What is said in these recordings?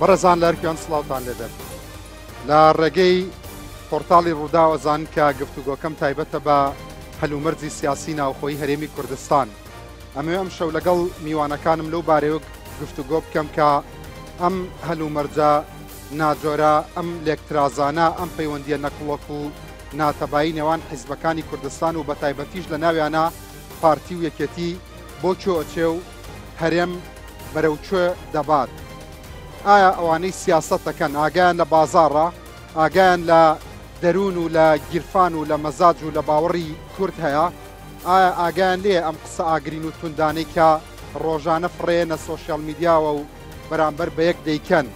بەڕێزان لە هەرکوێن سڵاوتان لێبێت. لە ڕێگەی پۆرتاڵی ڕووداوە زان کە گفتوگۆکەم تایبەتە بە هەلومەرجی سیاسی ناوخۆی هەرێمی کوردستان. ئەمەوێ ئەمشەو لەگەڵ میوانەکانم لەو بارەیەوە گفتوگۆ بکەم کە ئەم هەلومەرجە ناجۆرە، ئەم لێکترازانە، ئەم پەیوەندییە نەکڵۆک و ناتەبایی نێوان حیزبەکانی کوردستان و بەتایبەتیش لە ناویانا پارتی و یەکێتی بۆ کوێ ئەچێ و هەرێم بەرەو کوێ دەبات؟ ئایا ئەوانەی سیاسەت دەکەن ئاگایان لە بازاڕە؟ ئاگایان لە دەروون و لە گیرفان و لە مەزاج و لە باوەڕی کورد هەیە؟ ئایا ئاگایان لێیە ئەم قسە ئاگرین و توندانەی کە ڕۆژانە فڕێیەنە سۆشیال میدیاوە و بەرامبەر بە یەک دەیکەن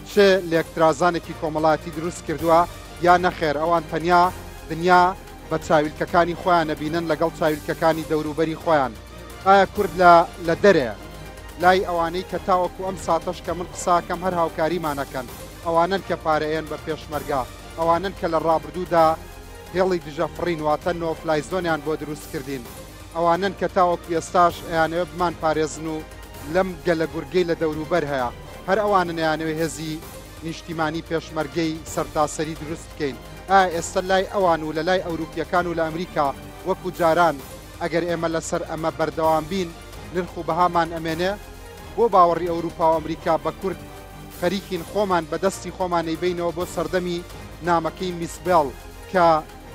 چ لێکترازانێکی کۆمەڵایەتی دروست کردووە یا نەخێر ئەوان تەنیا دنیا بە چاویلکەکانی خۆیان ئەبینن لەگەڵ چاویلکەکانی دەوروبەری خۆیان؟ ئایا کورد لە لە دەرێ لای ئەوانەی کە تاوەکو ئەم ساتەش کە من قساکەم هەر هاوکاریمان ئەکەن ئەوانەن کە پارە ئەیەن بە پێشمەرگە ئەوانەن کە لە ڕابردوودا هێڵی دژە فڕین واتە no fly zone یان بۆ دروست کردین ئەوانەن کە تاوەکو ئێستاش ئەیانەوێ بمان پارێزن و لەم گەلە گورگەی لە دەوروبەر هەیە هەر ئەوانن ئەیانەوێ هێزی نیشتیمانی پێشمەرگەی سەرتاسەری دروست بکەین ئایا ئێستە لای ئەوان و لە لای ئەوروپیەکان و لە ئەمریکا وەکو جاران ئەگەر ئێمە لەسەر ئەمە بەردەوام بین نرخ و بەهامان ئەمێنێ؟ بۆ باوەڕی ئەوروپا و ئەمریکا بە کورد خەریکین خۆمان بە دەستی خۆمان ئەیبەینەوە بۆ سەردەمی نامەکەی میس بێڵ کە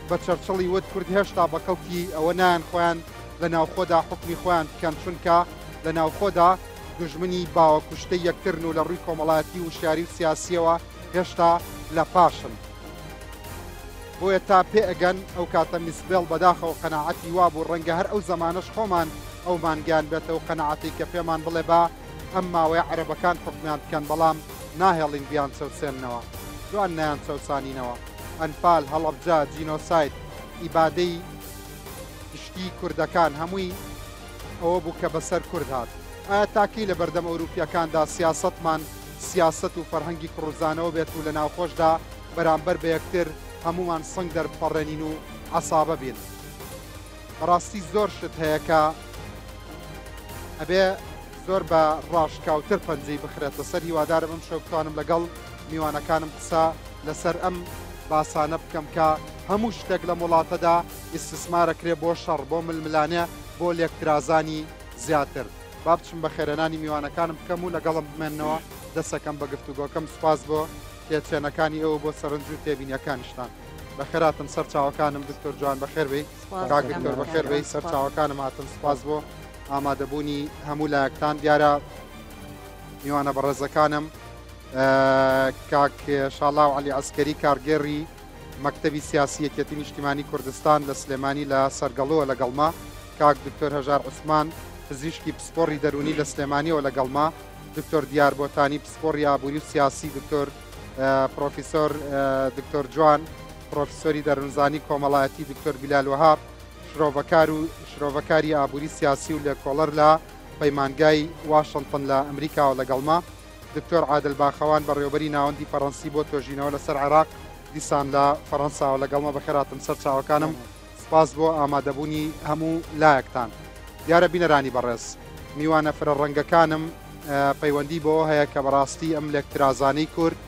بە چەرچڵی وت کورد هێشتا بە کەڵکی ئەوە نایەن خۆیان لە ناوخۆدا حوکمی خۆیان بکەن چونکە لە ناوخۆدا دوژمنی باوە کوشتەی یەکترن و لە ڕووی کۆمەڵایەتی و وشیاری و سیاسیەوە هێشتا لە پاشن. بۆیە تا پێ ئەگەن ئەو کاتە میس بێڵ بەداخەوە قەناعەتی وابوو ڕەنگە هەر ئەو زەمانەش خۆمان ئەومان گەیاندبێتە ئەو قەناعەتەی کە پێمان بڵێ با ئەم ماوەیە عەرەبەکان حوکمیان بکەن بەڵام ناهێڵین بیانچەوسێننەوە جوان نەیانچەوسانینەوە ئەنفال هەڵەبجە جینۆساید ئیبادەی گشتی کوردەکان هەمووی ئەوە بوو کە بەسەر کورد هات ئایا تا کەی لەبەردەم ئەوروپیەکاندا سیاسەتمان سیاسەت و فەرهەنگی کوڕوزانەوە بێت و لە ناوخۆشدا بەرامبەر بە یەکتر هەموومان سنگ دەربپەڕێنین و عەسابە بین. بەڕاستی زۆر شت هەیە کە ئەبێ زۆر بە ڕاشکاوتر پەنجەی بخرێتە سەر، هیوادارم ئەمشەو بتوانم لەگەڵ میوانەکانم قسە لەسەر ئەم باسانە بکەم کە هەموو شتێک لەم وڵاتەدا ئیستسمارەکرێ بۆ شەڕ، بۆ ململانێ، بۆ لێکترازانی زیاتر. با بچم بەخێرهێنانی میوانەکانم بکەم و لەگەڵم بمێننەوە، دەسەکەم بە گفتوگۆکەم. سوپاس بۆ تێچێنەکانی ئێوە بۆ سەرنج و تێبینیەکانیشتان. بەخێراتن سەر چاوەکانم دکتۆر جوان بەخێر بێی. کاک دکتۆر بەخێر بێی سەر چاوەکانم هاتن. سوپاس بۆ ئامادەبوونی هەموو لایەکتان. دیارە میوانە بەڕێزەکانم کاک شاڵاو عەلی عەسکەری کارگێڕی مەکتەبی سیاسی یەکێتی نیشتیمانی کوردستان لە سلێمانی لە سەرگەڵووە لەگەڵما، کاک دکتۆر هەژار عوسمان پزیشکی پسپۆڕی دەروونی لە سلێمانیەوە لەگەڵما، دکتۆر دیار بۆتانی پسپۆڕی ئابووری و سیاسی، دکتۆر پرۆفیسۆر دکتۆر جوان پرۆفیسۆری دەروونزانی کۆمەڵایەتی، دکتۆر بیلال وەهاب شرۆڤەکار و شرۆڤەکاری ئابووری سیاسی و لێکۆڵەر لە پەیمانگای واشنتن لە ئەمریکاوە لەگەڵما، دکتۆر عادل باخەوان بەڕێوەبەری ناوەندی فەڕەنسی بۆ تۆژینەوە لەسەر عێراق دیسان لە فەڕەنساوە لەگەڵمە. بەخێرهاتن سەرچاوەکانم. سپاس بۆ ئامادەبوونی هەموو لایەکتان. دیارە بینەرانی بەڕێز، میوانە فرە ڕەنگەکانم پەیوەندی بەوە هەیە کە بەڕاستی ئەم لێکترازانەی کورد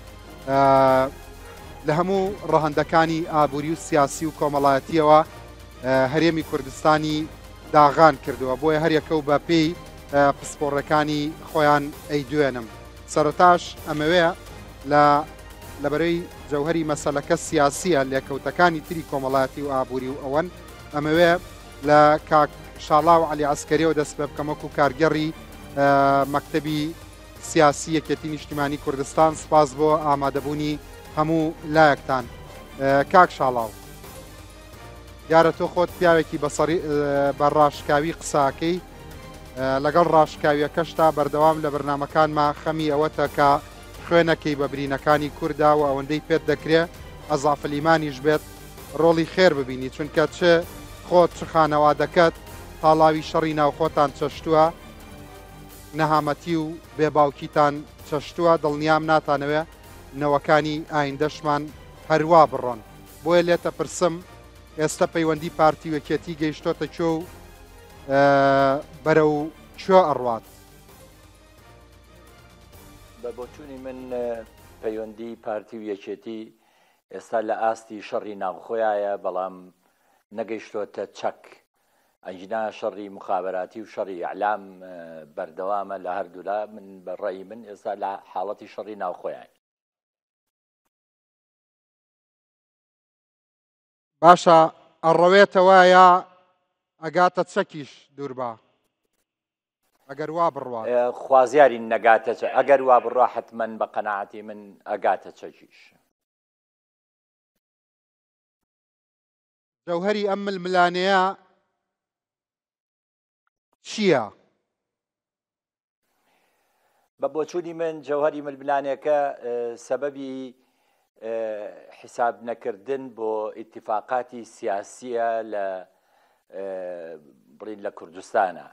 لە هەموو ڕەهەندەکانی ئابووری و سیاسی و کۆمەڵایەتیەوە هەرێمی کوردستانی داغان کردووە، بۆیە هەریەکە و بە پێی پسپۆڕەکانی خۆیان ئەیدوێنم. سەرەتاش ئەمەوێ لە لەبەرەی جەوهەری مەسەلەکە سیاسیە، لێکەوتەکانی تری کۆمەڵایەتی و ئابووری و ئەوەن، ئەمەوێ لە کاک شاڵاو عەلی عەسکەریەوە دەست پێ بکەم وەکو کارگێڕی مەکتەبی سیاسی یەکێتی نیشتیمانی کوردستان. سپاس بۆ ئامادەبوونی هەموو لایەکتان. کاک شاڵاو، دیارە تۆ خۆت پیاوێکی بە ڕاشکاوی قساکەی، لەگەڵ ڕاشکاویەکەشتا بەردەوام لە بەرنامەکانما خەمی ئەوەتە کە خوێنەکەی بە برینەکانی کوردا و ئەوەندەی پێت دەکرێ ئەزافل ئیمانیش بێت ڕۆڵی خێر ببینی، چونکە چ خۆت چ خانەوادەکەت تاڵاوی شەڕی ناوخۆتان چەشتووە، نەهامەتی و بێ باوکیتان چەشتووە، دڵنیام ناتانەوێ نەوەکانی ئایندەشمان هەروا بڕۆن. بۆیە لێتەپرسم ئێستە پەیوەندی پارتی و یەکێتی گەیشتۆتە کوێ و بەرەو کوێ ئەڕوات؟ بە بۆچوونی من پەیوەندی پارتی و یەکێتی ئێستا لە ئاستی شەڕی ناوخۆیایە، بەڵام نەگەیشتۆتە چەک، ئەگینا شەڕی موخابەراتی و شەڕی ئیعلام بەردەوامە لە هەردوولا، من بە ڕەئی من ئێستا لە حاڵەتی شەڕی ناوخۆیاین. باشە ئەڕەوێتەوە یا ئەگاتە چەکیش دووربا ئەگەر وا بڕوات؟ خوازیارین نەگاتە چەک، ئەگەر وا بڕوا حەتمەن بە قەناعەتی من ئەگاتە چەکیش. جەوهەری ئەم ململانێیە چییە؟ بە بۆچوونی من جەوهەری ململانێکە سەبەبی حیساب نەکردن بۆ ئیتیفاقاتی سیاسیە لە بڵین لە کوردستانە.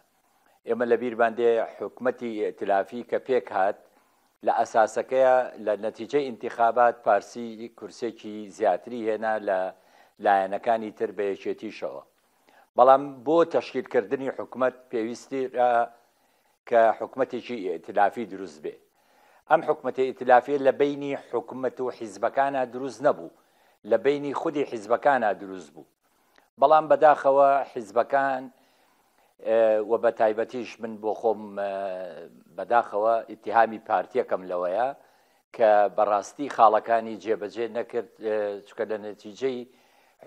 ئێمە لە بیرمان دێ حکومەتی ئیئتلافی کە پێک هات لە ئەساسەکەیا لە نەتیجەی ئینتیخابات پارسی کورسێکی زیاتری هێنا لە لایەنەکانی تر بە یەکێتیشەوە. بەڵام بۆ تەشکیل کردنی حکومەت پێویستیە کە حکومەتێکی ئیئتلافی دروست بێ. ئەم حکومەتە ئیئتلافیە لە بەینی حکومەت و حیزبەکانا دروست نەبوو، لە بەینی خودی حیزبەکانا دروست بوو. بەڵام بەداخەوە حیزبەکان و بە تایبەتیش من بۆ خۆم بەداخەوە ئیتیهامی پارتیەکەم لەوەیە کە بەڕاستی خاڵەکانی جێبەجێ نەکرد چکە لە نەتیجەی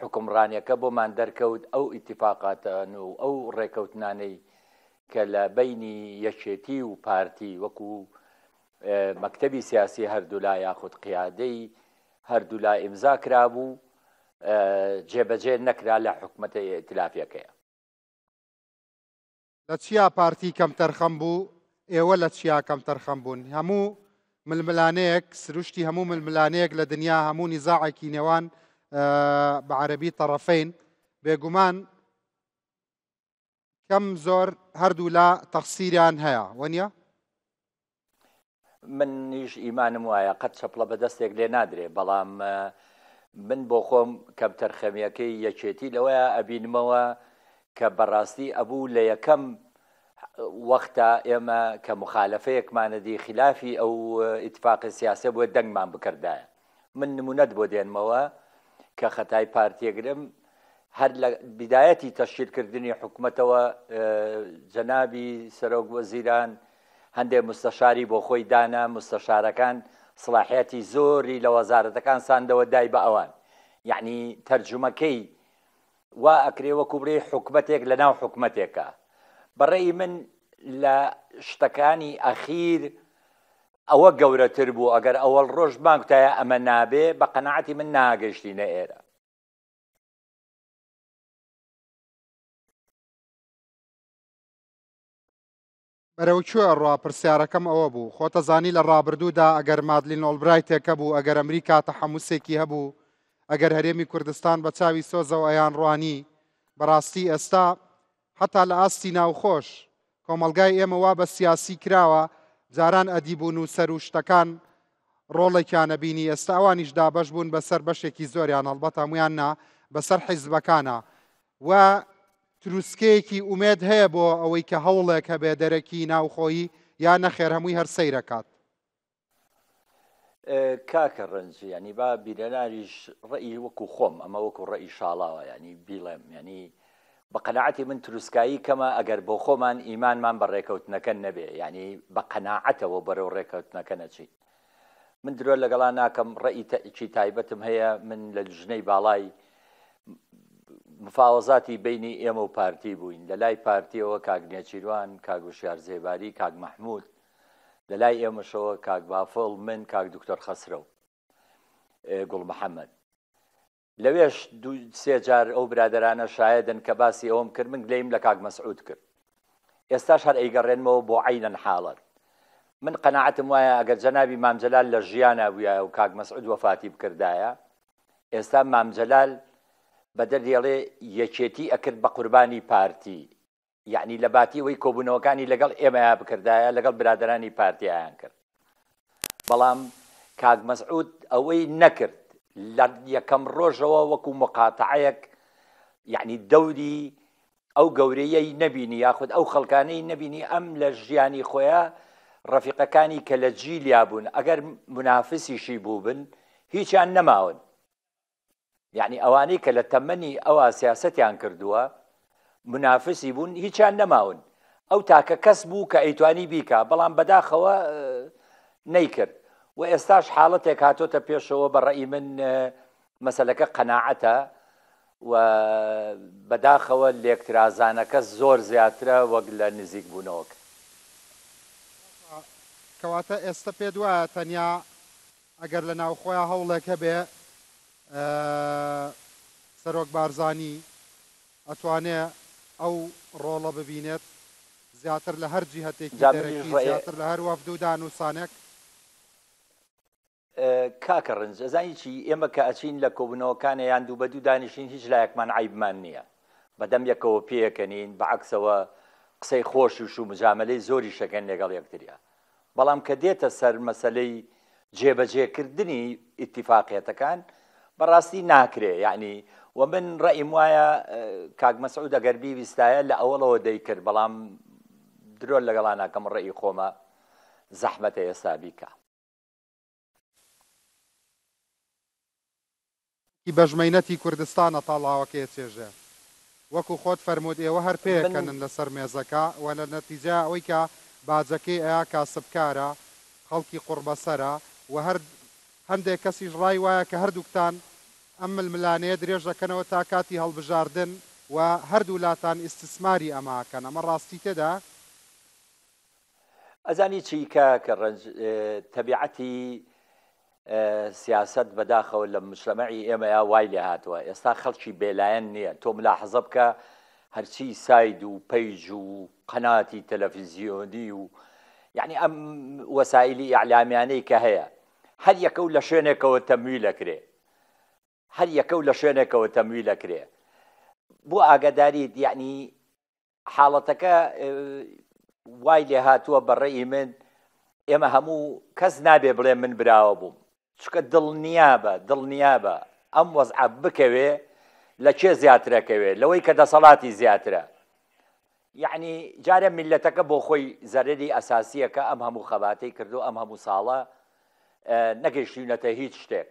حکومڕانیەکە بۆمان دەرکەوت ئەو ئیتیفاقاتان و ئەو ڕێکەوتنانەی کە لە بەینی یەکێتی و پارتی وەکو مەکتەبی سیاسی هەردوولا یاخود قیادەی هەردوولا ئیمزا کرابوو جێبەجێ نەکرا لە حکومەتە ئیئتلافیەکەیە. لە چیا پارتی کەمتەرخەم بوو، ئێوە لە چیا کەمتەرخەم بوون؟ هەموو ململانێیەک، سروشتی هەموو ململانێیەک لە دنیا، هەموو نیزاعێکی نێوان بە عەرەبی تەڕەفەین، بێگومان کەم زۆر هەردوولا تەقسیریان هەیە، وەنیە؟ منیش ئیمانم وایە قەت چەپڵە بە دەستێک لێ نادرێ، بەڵام من بۆ خۆم کەمتەرخەمیەکەی یەکێتی لەوەیا ئەبینمەوە کە بەڕاستی ئەبوو لە یەکەم وەختا ئێمە کە مخالەفەیەکمانەدی خلافی ئەو ئیتفاقی سیاسە بووە دەنگمان بکردایە. من نمونەت بۆ دێنمەوە کە خەتای پارتیەگرم هەر لە بیدایەتی تەشکیل کردنی حکومەتەوە جەنابی سەرۆک وەزیران هەندێک مستەشاری بۆ خۆی دانا مستەشارەکان سڵاحیاتی زۆری لە وەزارەتەکان ساندەوە دای بە ئەوان یعنی تەرجومەکەی وا ئەکرێ وەکو بڵێ حکومەتێک لە ناو حکومەتێکە بەڕێی من لە شتەکانی ئەخیر ئەوە گەورەتر بوو ئەگەر ئەوەڵ ڕۆژ بمانگوتایە ئەمە نابێ بە قەناعەتی من ناگەیشتینە ئێرە. بەرەو کوێ ئەڕوا پرسیارەکەم ئەوە بوو خۆتەزانی لە ڕابردوودا ئەگەر مادلین ئۆڵبرایتێک هەبوو ئەگەر ئەمریکا تەحەموسێکی هەبوو ئەگەر هەرێمی کوردستان بە چاوی سۆزەوە ئەیانڕوانی بەڕاستی ئێستا حەتا لە ئاستی ناوخۆش کۆمەڵگای ئێمە وا بە سیاسی کراوە جاران ئەدیب و نووسەر و شتەکان ڕۆڵێکیان ئەبینی ئێستا ئەوانیش دابەش بوون بەسەر بەشێکی زۆریان هەڵبەت هەموویان نا بەسەر حیزبەکانە و تروسکەیەکی ئومێد هەیە بۆ ئەوەی کە هەوڵێک هەبێ دەرەکی ناوخۆیی یا نەخێر هەمووی هەر سەیرەکات. کاکە ڕەنج یانی با بیرەناریش ڕئی وەکو خۆم ئەمە وەکو ڕئی شاڵاوە ینی بیڵێم ینی بە قەناعەتی من تروسکایی کەمە ئەگەر بۆ خۆمان ئیمانمان بە ڕێکەوتنەکە نەبێ ینی بە قەناعەتەوە بەرەو ڕێکەوتنەکە نەچین من درۆ لەگەڵا ناکەم ڕئی تەکی تایبەتم هەیە من لە لیژنەی باڵای مفاوەزاتی بینی ئێمە و پارتی بووین لە لای پارتیەوە کاک نێچیروان کاک وشیار زێباری کاک مەحموود لە لای ئێمەشەوە کاک بافڵ، من، کاک دکتۆر خەسرەو گوڵ محەمەد. لەوێش دوو سێ جار ئەو برادەرانە شایەدن کە باسی ئەوەم کرد، من گلەییم لە کاک مەسعود کرد. ئێستاش هەر ئەیگەڕێنمەوە بۆ عەینەن حاڵەت. من قەناعەتم وایە ئەگەر جەنابی مام جەلال لە ژیانا بوویایە و کاک مەسعود وەفاتی بکردایە، ئێستا مام جەلال بە دەردی ئەڵێ یەکێتی ئەکرد بە قوربانی پارتی. یەعنی لە باتی ئەوەی کۆبوونەوەکانی لەگەڵ ئێمەیا بکردایە لەگەڵ برادەرانی پارتیایان کرد بەڵام کاک مەسعود ئەوەی نەکرد لە یەکەم ڕۆژەوە وەکو مقاتعەیەک یعنی دەوری ئەو گەورەیەی نەبینی یاخود ئەو خەڵکانەی نەبینی ئەم لە ژیانی خۆیان. ڕەفیقەکانی کە لە جیلیا بوون ئەگەر مونافسیشی بووبن هیچیان نەماون. یەعنی ئەوانەی کە لە تەمەنی ئەوا سیاسەتیان کردووە مونافسی بوون هیچیان نەماون. ئەو تاکە کەس بوو کە ئەیتوانی بیکا بەڵام بەداخەوە نەیکرد و ئێستاش حاڵەتێک هاتۆتە پێشەوە بە ڕەئی من مەسەلەکە قەناعەتە و بەداخەوە لێکترازانەکە زۆر زیاترە وەک لە نزیک بوونەوەکە. باشە کەواتە ئێستە پێت وایە تەنیا ئەگەر لە ناوخۆیا هەوڵێک هەبێ سەرۆک بارزانی ئەتوانێ ئەو ڕۆڵە ببینێت زیاتر لە هەر جیهەتێکی جا منیش دەرەکی ڕێ زیاتر لە هەر وەفد و دانوسانێک؟ کاکە ڕنج ئەزانی چی ئێمە کە ئەچین لە کۆبونەوەکانە یان دوو بەدوو دانیشین هیچ لایەکمان عەیبمان نیە بەدەم یەکەوە پێکەنین بەعەکسەوە قسەی خۆشیش و مجامەلەی زۆریش ئەکەن لەگەڵ یەکتریا بەڵام کە دێتە سەر مەسەلەی جێبەجێ کردنی ئیتیفاقیەتەکان بەڕاستی ناکرێ یەعنی وە من ڕەئیم وایە کاک مەسعود ئەگەر بیویستایە لە ئەوەڵەوە دەیکرد بەڵام درۆ لەگەڵا ناکەم ڕەئی خۆمە زەحمەتە ئێستا بیکا. ی بەژمەینەتی کوردستانە تاڵاوەکەی چێژێ. وەکو خۆت فەرمووت ئێوە هەر من پێکەنن لەسەر مێزەکە و لە نەتیجەیا ئەوەی کە باجەکەی ئەیا کاسبکارە، خەڵکی قوڕبەسەرە و هەر هەندێک کەسیش ڕای وایە کە هەردووکتان ئەم ململانێیە درێژ دەکەنەوە تا کاتی هەڵبژاردن و هەردوولاتان ئیستسماری ئەمە ئەکەن. ئەمە ڕاستی تێدایە؟ ئەزانی چی کاکە ڕەنج تەبیعەتی سیاسەت بەداخەوە لە مجتەمەعی ئێمەیا وای لێ هاتووە ئێستا خەڵکی بێلایەن نییە تۆ ملاحەزە بکە هەرچی ساید و پەیج و قەناتی تەلەفیزیۆنی و یعنی ئەم وەسائلی ئیعلامیانەی کە هەیە هەر یەکە و لە شوێنێکەوە تەمویل ئەکرێ هەر یەکە و لە شوێنێکەوە تەمویل ئەکرێ بۆ ئاگاداریت یعنی حاڵەتەکە وای لێهاتووە بە ڕێی من ئێمە هەموو کەس نابێ بڵێ من براوە بووم چکە دڵنیابە دڵنیابە ئەم وەزعە بکەوێ لە کێ زیاترەکەوێ لەوەی کە دەسەڵاتی زیاترە یعنی جارە میلەتەکە بۆ خۆی زەرری ئەساسیەکە ئەم هەموو خەباتەی کردو ئەم هەموو ساڵە نەگەیشتوینەتە هیچ شتێک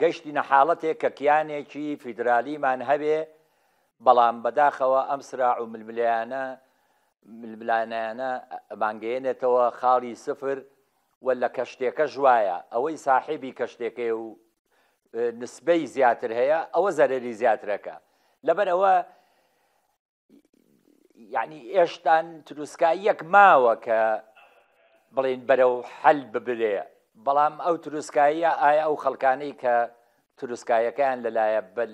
گەیشتینە حاڵەتێک کە کیانێکی فیدرالیمان هەبێ، بەڵام بەداخەوە ئەم سراع و ململێیانە ململانێیانە ئەمانگەیەنێتەوە خاڵی سفر و لە کەشتێکەش وایە ئەوەی ساحێبی کەشتێکەیە و نسبەی زیاتر هەیە ئەوە زەرەری زیاترەکە لەبەر ئەوە یعنی ئێشتان تروسکاییەک ماوە کە بڵین بەرەو حەل ببرێ بەڵام ئەو تروسکاییە ئایا ئەو خەڵکانەی کە تروسکایەکەیان لەلایە بەل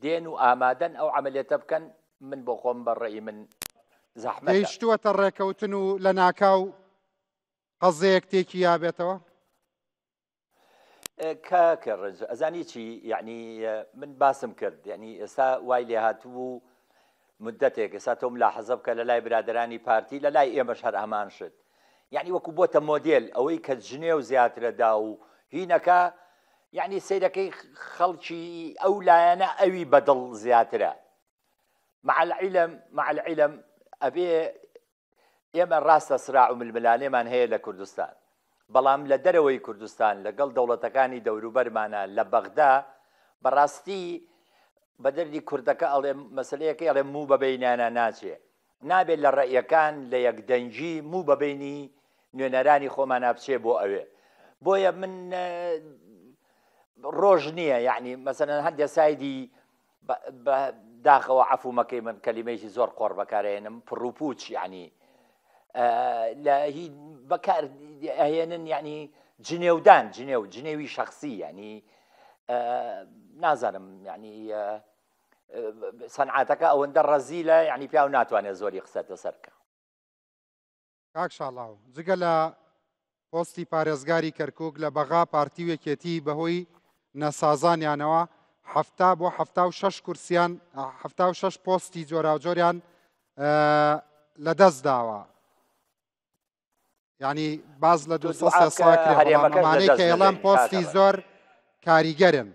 دێن و ئامادەن ئەو عملیەتە بکەن من بۆ خۆم بە ڕێی من زەحمەتە. گەیشتووەتە ڕێکەوتن و لەناکاو قەزێک تێکی یابێتەوە؟ کاکە ڕەنج ئەزانی چی یعنی من باسم کرد یعنی ئێستا وای لێ هاتبوو مدەتێک ئێستا تۆ ملاحەزە بکە لە لای برادرانی پارتی لە لای ئێمەش هەر هەمان شت یعنی وەکو بۆتە مۆدێل ئەوەی کە جنێو زیاترە دا و هینەکە یعنی سەیرەکەی خەڵکی ئەو لایەنە ئەوی بەدڵ زیاترە مع العلم مع العلم ئەبێ ئێمە ڕاستە سراع و ململانێمان هەیە لە کوردستان، بەڵام لە دەرەوەی کوردستان لەگەڵ دەوڵەتەکانی دەوروبەرمانا لە بەغدا، بەڕاستی بە دەردی کوردەکە ئەڵێم مەسەلەیەکەی ئەڵێم موو بە بەینیانا ناچێ، نابێ لە ڕەئیەکان لە یەکدەنگی موو بە بەینی نوێنەرانی خۆمانا بچێ بۆ ئەوێ. بۆیە من ڕۆژ نییە یەعنی مەسەلەن هەندێ سایدی بە داخەوە عەفوو مەکەی من کەلیمەیەکی زۆر قۆڕ بەکارئەهێنم پڕوپوچ یعنی لە هی بەکار ئەهێنن یعنی جنێودان جنێو جنێوی شخصی یعنی نازانم یعنی سەنعاتەکە ئەوەندە ڕەزیلە یعنی پیاو ناتوانێت زۆری قسەت لەسەر بکە. کاک شاڵاو جگە لە پۆستی پارێزگاری کەرکوک لە بەغا پارتی و یەکێتی بەهۆی نەسازانیانەوە 70 بۆ 76 کورسیان 76 پۆستی جۆراوجۆریان لەدەست داوە یعنی باز لە دو ساڵ کە ئێڵام پۆستی زۆر کاریگەرن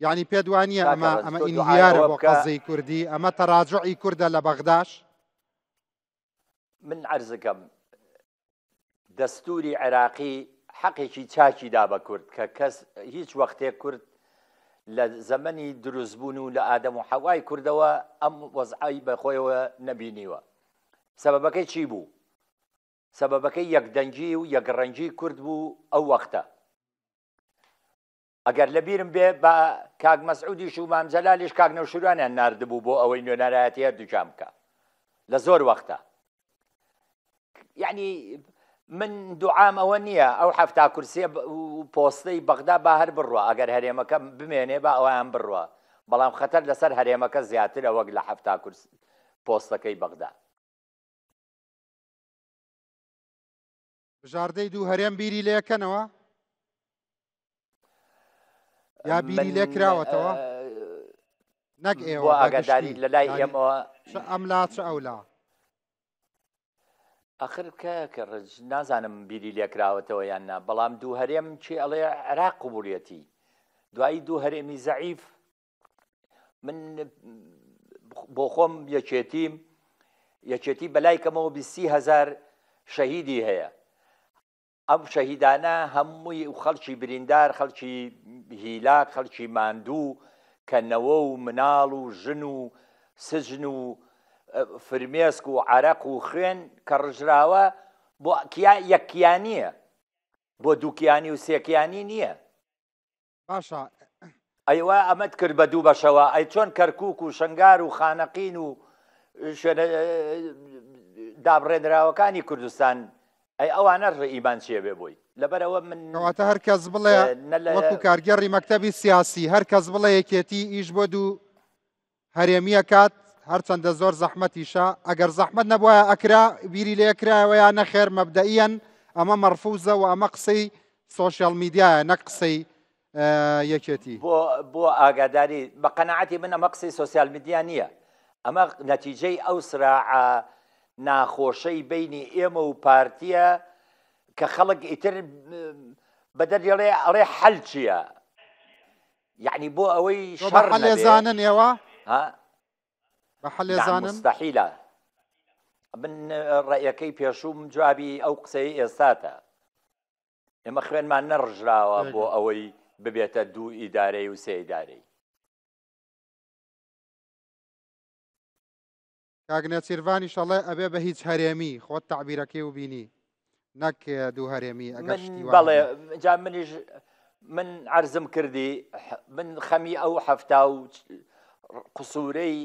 یعنی پێت وانە ئەمە ئەمە ئینهیارە بۆ قەزەی کوردی ئەمە تەراجعی کوردە لە بەغداش من عەرزەکەم. دەستوری عێراقی حەقێکی چاکی دا بە کورد کە کەس هیچ وەختێک کورد لە زەمەنی دروستبوون و لە ئادەم و حەوای کوردەوە ئەم وەزعەی بە خۆیەوە نەبینیوە. سەبەبەکەی چی بوو؟ سەبەبەکەی یەکدەنگی و یەکڕەنگی کورد بوو ئەو وەختە. ئەگەر لە بیرم بێ با کاک مەسعودیش و مام جەلالیش کاک نەوشیروانیان ناردبوو بۆ ئەوەی نوێنەرایەتی هەردووکیان بکا لە زۆر وەختە. یعنی من دوعام ئەوە نییە ئەو حەفتا کورسیە و پۆستەی بەغدا با هەر بڕوا ئەگەر هەرێمەکە بمێنێ با ئەویان بڕوا بەڵام خەتەر لەسەر هەرێمەکە زیاترە وەک لە حەفتا کورس پۆستەکەی بەغدا. بژاردەی دوو هەرێم بیری لێکەنەوە یا بیری لێ کراوەتەوە نەک ئێوە ئاگاداری لە لای ئێمەوە ئەم لا چ ئەولا ئەخر کە کە ڕج نازانم بیری لێکراوەتەوە یان نا بەڵام دوو هەرێم کێ ئەڵێ عێراق قبوڵیەتی دوایی دوو هەرێمی زەعیف من بۆ خۆم یەکێتیم یەکێتی بەلای کەمەوە بیستی هزار شەهیدی هەیە ئەم شەهیدانە هەمووی و خەڵکی بریندار خەڵکی هیلاک خەڵکی ماندوو کە نەوە و مناڵ و ژن و سجن و فرمێسک و عرەق و خوێن کە ڕژراوە بۆ کیا یەکیانیە بۆ دووکیانی و سێکیانی نییە. باشە. ئەی وا ئەمەت کرد بە دوو بەشەوە ئەی چۆن کەرکوک و شنگار و خانەقین و شوێنە دابڕێنراوەکانی کوردستان ئەی ئەوانە ڕئیمان چیە بێ بۆی لەبەرەوە من کەواتە هەر کەس بڵێ وەکو کارگێڕی مەکتەبی سیاسی هەر کەس بڵێ یەکێتی ئیش بۆ دوو هەرێمیە کات هەرچەندە زۆر زەحمەتیشە ئەگەر زەحمەت نەبوایە ئەکرا بیری لێ کرایەوە یا نەخێر مەبدەئیەن ئەمە مەرفوزە و ئەمە قسەی سۆشیال میدیایە نەک قسەی یەکێتی. بۆ بۆ ئاگاداری بە قەناعەتی من ئەمە قسەی سۆسیال میدیا نییە ئەمە نەتیجەی ئەو سراعە ناخۆشەی بینی ئێمە و پارتیە کە خەڵک ئیتر بەدەر دێڵێ ئەڵێ حەل چییە یعنی بۆ ئەوەی شەڕ لێزانن ئێوە بە حەلێزانن مستحیلە من ڕەیەکەی پێشووم جوابی ئەو قسەی ئێستاتە ئێمە خوێنمان نەڕژراوە بۆ ئەوەی ببێتە دوو ئیدارەی و سێ ئیدارەی. کاک نێچیرڤانیش ئەڵێ ئەبێ بە هیچ هەرێمی خۆت تەعبیرەکەی و بینی نەک دوو هەرێمی ئەگەر شتی وا بەڵێ جا منیش من عەرزم کردی من خەمی ئەو حەفتا و قسوورەی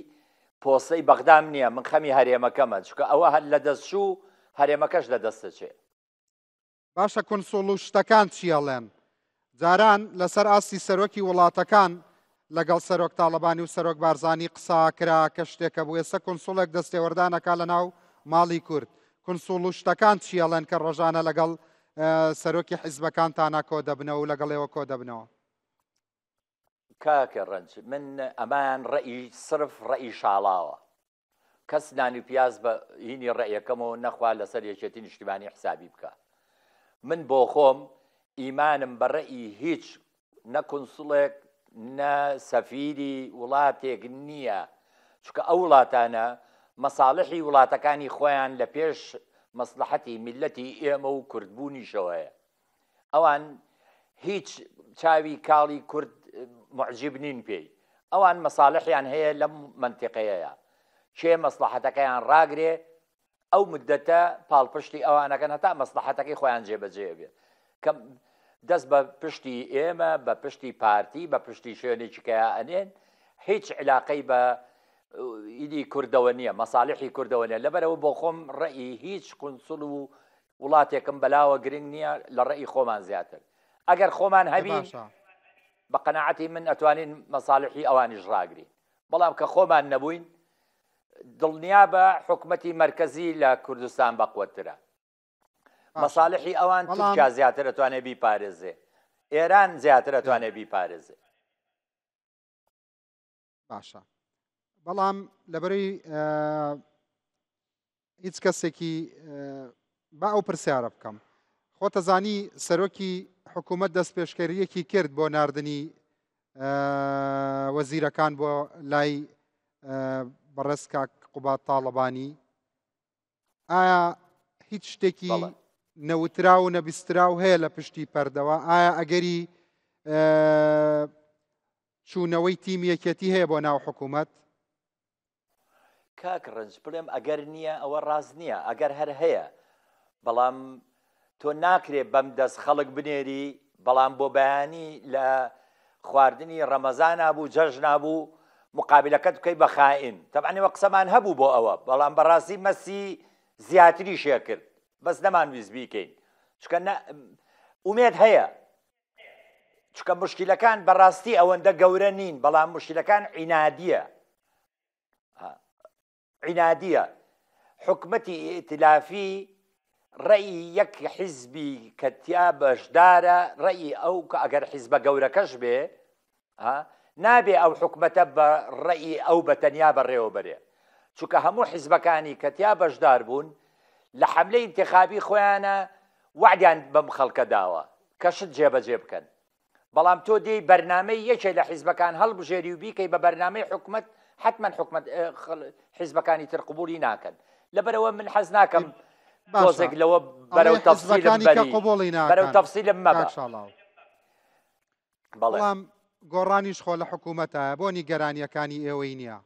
پۆستەی بەغدام نییە من خەمی هەرێمەکەمە چونکە ئەوە هەر لەدەست چوو هەرێمەکەش لەدەست دەچێ. باشە کونسوڵ و شتەکان چی ئەڵێن؟ جاران لەسەر ئاستی سەرۆکی وڵاتەکان لەگەڵ سەرۆک تاڵەبانی و سەرۆک بارزانی قسە کرا کە شتێکە بوو ئێستا کونسوڵێک دەستێوەردان ئەکا لەناو ماڵی کورد کونسوڵ و شتەکان چی ئەڵێن کە ڕۆژانە لەگەڵ سەرۆکی حیزبەکانتانا کۆ دەبنەوە و لەگەڵ ئێوە کۆ دەبنەوە؟ کاکە ڕەنج من ئەمایان ڕەئی سرف ڕەئی شاڵاوە کەس نان و پیاز بە هینی ڕەئیەکەمەوە نەخوا لەسەر یەکێتی نیشتیمانی حسابی بکا من بۆخۆم ئیمانم بە ڕەئی هیچ نە کونسڵێک نە سەفیری وڵاتێک نییە چونکە ئەو وڵاتانە مەساڵحی وڵاتەکانی خۆیان لە پێش مەسلحەتی میلەتی ئێمە و کوردبوونیشەوەیە ئەوان هیچ چاوی کاڵی کورد معجیب نین پێی ئەوان مەساڵحیان هەیە لەم مەنتیقەیەیە کێ مەسڵەحەتەکەیان ڕاگرێ ئەو مدەتە پاڵپشتی ئەوانەکەن هەتا مەسڵەحەتەکەی خۆیان جێبەجێ بێت کە دەست بە پشتی ئێمە بە پشتی پارتی بە پشتی شوێنێکی کەیا ئەنێن هیچ علاقەی بە ئیدی کوردەوە نییە مەساالحی کوردەوە نیە لەبەرەوە بۆ خۆم ڕێی هیچ قونسڵ و وڵاتێکم بەلاوە گرنگ نییە لە ڕێی خۆمان زیاتر ئەگەر خۆمان هەبین بە قەناعەتی من ئەتوانین مەساڵحی ئەوانیش ڕاگرین بەڵام کە خۆمان نەبووین دڵنیا بە حکومەتی مەرکەزی لە کوردستان بەقوەترە مەساڵحی ئەوان تورکیا زیاتر ئەتوانێ بیپارێزێ ئێران زیاتر ئەتوانێ بیپارێزێ باشە بەڵام لەبەرەی هیچ کەسێکی با ئەو پرسیارە بکەم خۆتەزانی سەرۆکی حکوومەت دەست پێشکەریەکی کرد بۆ ناردنی وەزیرەکان بۆ لای بەڕێز کاک قوباد تاڵەبانی ئایا هیچ شتێکی بەڵێ. نەوتراو و نەبیستراو هەیە لە پشتی پەردەوە، ئایا ئەگەری چوونەوەی تیمی یەکێتی هەیە بۆ ناو حکوومەت؟ کاک ڕەنج بڵێم ئەگەر نییە ئەوە ڕاست نییە ئەگەر هەر هەیە بەڵام تۆ ناکرێ بەم دەست خەڵک بنێری بەڵام بۆ بەیانی لە خواردنی ڕەمەزانا بوو جەژنا بوو مقابلەکەت بکەی بە خائین تەبعەن ئێمە قسەمان هەبوو بۆ ئەوە بەڵام بەڕاستی مەسی زیاتری شێ کرد بەس نەمانویست بیکەین چونکە نە ئومێد هەیە چونکە مشکلەکان بەڕاستی ئەوەندە گەورە نین بەڵام مشکلەکان عینادیە عینادیە حکومەتی ئیتلافی ڕەئی یەک حیزبی کە تیا بەشدارە ڕەئی ئەو کە ئەگەر حیزبە گەورەکەش بێ نابێ ئەو حکومەتە بە ڕەئی ئەو بە تەنیا بەڕێوە بەرێ چونکە هەموو حیزبەکانی کە تیا بەشدار بوون لە حەملەی ئینتخابی خۆیانە وەعدیان بەم خەڵکە داوە کە شت جێبەجێ بکەن بەڵام تۆ دێی بەرنامەی یەکێ لە حیزبەکان هەڵبژێری و بیکەی بە بەرنامەی حکومەت حتمما حکومەت حیزبەکانی تر قبولی ناکەن لەبەرەوە من حەز ناکەم تۆزێک لەوە بەرەو تەفسیلم بەری بەرەو تەفسیلم مەبە بەڵام گۆڕانیش خۆ لە حکوومەتایە بۆ نیگەرانیەکانی ئێوەی نییە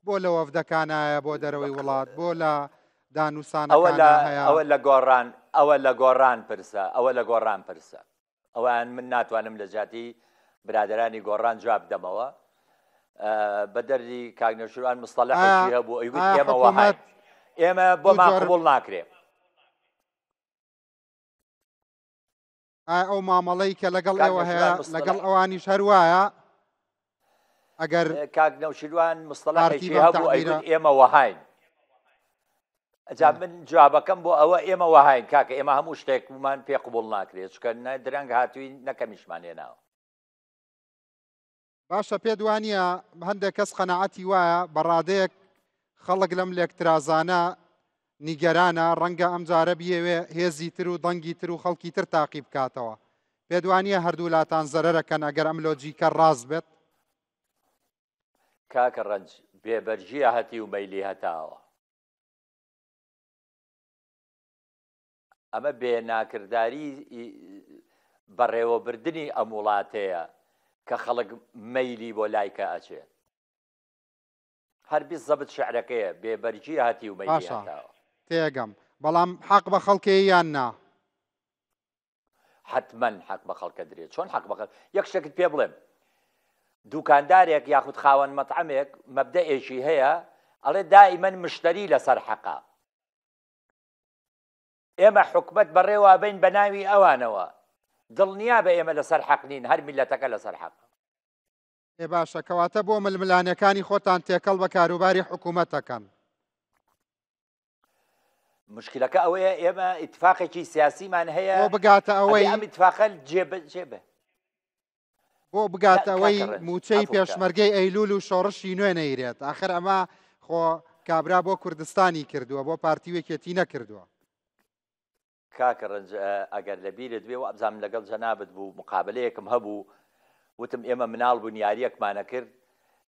بۆ لە وەفدەکانایە بۆ دەرەوەی وڵات بۆ لە دانوسانەکانە هەیە ئەوە لە گۆڕان ئەوە لە گۆڕان پرسە ئەوە لە گۆڕان پرسە ئەوان من ناتوانم لە جیاتی برادەرانی گۆڕان جواب دەمەوە بە دەردی کاک نەوشیروان مستەلحێکی هەبوو ئەیوت ئێمە وەهای ئێمە بۆمان قبوڵ ناکرێ. ئایا ئەو مامەڵەی کە لەگەڵ ئێوە هەیە لەگەڵ ئەوانیش هەر وایە؟ ئەگەر کاک نەوشیروان مستەلحێکی هەبوو ئەیوت ئێمە وەهاین. جا من جوابەکەم بۆ ئەوە ئێمە وەهاین کاکە ئێمە هەموو شتێکمان پێ قبوڵ ناکرێت چونکە نە درەنگ هاتووین نە کەمیشمان هێناوە. باشە پێت وانییە هەندێک کەس قەناعەتی وایە بە ڕادەیەک خەڵک لەم لێکترازانە نیگەرانە ڕەنگە ئەم جارە بیەوێ هێزی تر و دەنگی تر و خەڵکی تر تاقی بکاتەوە پێت وانییە هەردوولاتان زەرەرەکەن ئەگەر ئەم لۆجیکە ڕاست بێت؟ کاکە ڕەنج بێ بەرگیە هەتیو مەیلی هەتاوە. ئەمە بێ ناکرداری بەڕێوەبردنی ئەم وڵاتەیە کە خەڵک مەیلی بۆ لایکە ئەچێ. هەر بیزەبت شعرەکەیە بێ بەرگی هەتیو مەیلی باشە هەتاوە. تێگەم بەڵام حەق بە خەڵکێ یان نا؟ حەتمەن حەق بە خەڵکە درێ چۆن حەق بە خەڵک یەک شتێکت پێ بڵێم دوکاندارێک یاخود خاوەن مەتعەمێک مەبدەئێکی هەیە ئەڵێ دائیمەن مشتری لەسەر حەقە ئێمە حکومەت بەڕێوە بین بە ناوی ئەوانەوە دڵنیا بە ئێمە لەسەر حەق نین هەر میلەتەکە لەسەر حەق. ئێ باشە کەواتە بۆ ململانێکانی خۆتان تێکەڵ بە کاروباری حکوومەتەکەن؟ مشکلەکە ئەوەیە ئێمە ئیتفاقێکی سیاسیمان هەیە بۆ بگاتە ئەوەی ئەم ئیتفاقە جێبەجێ بێ بۆ بگاتە ئەوەی موچەی پێشمەرگەی ئەیلول و شۆڕشی نوێ نەیرێت ئاخر ئەمە خۆ کابرا بۆ کوردستانی کردووە بۆ پارتی وێکێتی نەکردووە. کاکە ڕەنج ئەگەر لە بیرت بێ وابزانم لەگەڵ جەنابت بوو مقابلەیەکم هەبوو وتم ئێمە مناڵ بووین یاریەکمان ئەکرد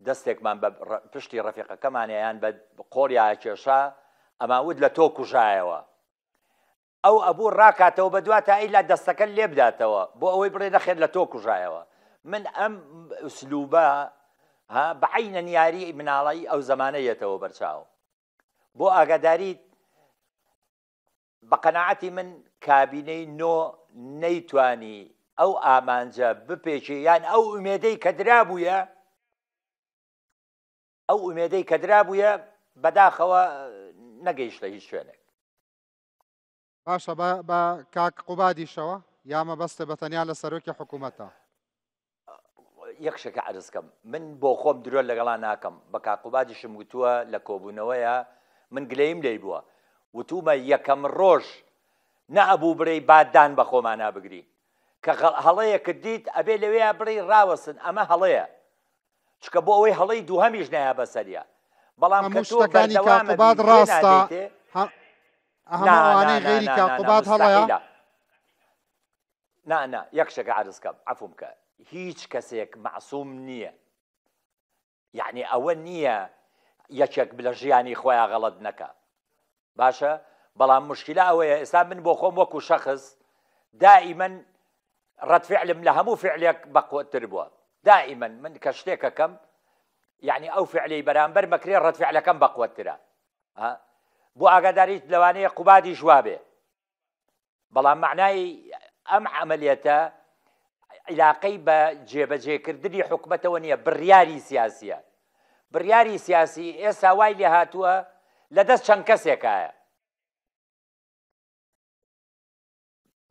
دەستێکمان بە پشتی ڕەفیقەکەمانە یان بە قۆڵیا ئەکێشا ئەمان وت لە تۆ کوژایەوە ئەو ئەبوو ڕاکاتەوە بە دوا تا ئیلا دەستەکە لێبداتەوە بۆ ئەوەی بڵێ نەخێر لە تۆ کوژایەوە من ئەم ئوسلوبە ها بە عەینەن یاری مناڵی ئەو زەمانە یەتەوە بەرچاو بۆ ئاگاداریت بە قەناعەتی من کابینەی نۆ نەیتوانی ئەو ئامانجە بپێکێ یان ئەو ئومێدەی کە درابوویە ئەو ئومێدەی کە درابوویە بەداخەوە نەگەیشتە هیچ شوێنێک. باشە بە بە کاک قوبادیشەوە یا مەبەستە بە تەنیا لە سەرۆکی حکوومەتە؟ یەک شتەکە عەرز کەم من بۆ خۆم درۆ لەگەڵا ناکەم بە کاک قوبادیشم وتووە لە کۆبوونەوەیە من گلەییم لێی بووە وتومە یەکەم ڕۆژ نەئەبوو بڵێی با دان بە خۆمانا بگرین کە هەڵەیەکت دیت ئەبێ لەوێیا بڵێی ڕاوەستن ئەمە هەڵەیە چونکە بۆ ئەوەی هەڵەی دووهەمیش نایە بەسەریا بەڵام کە هەموو تۆ شتەکانی کاک بەردەوامە قوباد بی گوێ ڕاستە نادەیتێ هەموو نا نا ئەوانەی نا غەیری نا کاک نا نا قوباد هەڵەیە؟ مستحیلە نا نا یەک شتەکە عەرز کەم عەفوم کە هیچ کەسێک مەعسوم نییە یعنی ئەوە نییە یەکێک لە ژیانی خۆیان غەڵەت نەکا باشە. بەڵام مشکلە ئەوەیە ئێستا من بۆ خۆم وەکو شەخس دائیمەن ڕەد فعلم لە هەموو فعلێک بەقوتر بووە دائیمەن من کە شتێکەکەم یعنی ئەو فعلی بەرامبەر مەکرێ ڕەد فعلەکەم بەقوترە بۆ ئاگاداریت لەوانەیە قوبادیش وابێ بەڵام مەعنای ئەم عەمەلیەتە عیلاقەی بە جێبەجێکردنی حکومەتەوە نییە، بڕیاری سیاسیە. بڕیاری سیاسی ئێستا وای لێ هاتووە لە دەست چەند کەسێکایە.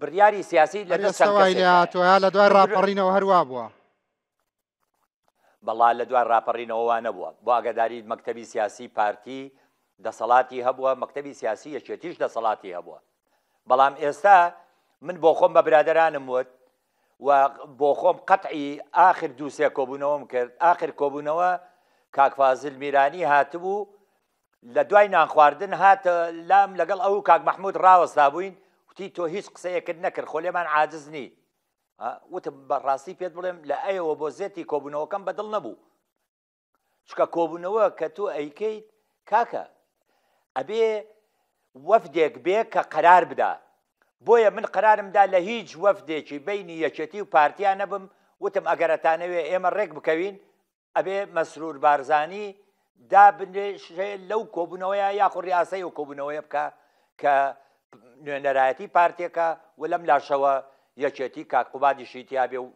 بڕیاری سیاسی لە دەست چەند کەسێکایە. لە دوای ڕاپەڕینەوە هەروا بووە. بەڵا لە دوای ڕاپەڕینەوە وا نەبووە. بۆ ئاگاداریت مەکتەبی سیاسی پارتی دەسەڵاتی هەبووە، مەکتەبی سیاسی یەکێتیش دەسەڵاتی هەبووە. بەڵام ئێستا من بۆ خۆم بە برادەرانم وت و بۆ خۆم قەتعی ئاخر دووسێ کۆبوونەوەم کرد ئاخر کۆبوونەوە کاک فازل میرانی هاتبوو لە دوای نانخواردن هاتە لام لەگەڵ ئەو کاک مححمود ڕاوەستا بووین وتی تۆ هیچ قسەیەکت نەکرد خۆ لێمان عاجز نی وتم بە ڕاستی پێت بڵێم لە ئەیەوە بۆ زێتی کۆبوونەوەکەم بەدڵ نەبوو چکە کۆبوونەوە کە تۆ ئەیکەیت کاکە ئەبێ وەفدێک بێ کە قەرار بدا بۆیە من قەرارم دا لە هیچ وەفدێکی بینی یەکێتی و پارتیا نەبم وتم ئەگەرەتانەوێ ئێمە ڕێک بکەوین ئەبێ مەسرور بارزانی دابنێشێ لەو کۆبوونەوەیە یاخۆ ڕیاسەی ئەو کۆبوونەوەیە بکا کە نوێنەرایەتی پارتێکە و لەم لاشەوە یەکێتی کاک قوبادیشی تیابێ و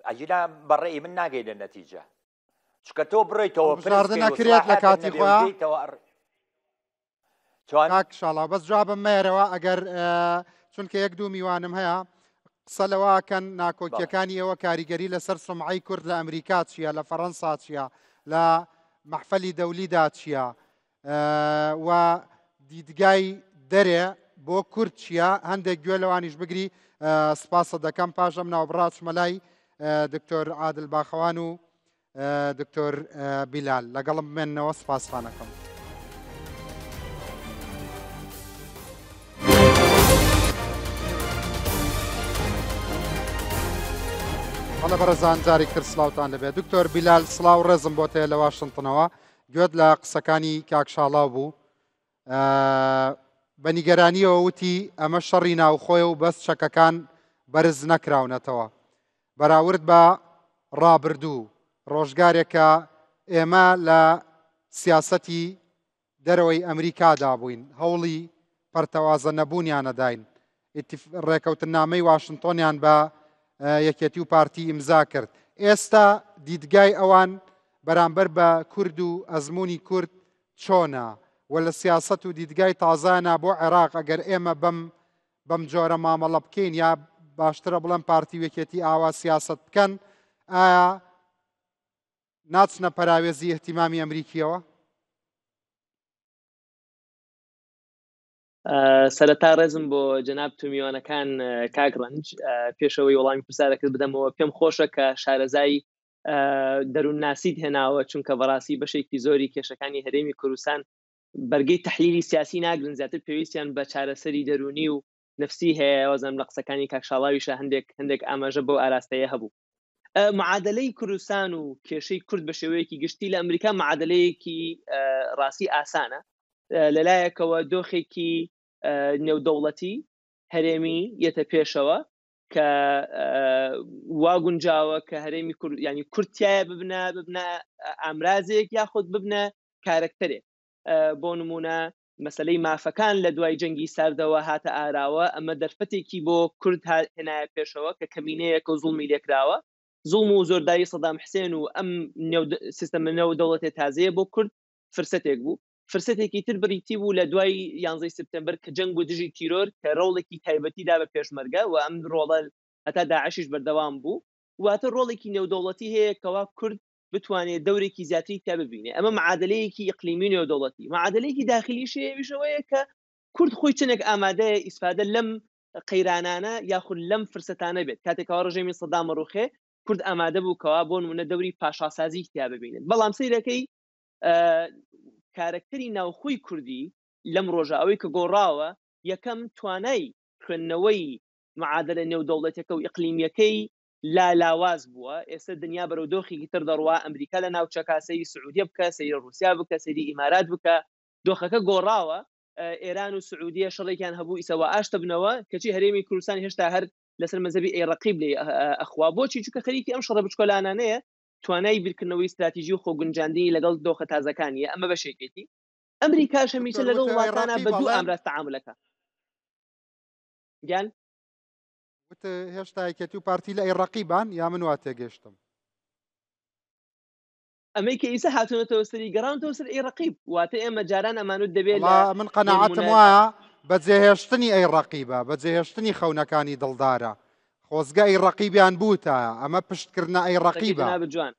ئەگینا بە ڕێی من ناگەینە نەتیجە چونکە تۆ بڕۆیتەوە پرس هەڵبژاردن بکەی و ئەکرێت لە سڵاحاتت کاتی نەبێ و خۆیا؟ دێیتەوە ئەڕ چۆن؟ کاک شاڵاو بەس جوابم مەیەرەوە ئەگەر چونکە یەک دوو میوانم هەیە قسە لەوە ئەکەن بەڵێ. ناکۆکیەکانی ئێوە کاریگەری لەسەر سومعەی کورد لە ئەمریکا چییە لە فەڕەنسا چییە لە مەحفەلی دەولیدا چییە و دیدگای دەرێ بۆ کورد چییە هەندێک گوێ لەوانیش بگری سپاسە دەکەم پاش ئەم ناوبڕا چمە لای دکتۆر عادل باخەوان و دکتۆر بیلال لەگەڵم بمێننەوە سپاستان ئەکەم. بەڵێ بەڕێزان جارێک تر سڵاوتان لەبێ دکتۆر بیلال سڵاو ڕێزم بۆ تێ لە واشنتنەوە گوێت لە قسەکانی کاک شاڵاو بوو بە نیگەرانیەوە وتی ئەمە شەڕی ناوخۆیە و بەس چەکەکان بەرز نەکراونەتەوە بەراورد بە ڕابردوو، ڕۆژگارێک کە ئێمە لە سیاسەتی دەرەوەی ئەمریکادا بووین، هەوڵی پەرتەوازە نەبوونیان ئەداین، ڕێکەوتننامەی واشنتۆنیان بە یەکێتی و پارتی ئیمزا کرد. ئێستا دیدگای ئەوان بەرامبەر بە کورد و ئەزموونی کورد چۆنە و لە سیاسەت و دیدگای تازەیانا بۆ عێراق ئەگەر ئێمە بەم بەم جۆرە مامەڵە بکەین یا باشترە بڵێم پارتی و یەکێتی ئاوا سیاسەت بکەن ئایا ناچنە پەراوێزی ئیهتیمامی ئەمریکیەوە؟ سەرەتا ڕێزم بۆ جەنابت و میوانەکان کاک ڕەنج پێشەوەی وەڵامی پرسیارەکەت بدەمەوە پێم خۆشە کە شارەزای دەروونناسیت هێناوە چونکە بەڕاستی بەشێکی زۆری کێشەکانی هەرێمی کوردستان بەرگەی تەحلیلی سیاسی ناگرن زیاتر پێویستیان بە چارەسەری دەروونی و نفسی هەیە وازم لە قسەکانی کاک شاڵاویشە هەندێک هەندێک ئاماژە بەو ئاراستەیە هەبوو معادلەی کوردستان و کێشەی کورد بە شێوەیەکی گشتی لە ئەمریکا معادلەیەکی ڕاستی ئاسانە لەلایەکەوە دۆخێکی نێودەوڵەتی هەرێمی یەتە پێشەوە کە وا گونجاوە کە هەرێمی کورد ینی کورتایە ببنە ببنە ئامرازێک یاخود ببنە کارەکتەرێک بۆ نمونە مەسلەی مافەکان لە دوای جەنگی ساردەوە هاتە ئاراوە ئەمە دەرفەتێکی بۆ کورد هێنایە پێشەوە کە کەمینەیەکە و زوڵمی لێکراوە زوڵم و زۆرداری سەدام حسێن و ئەم سیستەمە نێو دەوڵەتێ تازەیە بۆ کورد فرسەتێک بوو فرسەتێکی تر بریتی بوو لە دوای یانزەی سپتەمبەر کە جەنگ بوو دژی تیرۆر کە ڕۆڵێکی تایبەتی دا بە پێشمەرگە و ئەم ڕۆڵە هەتا داعشیش بەردەوام بوو واتە ڕۆڵێکی نێودەوڵەتی هەیە کەوا کورد بتوانێت دەورێکی زیاتری تیا ببینێ ئەمە معادلەیەکی ئیقلیمی نێودەوڵەتی معادلەیەکی داخلیش هەیە ئەویش ئەوەیە کە کورد خۆی چەندێک ئامادەیە ئیسفادە لەم قەیرانانە یاخود لەم فرسەتانە بێت کاتێکەوە ڕژێمی سەدام ڕوخێ کورد ئامادە بوو کەوا بۆ نمونە دەوری پاشاسازی تیا ببینێت بەڵام سەیرەکەی کارەکتەری ناوخۆی کوردی لەم ڕۆژە ئەوەی کە گۆڕاوە یەکەم توانای خوێندنەوەی معادلە نێودەوڵەتەکە و ئیقلیمیەکەی لا لاواز بووە ئێستا دنیا بەرەو دۆخێکی تر دەڕوا ئەمریکا لە ناوچەکە سەیری سعودیە بکە سەیری رووسیا بکە سەیری ئیمارات بکە دۆخەکە گۆڕاوە. ئێران و سعودیە شەڕێکیان هەبوو ئیسە وا ئاشتە بنەوە، کەچی هەرێمی کوردستان هێشتا هەر لەسەر مەزهەبی ئەی ڕەقیب لێی ئەخوا. بۆچی؟ چونکە خەریکی ئەم شەڕە بچکۆلانانەیە، توانای بیرکردنەوەی ستراتیژی و خۆگونجاندنی لەگەڵ دۆخە تازەکان نییە، ئەمە بەشێکێتی. ئەمریکاش هەمیشە دکتۆر لەگەڵ وتت ئەی وڵاتانا ڕەقیب بە دوو ئەڵێن ئامراز تەعامولەکا. گیان؟ وتت هێشتا یەکێتی و پارتی لە ئەی ڕەقیبان یا من وا تێگەیشتم؟ ئەمەی کە ئیسە هاتوونەتەوە سەری گەڕاونەتەوە سەر ئەی ڕەقیب، واتە ئێمە جاران ئەمانوت دەبێ لە وەڵا من بۆ قەناعەتم نموونە وایە بەجێهێشتنی ئەی ڕەقیبە، بەجێهێشتنی خەونەکانی دڵدارە. خۆزگە ئەی ڕەقیبیان بوتایە، ئەمە پشتکردنە ئەی قسەکەی ڕەقیبە. جەنابت جوان.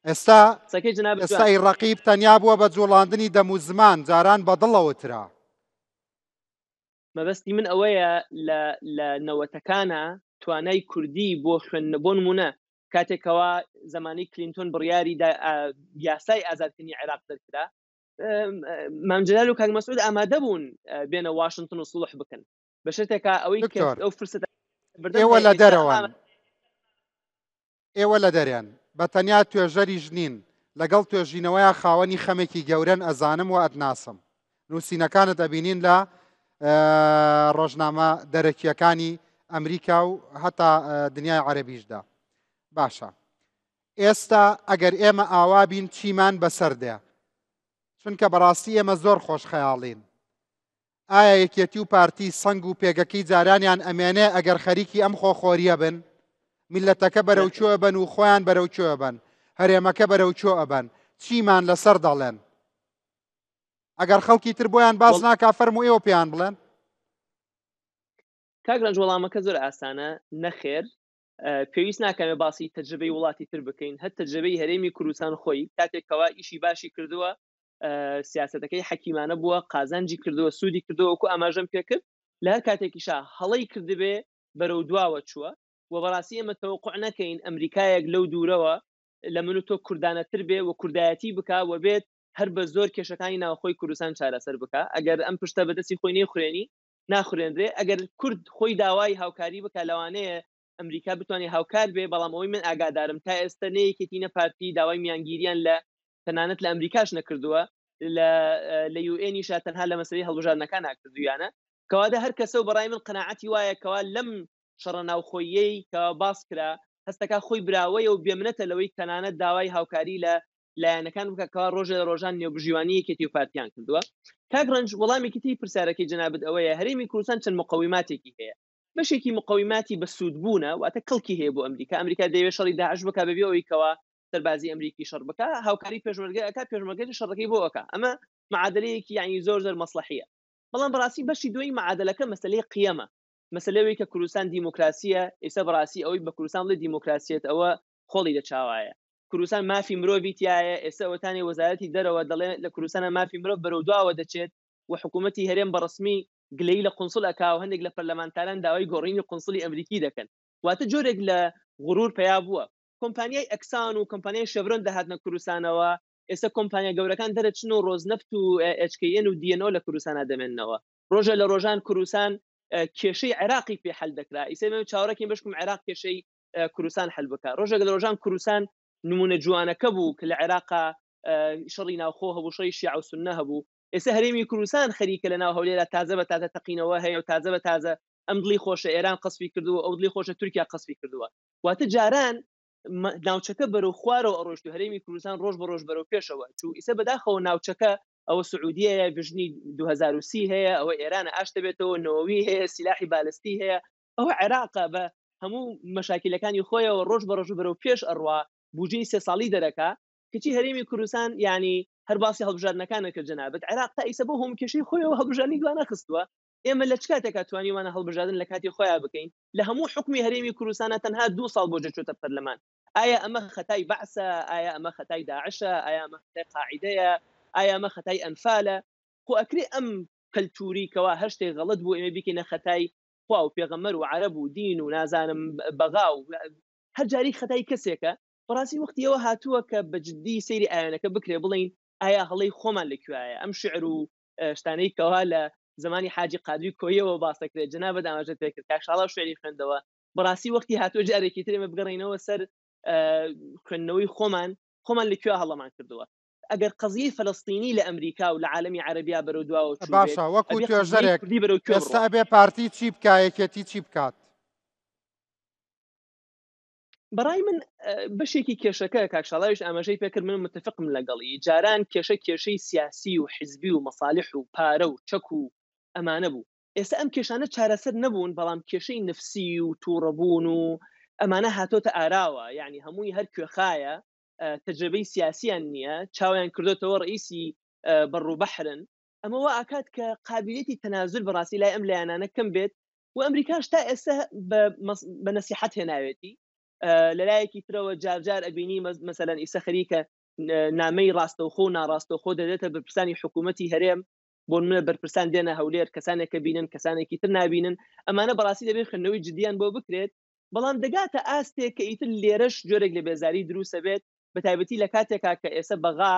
ئێستا قسەکەی جەنابت ئێستا جوان. ئەی ڕەقیب تەنیا بووە بە جوڵاندنی دەم و زمان، جاران بە دڵەوە ترا. مەبەستی من ئەوەیە لە لە نەوەتەکانا توانای کوردی بۆ خوێندنە بۆ نموونە کاتێک کەوا زەمانی کلینتۆن بڕیاری دا یاسای ئازادکردنی عێراق دەرکرا مام جەلال و کاک مەسعود ئامادە بوون بێنە واشنتن و سوڵح بکەن بە شەرتێکا ئەوەی کە دکتۆر ئەو فرسەتە بەردەم ئێوە هەیە لە ئێستا ئەم دەرەوەن ئامادە ئێوە لە دەرێن بە تەنیا توێژەریش نین، لەگەڵ توێژینەوەیا خاوەنی خەمێکی گەورەن ئەزانم و ئەتناسم. نووسینەکانت ئەبینین لە ڕۆژنامە دەرەکییەکانی ئەمریکا و هەتا دنیای عەرەبیشدا. باشە ئێستا ئەگەر ئێمە ئاوا بین چیمان بەسەر دێ؟ چونکە بەڕاستی ئێمە زۆر خۆشخەیاڵین. ئایا یەکێتی و پارتی سەنگ و پێگەکەی جارانیان ئەمێنێ ئەگەر خەریکی ئەم خۆخۆریە بن؟ میللەتەکە بەرەو کوێ ئەبەن و خۆیان بەرەو کوێ ئەبەن؟ هەرێمەکە بەرەو کوێ ئەبەن؟ چیمان لەسەر دەڵێن؟ ئەگەر خەڵکی تر بۆیان باس ناکا فەرموو ئێوە پێیان بڵێن. کاک ڕەنج وەڵامەکە زۆر ئاسانە، نەخێر پێویست ناکەمێ باسی تەجربەی وڵاتی تر بکەین، هەر تەجربەی هەرێمی کوردستان خۆی کاتێک کەوا ئیشی باشی کردووە سیاسەتەکەی حەکیمانە بووە، قازانجی کردووە، سوودی کردووە، وەکو ئاماژەم پێکرد لە هەر کاتێکیشا هەڵەی کردبێ بەرەو دواوە چووە و بەڕاستی ئێمە تەوەقوع نەکەین ئەمریکایەک لەو دوورەوە لە من و تۆ کوردانەتر بێ و کوردایەتی بکا و بێت هەر بە زۆر کێشەکانی ناوخۆی کوردستان چارەسەر بکا. ئەگەر ئەم پشتە بە دەستی خۆی نەیخورێنی ناخورێنرێ. ئەگەر کورد خۆی داوای هاوکاری بکا لەوانەیە ئەمریکا بتوانێت هاوکار بێ، بەڵام ئەوەی من ئاگادارم تا ئێستا نە یەکێتی نە پارتی داوای میانگیریان لە تەنانەت لە ئەمریکاش نەکردووە، لە لە یو ئێنیشا تەنها لە مەسەلەی هەڵبژاردنەکانا کردوویانە. کەواتە هەر کەسە و بەڕای من قەناعەتی وایە کەوا لەم شەڕە ناوخۆییەی کە باس کرا هەستەکا خۆی براوەیە و بێمنەتە لەوەی تەنانەت داوای هاوکاری لە لایەنەکان بکە کەوا ڕۆژێ لە ڕۆژان نێوبژیوانی یەکێتی و پارتیان کردووە. کاک ڕەنج وەڵامێکی تری پرسیارەکەی جەنابت ئەوەیە هەرێمی کوردستان چەند مقەویماتێکی هەیە. بەشێکی مقەویماتی بە سوودبوونە، واتە کەڵکی هەیە بۆ ئەمریکا. ئەمریکا دەیەوێت شەڕی داعش بکا بەبێ ئەوەی کەوا سەربازی ئەمریکی شەڕ بکا، هاوکاری پێشمەرگە ئەکا، پێشمەرگەش شەڕەکەی بۆ ئەکا. ئەمە معادلەیەکی یعنی زۆر زۆر مەسڵەحیە. بەڵام بەڕاستی بەشی دوێی معادلەکە مەسەلەی قیەمە، مەسەلەی ئەوەی کە کوردستان دیموکراسیە. ئێستا بەڕاستی ئەوەی بە کوردستان بڵێ دیموکراسیەت ئەوە خۆڵی لە چاوایە. کوردستان مافی مرۆڤی تایە. ئێستا ئەوەتانێ وەزارەتی دەرەوە دەڵێ لە کوردستانە مافی مرۆڤ بەرەو دواوە دەچێت و حکوومەتی هەرێم بە ڕەسمی گلەیی لە قونسڵ ئەکا و هەندێک لە پەرلەمانتاران داوای گۆڕینی قونسڵی ئەمریکی دەکەن. واتە جۆرێک لە غرور پەیا بووە. کۆمپانیای ئەکسان و کۆمپانیای شێڤرۆن دەهاتنە کوردستانەوە، ئێستا کۆمپانیا گەورەکان دەرەچن و ڕۆزنەفت و HKN و DNO لە کوردستانا دەمێننەوە. ڕۆژێ لە ڕۆژان کوردستان کێشەی عێراقی پێ حەل دەکرا، ئیسە ئێمە چاوەڕێکین بەشکم عێراق کێشەی کوردستان حەل بکا. ڕۆژێک لە ڕۆژان کوردستان نمونە جوانەکە بوو کە لە عێراقا شەڕی ناوخۆ هەبوو، شەڕی شیعە و سوننە هەبوو. ئێستا هەرێمی کوردستان خەریکە لە ناو هەولێرا تازە بە تازە تەقینەوە هەیە و تازە بە تازە ئەم دڵی خۆشە ئێران قەسفی کردووە، ئەو دڵی خۆشە تورکیا قەسفی کردووە. واتە جاران ناوچەکە بەرەو خوارەوە ئەڕۆشت و هەرێمی کوردستان ڕۆژ بە ڕۆژ بەرەو پێشەوە چوو. ئیسە بەداخەوە ناوچەکە ئەوە سعودیەیە، ڤژنی 2030 هەیە، ئەوە ئێرانە ئاش دەبێتەوە، نەوەوی هەیە، سیلاحی بالستی هەیە، ئەوە عێراقە بە هەموو مەشاکیلەکانی خۆیەوە ڕۆژ بە ڕۆژ بەرەو پێش ئەڕوا، بودجەی سێ ساڵی دەرەکا. کەچی هەرێمی کوردستان یعنی هەر باسی هەڵبژاردنەکانە کرد جەنابت، عێراق تا ئیسە بۆ هەموو کێشەی خۆیەوە هەڵبژاردنی دوا نەخستووە. ئێمە لە چ کاتێکا توانیومانە هەڵبژاردن لە کاتی خۆیان بکەین؟ لە هەموو حوکمی هەرێمی کوردستانە تەنها دوو ساڵ بۆ جەچۆتە پەرلەمان. ئایا ئەمە خەتای بەعسە؟ ئایا ئەمە خەتای داعشە؟ ئایا ئەمە خەتای قاعیدەیە؟ ئایا ئەمە خەتای ئەنفالە؟ خۆ ئەکرێ ئەم کەلتوری کەوا هەر شتێک غەڵەت بوو ئێمە بیکەینە خەتای خوا و پێغەمبەر و عەرەب و دین و نازانم بەغا و هەر جاری خەتای کەسێکە. بەڕاستی وەختی ئەوە هاتووە کە بە جدی سەیری ئایەنەکە بکرێ، بڵێین ئایا هەڵەی خۆمان لە کوێیە؟ ئەم شعر و شتانەی کەوا لە زمانی حاجی قادری کۆیەوە باس دەکرێت، جەنابت ئاماژەت پێ کرد، کاک شاڵاو شعری خوێندەوە. بەڕاستی وەختی هاتووە جارێکی تر ئێمە بگەڕێینەوە سەر خوێندنەوەی خۆمان، خۆمان لە کوێ هەڵەمان کردووە. ئەگەر قەزیەی فەلەستینی لە ئەمریکا و لە عالەمی عەرەبیا بەرەو دواوە چووبێت، باشە وەکو ئەبێ قەزیەی توێژەرێک کوردی بەرەو کوێ ئێستا بڕوا؟ ئەبێ پارتی چی بکا یەکێتی چی بکات؟ بەڕای من بەشێکی کێشەکە کاک شاڵاویش ئاماژەی پێکرد من متفقم لەگەڵی جاران کێشە کێشەی سیاسی و حزبی و مەسالح و پارە و چەک و ئەمانە بوو ئێستا ئەم کێشانە چارەسەر نەبوون بەڵام کێشەی نفسی و تووڕەبوون و ئەمانە هاتۆتە ئاراوە یعنی هەمووی هەر کوێخایە تەجربەی سیاسیان نییە چاویان کردوتەوە ڕئیسی بەڕ و بەحرن ئەمە وا ئاکات کە قابلیەتی تەنازول بەڕاستی لای ئەم لایەنانە کەم بێت و ئەمریکاش تا ئێستا بە نەسیحەت هێناوێتی لەلایەکی ترەوە جارجار ئەبینی مەسەلەن ئیسە خەریکە نامەی ڕاستەوخۆ و ناڕاستەوخۆ دەدێتە بەرپرسانی حکوومەتی هەرێم بۆ نمونە بەرپرسان دێنە هەولێر کەسانێک کە بینن کەسانێکی تر نابینن ئەمانە بەڕاستی دەبێت خوێندنەوەی جدیان بۆ بکرێت بەڵام دەگاتە ئاستێک کە ئیتر لێرەش جۆرێک لە بێزاری دروستە بێت بە تایبەتی لە کاتێکا کە ئێستا بەغا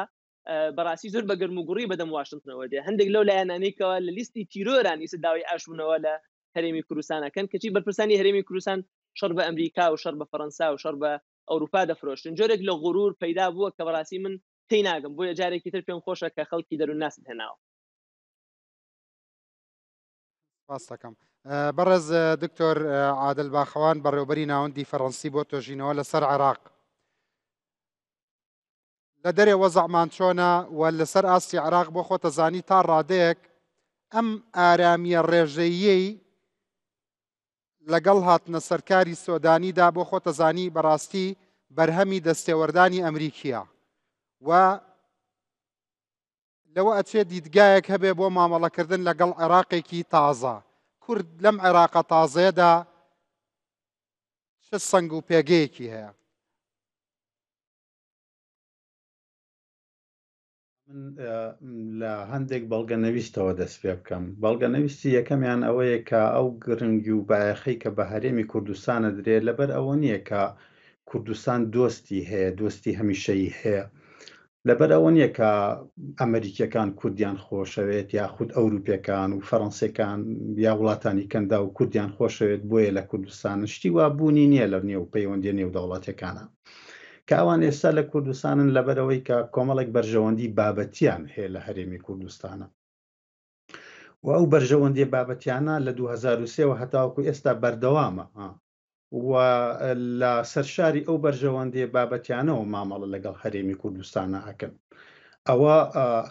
بەڕاستی زۆر بە گەرم و گوڕی بەدەم واشنتنەوە دێ هەندێک لەو لایەنانەی کەوا لە لیستی تیرۆران ئیستا داوای ئاشبوونەوە لە هەرێمی کوردستان ئەکەن کەچی بەرپرسانی هەرێمی کوردستان شەڕ بە ئەمریکا و شەڕ بە فەرەنسا و شەڕ بە ئەوروپا دەفرۆشن جۆرێک لە غرور پەیدا بووە کە بەڕاستی من تێی ناگەم بۆیە جارێکی تر پێم خۆشە کە خەڵکی دەروونناست هێناوە. سپاس دەکەم بەڕێز دکتۆر عادل باخەوان بەڕێوبەری ناوەندی فەڕەنسی بۆ تۆژینەوە لەسەر عێراق لە دەرێ وەزعمان چۆنە و لەسەر ئاستی عێراق بۆ خۆتەزانی تا ڕادەیەک ئەم ئارامیە ڕێژەییەی لەگەڵ هاتنە سەرکاری سۆدانیدا بۆ خۆتەزانی بەڕاستی بەرهەمی دەستێوەردانی ئەمریکیە و لەوە ئەچێ دیدگایەک هەبێ بۆ مامەڵەکردن لەگەڵ عێراقێکی تازە کورد لەم عێراقە تازەیەدا چ سەنگ و پێگەیەکی هەیە؟ من لە هەندێک بەڵگەنەویستەوە دەست پێ بکەم. بەڵگەنەویستی یەکەمیان ئەوەیە کە ئەو گرنگی و بایەخەی کە بە هەرێمی کوردستان ئەدرێ لەبەر ئەوە نییە کە کوردستان دۆستی هەیە، دۆستی هەمیشەیی هەیە. لەبەر ئەوە نییە کە ئەمەریکیەکان کوردیان خۆشەوێت یاخود ئەوروپیەکان و فەرەنسیەکان یا وڵاتانی کەنداو کوردیان خۆشەوێت بۆیە لە کوردستانن. شتی وا بوونی نییە لە نێو پەیوەندیە نێودەوڵەتیەکانا. کە ئەوان ئێستا لە کوردستانن لەبەرئەوەی کە کۆمەڵێک بەرژەوەندی بابەتیان هەیە لە هەرێمی کوردستانە و ئەو بەرژەوەندیە بابەتیانە لە 2003 وە هەتاوەکو ئێستا بەردەوامە و لە سەرشاری ئەو بەرژەوەندیە بابەتیانەوە مامەڵە لەگەڵ هەرێمی کوردستانە ئەکەن ئەوە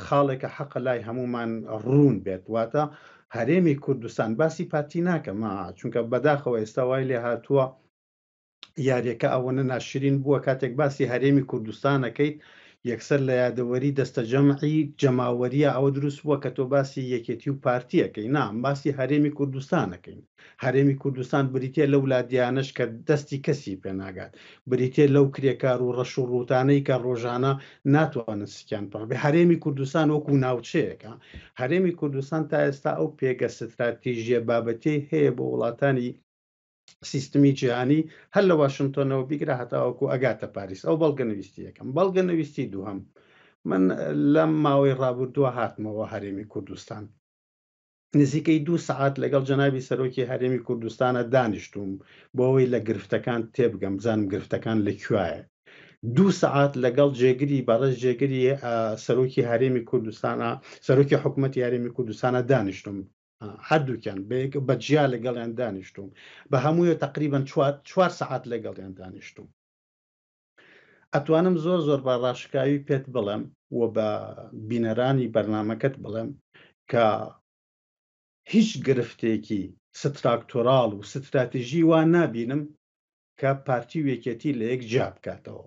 خاڵێکە حەقە لای هەمومان ڕوون بێت واتە هەرێمی کوردستان باسی پارتی ناکەم چونکە بەداخەوە ئێستا وای لێ هاتووە یاریەکە ئەوەنە ناشرین بووە کاتێک باسی هەرێمی کوردستان ئەکەیت یەکسەر لە یادەوەری دەستەجەمعی جەماوەریە ئەوە دروست بووە کە تۆ باسی یەکێتی و پارتی ئەکەی نا باسی هەرێمی کوردستان ئەکەین هەرێمی کوردستان بریتە لەو لادیانەش کە دەستی کەسی پێناگات بریتە لەو کرێکار و ڕەش و ڕووتانەی کە ڕۆژانە ناتوانن سکیان پڕ بێ هەرێمی کوردستان وەکو ناوچەیەکە هەرێمی کوردستان تا ئێستا ئەو پێگە ستراتیژیە بابەتیەی هەیە بۆ وڵاتانی سیستمی جیهانی هەر لە واشنتۆنەوە بیگرە هەتاوەکو ئەگاتە پاریس ئەو بەڵگە نویستی یەکەم بەڵگە نویستی دووهەم من لەم ماوەی ڕابردووە هاتمەوە هەرێمی کوردستان نزیکەی دوو سەعات لەگەڵ جەنابی سەرۆکی هەرێمی کوردستانە دانیشتوم بۆ ئەوەی لە گرفتەکان تێبگەم بزانم گرفتەکان لە کوایە دوو سەعات لەگەڵ جێگری بەڕێز جێگری سەرۆکی هەرێمی کوردستانە سەرۆکی حکوومەتی هەرێمی کوردستانە دانیشتم هەردووکیان بەیەک بە جیا لەگەڵیان دانیشتوم بە هەموویە تقریبان چوار سەعات لەگەڵیان دانیشتوم ئەتوانم زۆر زۆر بە ڕاشکاوی پێت بڵێم و بە بینەرانی بەرنمەکەت بڵێم کە هیچ گرفتێکی ستراکتۆراڵ و ستراتیژی وا نابینم کە پارتی و یەکێتی لە یەک جیا بکاتەوە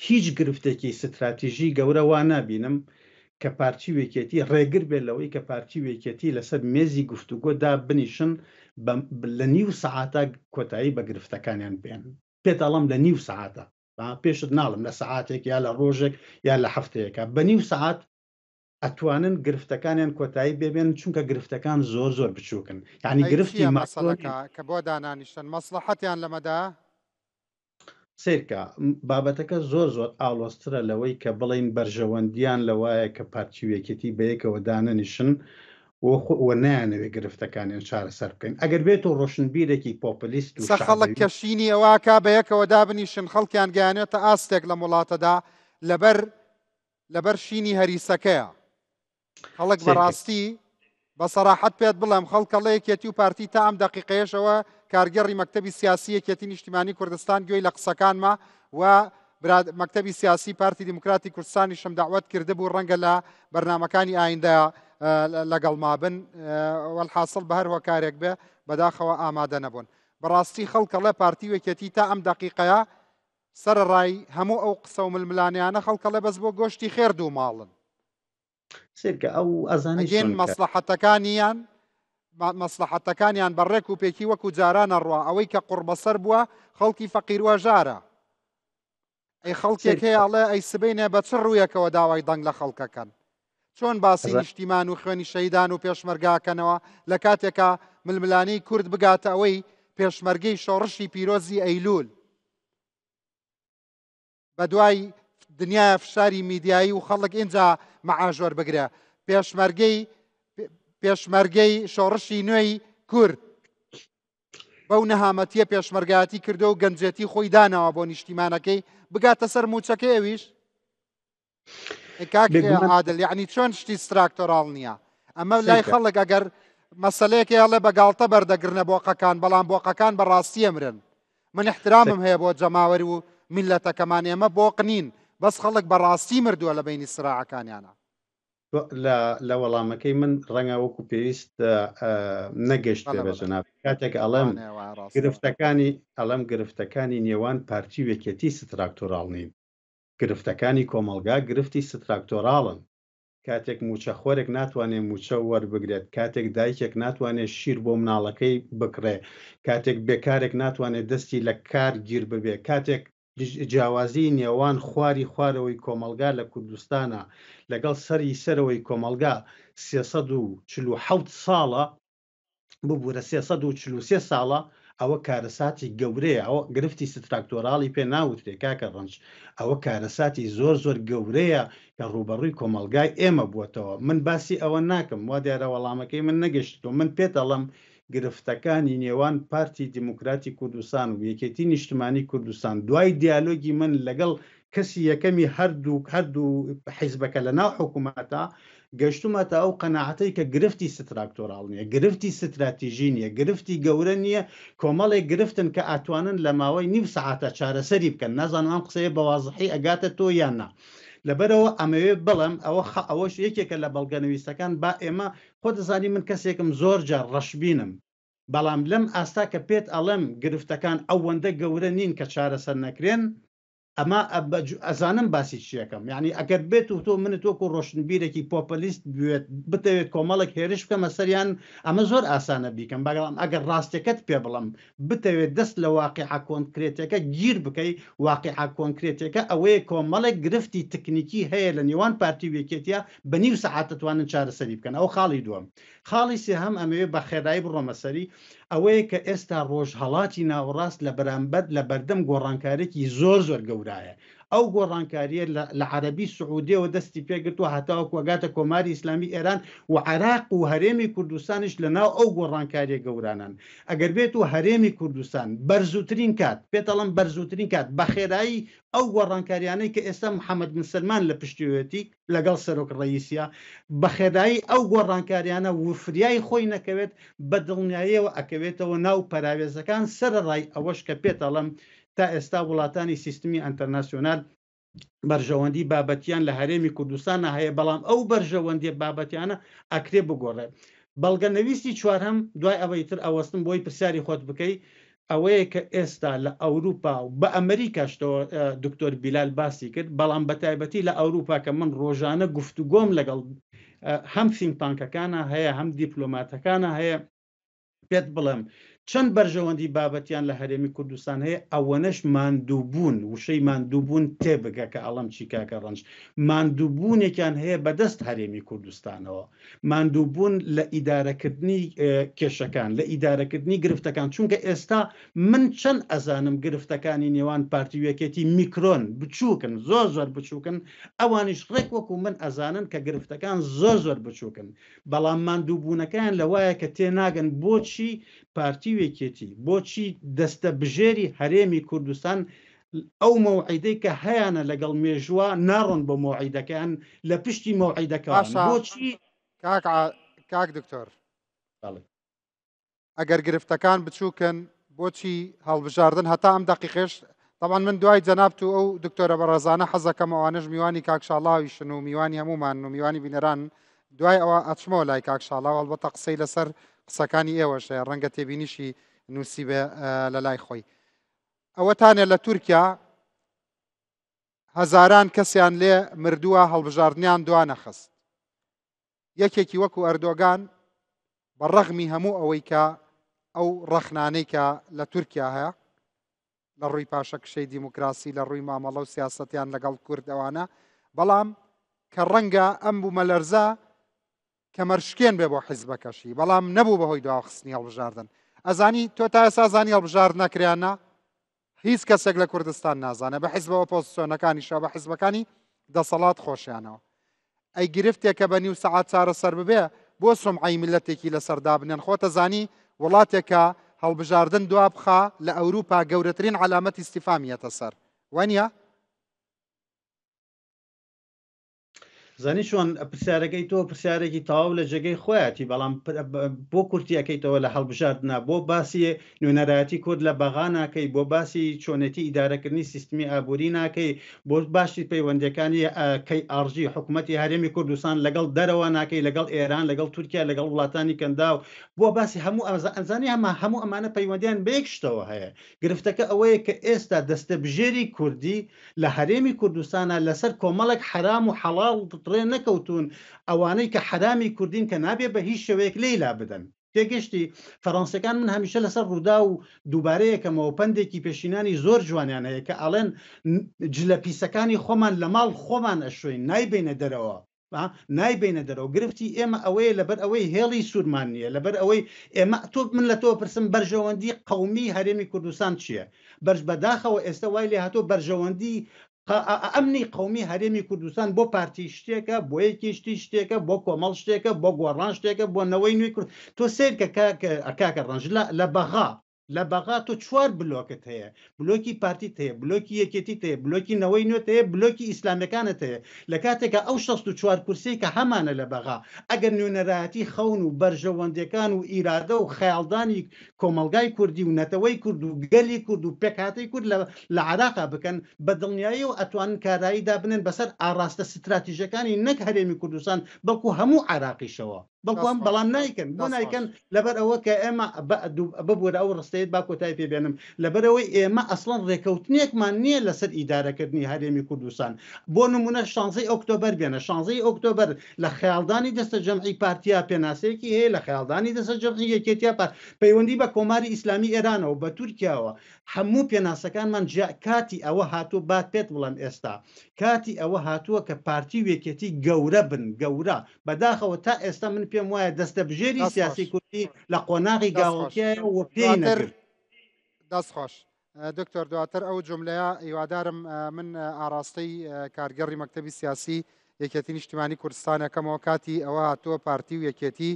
هیچ گرفتێکی ستراتیژی گەورە وا نابینم کە پارتی و یەکێتی ڕێگر بێت لەوەی کە پارتی و یەکێتی لەسەر مێزی گفتوگۆ دابنیشن لە نیو سەعاتا کۆتایی بە گرفتەکانیان بێنن. پێت ئەڵێم لە نیو سەعاتا، پێشت ناڵێم لە سەعاتێک یا لە ڕۆژێک یا لە هەفتەیەکا، بە نیو سەعات ئەتوانن گرفتەکانیان کۆتایی پێ بێنن چونکە گرفتەکان زۆر زۆر بچووکن یانی ئەی گرفتی چییە ماکرۆ مەسەلەکە کە بۆ دانانیشتن؟ مەسڵەحەتیان لەمەدا؟ سەیرکە، بابەتەکە زۆر زۆر ئاڵۆزترە لەوەی کە بڵێین بەرژەوەندیان لەوایە کە پارتی و یەکێتی بەیەکەوە دانەنیشن و و نایانەوێت گرفتەکانیان چارەسەر بکەن. ئەگەر بێت و ڕۆشنبیرێکی پۆپلیست و سە خەڵک شەعبەوی. کە شینی ئەوە ئەکا بەیەکەوە دابنیشن خەڵکیان گەیانێتە ئاستێک لەم وڵاتەدا لەبەر. لەبەر شینی هەریسەکەیە. خەڵک بەڕاستی بە سەراحەت پێت بڵێم خەڵکە ڵێ یەکێتی و پارتی تا ئەم دەقیقەیەشەوە کارگێڕی مەکتەبی سیاسی یەکێتی نیشتیمانی کوردستان گوێی لە قسەکانمە و مەکتەبی سیاسی پارتی دیموکراتی کوردستانیشم داوت کردبوو ڕەنگە لە بەرنمەکانی ئایندە لەگەڵ مابن وەلحاصل بە هەر هۆکارێک بێ بەداخەوە ئامادە نەبوون بەڕاستی خەڵکەڵێ پارتی وەکێتی تا ئەم دەقیقەیە سەرەڕای هەموو ئەو قسە و ململانێیانە خەڵک ئەڵێ بەس بۆ گۆشتی خێر دووماڵن. سەیرکە ئەو ئەزانی ئەگێن چۆن کە مەسڵەحەتەکانیان مەسڵەحەتەکانیان بە ڕێک و پێکی وەکو جاران ئەڕوا ئەوەی کە قوڕبەسەر بووە خەڵکی فەقیر و هەژارە. ئەی خەڵکێک سەیرکە هەیە ئەڵێ ئەی سبەینێ بە چ ڕوویەکەوە داوای دەنگ لە خەڵکەکەن؟ چۆن باسی ئەزا نیشتیمان و خوێنی شەهیدان و پێشمەرگە ئەکەنەوە لە کاتێکا ململانێی کورد بگاتە ئەوەی پێشمەرگەی شۆڕشی پیرۆزی ئەیلول بەدوای دنیاە فشاری میدیایی و خەڵک ئینجا مەعاش وەربگرێ پێشمەرگەی پێشمەرگەی شۆڕشی نوێی کورد بەو نەهامەتیە پێشمەرگایەتی کردو و گەنجێتی خۆی داناوە بۆ نیشتیمانەکەی بگاتە سەر موچەکەی ئەویش کاک عادل یعنی چۆن شتی ستراکتۆراڵ نییە ئەمە لای خەڵک ئەگەر مەسلەیەکی هەڵێ بە گاڵتە بەردەگرنە بۆقەکان بەڵام بۆقەکان بەڕاستی ئەمرن من احترامم هەیە بۆ جەماوەر و میلەتەکەمان ئێمە بۆق نین بەس خەڵک بەڕاستی مردووە لە بینی سراعەکانیانە لە وەڵامەکەی من ڕەنگە وەکو پێویست نەگەشت پێ بە جەناب کاتێک ئەڵێم گرفتەکانی ئەڵێم گرفتەکانی نێوان پارتی و یەکێتی ستراکتۆراڵ نین گرفتەکانی کۆمەڵگا گرفتی ستراکتۆراڵن. کاتێک مووچەخۆرێک ناتوانێ مووچە وەربگرێت، کاتێک دایکێک ناتوانێ شیر بۆ مناڵەکەی بکڕێ، کاتێک بێکارێک ناتوانێ دەستی لە کار گیر ببێ، کاتێک جیاوازیی نێوان خواری خوارەوەی کۆمەڵگا لە کوردستانا لەگەڵ سەری سەرەوەی کۆمەڵگا 347 ساڵە، ببورە 343 ساڵە ئەوە کارەساتی گەورەیە ئەوە گرفتی ستراکتۆراڵی پێ ناوترێ کاکە ڕەنج ئەوە کارەساتی زۆر زۆر گەورەیە کە ڕووبەڕووی کۆمەڵگای ئێمە بووەتەوە من باسی ئەوە ناکەم وا دیارە وەڵامەکەی من نەگەشتەوە من پێت ئەڵێم گرفتەکانی نێوان پارتی دیموکراتی کوردستان و یەکێتی نیشتمانی کوردستان دوای دیالۆگی من لەگەڵ کەسی یەکەمی هەردوو هەردوو حیزبەکە لە ناو حکوومەتە گەشتومەتە ئەو قەناعەتەی کە گرفتی ستراکتۆراڵ نییە، گرفتی ستراتیژی نییە، گرفتی گەورە نییە، کۆمەڵێک گرفتن کە ئەتوانن لە ماوەی نیو سەعاتا چارەسەری بکەن، نازانم ئەم قسەیە بە وازحی ئەگاتە تۆ یان نا. لەبەرئەوە ئەمەوێ بڵێم ئەوە خە ئەوەش یەکێکە لە بەڵگەنەویستەکان با ئێمە خۆ دەزانی من کەسێکم زۆر جار ڕەشبینم، بەڵام لەم ئاستا کە پێت ئەڵێم گرفتەکان ئەوەندە گەورە نین کە چارەسەر نەکرێن، ئەمە ئەزانم باسی چیەکەم یعنی ئەگەر بێت و تۆ منت وەکو ڕۆشنبیرێکی پۆپەلیست بوێت بتەوێت کۆمەڵێک هێرش بکەمە سەریان ئەمە زۆر ئاسانە بیکەم بەڵام ئەگەر ڕاستەکەت پێ بڵم بتەوێت دەست لە واقیعە کۆنکرێتەکە گیر بکەی واقیعە کۆنکرێتەکە ئەوەیە کۆمەڵێک گرفتی تکنیکی هەیە لە نێوان پارتی و یەکێتیە بە نیو سەعات دەتوانن چارەسەری بکەن ئەو خاڵی دووەم خاڵی سێهەم ئەمەوێ بە خێرایی بڕۆمە سەری ئەوەیە کە ئێستا ڕۆژهەڵاتی ناوەڕاست لە بەرامبەر لە بەردەم گۆڕانکاریەکی زۆر زۆر گەورایە. ئەو گۆڕانکاریە لە لە عەرەبی سعودیەوە دەستی پێگرتووە هەتاوەکو ئەگاتە کۆماری ئیسلامی ئێران و عێراق و هەرێمی کوردستانیش لە ناو ئەو گۆڕانکاریە گەورانەن. ئەگەر بێت و هەرێمی کوردستان بەرزووترین کات، پێت ئەڵێم بەرزووترین کات، بە خێرایی ئەو گۆڕانکاریانەی کە ئێستا محەمەد بن سەلمان لە پشتیەوەیەتی، لەگەڵ سەرۆک ڕەئیسیە بە خێرایی ئەو گۆڕانکاریانە وفریای خۆی نەکەوێت بە دڵنیایەوە ئەکەوێتەوە ناو پەراوێزەکان سەرەڕای ئەوەش کە پێت ئەڵێم تا ئێستا وڵاتانی سیستمی ئەنتەرناسیۆنال بەرژەوەندی بابەتیان لە هەرێمی کوردستانە هەیە بەڵام ئەو بەرژەوەندیە بابەتیانە ئەکرێ بگۆڕێ بەڵگەنەویستی چوارهەم دوای ئەوەی تر ئەوەستم بۆی پرسیاری خۆت بکەی ئەوەیە کە ئێستا لە ئەوروپا و بە ئەمریکاشتەوە دکتۆر بیلال باسی کرد، بەڵام بە تایبەتی لە ئەوروپا کە من ڕۆژانە گفتوگۆم لەگەڵ هەم think tank ەکانە هەیە هەم دیپلۆماتەکانە هەیە، پێت بڵێم چەند بەرژەوەندی بابەتیان لە هەرێمی کوردستان هەیە ئەوەنەش ماندووبوون، وشەی ماندووبوون تێبگە کە ئەڵێم چی کاکە ڕەنج، ماندووبوونێکیان هەیە بەدەست هەرێمی کوردستانەوە. ماندووبوون لە ئیدارەکردنی کێشەکان، لە ئیدارەکردنی گرفتەکان، چونکە ئێستا من چەند ئەزانم گرفتەکانی نێوان پارتی و یەکێتی میکرۆن، بچووکن، زۆر زۆر بچووکن، ئەوانیش ڕێک وەکو من ئەزانن کە گرفتەکان زۆر زۆر بچووکن، بەڵام ماندووبوونەکەیان لەوایە کە تێناگەن بۆچی پارتی و یەکێتی، بۆچی دەستەبژێری هەرێمی کوردستان. ئەو مەوعیدەی کە هەیانە لەگەڵ مێژووە ناڕۆن بۆ مەوعیدەکەیان لە پشتی مەوعیدەکەوان. باشە بۆچی؟ کاک عا کاک دکتۆر بەڵێ. ئەگەر گرفتەکان بچووکن بۆچی هەڵبژاردن هەتا ئەم دەقیقەیەش تەبعەن من دوای جەنابت و ئەو دکتۆرە بەڕێزانە حەزەکەم ئەوانەش میوانی کاک شاڵاویشن و میوانی هەموومانن و میوانی بینەرانن دوای ئەوە ئەچمەوە لای کاک شاڵاو ئەڵبەتە قسەی لەسەر قسەکانی ئێوەش هەیە ڕەنگە تێبینیشی نووسیبێ لە لای خۆی ئەوەتانە لە تورکیا هەزاران کەسیان لێ مردووە هەڵبژاردنیان دوانەخست یەکێکی وەکو ئەردۆگان بە ڕەغمی هەموو ئەوەی کە ئەو ڕەخنانەی کە لە تورکیا هەیە لە ڕووی پاشەکشەی دیموکراسی لە ڕووی مامەڵە و سیاسەتیان لەگەڵ کورد ئەوانە بەڵام کە ڕەنگە ئەم بوومەلەرزە کەمەرشکێن بێ بۆ حیزبەکەشی بەڵام نەبوو بەهۆی دواخستنی هەڵبژاردن ئەزانی تۆ تا ئێستا زانی هەڵبژارد نەکریان نا هیچ کەسێک لە کوردستان نازانێت بە حیزبە ئۆپۆزسیۆنەکانیشەوە بە حیزبەکانی دەسەڵات خۆشیانەوە ئەی گرفتێکە بە نیو سەعات چارەسەر ببێ بۆ سومعەی میللەتێکی لەسەر دابنێن خۆتە زانی وڵاتێکە هەڵبژاردن دوا بخا لە ئەوروپا گەورەترین عەلامەتی ئیستیفامیەتە سەر وەنیە؟ زانی چۆن پرسیارەکەی تۆ پرسیارێکی تەواو لە جێگەی خۆیەتی بەڵام بۆ کورتیەکەیتەوە لە هەڵبژاردنا بۆ باسی نوێنەرایەتی کورد لە بەغا ناکەی بۆ باسی چۆنێتی ئیدارەکردنی سیستمی ئابووری ناکەی بۆ باسی پەیوەندیەکانی KRG حکوومەتی هەرێمی کوردستان لەگەڵ دەرەوە ناکەی لەگەڵ ئێران لەگەڵ تورکیا لەگەڵ وڵاتانی کەنداو بۆ باسی هەموو ئەزانی هەمە هەموو ئەمانە پەیوەندیان بە یەک شتەوە هەیە گرفتەکە ئەوەیە کە ئێستا دەستەبژێری کوردی لە هەرێمی کوردستانا لەسەر کۆمەڵێک حەرام و حەڵاڵ ڕێ نەکەوتوون، ئەوانەی کە حەرامی کوردین کە نابێ بە هیچ شێوەیەک لێی لابدەن. تێگەشتی؟ فەرەنسیەکان من هەمیشە لەسەر ڕووداو دووبارەیەکەمەوە پەندێکی پێشینانی زۆر جوانیان هەیە کە ئەڵێن جلە پیسەکانی خۆمان لە ماڵ خۆمان ئەشۆین نایبەینە دەرەوە. نایبەینە دەرەوە گرفتی ئێمە ئەوەیە لەبەر ئەوەی هێڵی سوورمان نییە لەبەر ئەوەی ئێمە تۆ من لە تۆ پرسم بەرژەوەندی قومی هەرێمی کوردستان چییە؟ بەرز بەداخەوە ئێستا وای لێ هاتۆ بەرژەوەندی ئەمنی قومی هەرێمی کوردستان بۆ پارتی شتێکە بۆ یەکێشتی شتێکە بۆ کۆمەڵ شتێکە بۆ گۆڕان شتێکە بۆ نەوەی نوێی کورد تۆ سەیرکە کاکە ڕەنج لە بەغا لە بەغا تۆ چوار بلۆکت هەیە، بلۆکی پارتیت هەیە، بلۆکی یەکێتیت هەیە، بلۆکی نەوەی نوێت هەیە، بلۆکی ئیسلامیەکانت هەیە، لە کاتێکا ئەو 64 کورسیەی کە هەمانە لە بەغا ئەگەر نوێنەرایەتی خەون و بەرژەوەندیەکان و ئیرادە و خەیاڵدانی کۆمەڵگای کوردی و نەتەوەی کورد و گەلی کورد و پێکهاتەی کورد لە لە عێراقا بکەن بە دڵنیاییەوە ئەتوانن کارایی دابنێن بەسەر ئاڕاستە ستراتیژەکانی نەک هەرێمی کوردستان بەڵکو هەموو عێراقیشەوە. بەڵکو دەست ئەم خۆش بەڵام نایکەن بۆ دەست خۆش. نایکەن لەبەر ئەوە کە ئێمە ببورە ئەو ڕستەیەت با کۆتای پێ بێنم لەبەرئەوەی ئێمە ئەسڵەن ڕێکەوتنێکمان نییە لەسەر ئیدارەکردنی هەرێمی کوردستان بۆ نمونە شانزەی ئۆکتۆبەر بێنە شانزەی ئۆکتۆبەر لە خەیاڵدانی دەستە جەمعی پارتیا پێناسەیەکی هەیە لە خەیاڵدانی دەستە جەمعی یەکێتیا پار پەیوەندی بە کۆماری ئیسلامی ئێرانەوە بە تورکیاوە هەموو پێناسەکانمان جیا کاتی ئەوە هاتووە با پێت بڵێم ئێستا کاتی ئەوە هاتووە کە پارتی و یەکێتی گەورە بن گەورە بەداخەوە تا ئێستا من پێم وایە دەستەبژێری دەست خۆش سیاسی کوردی لە قۆناغی دەست خۆش گاوڵکیایە و پێی دواتر نەگرت. دەست خۆش دکتۆر دواتر ئەو جوملەیە هیوادارم من ئاراستەی کارگێڕی مەکتەبی سیاسی یەکێتی نیشتیمانی کوردستان ئەکەمەوە کاتی ئەوە هاتووە پارتی و یەکێتی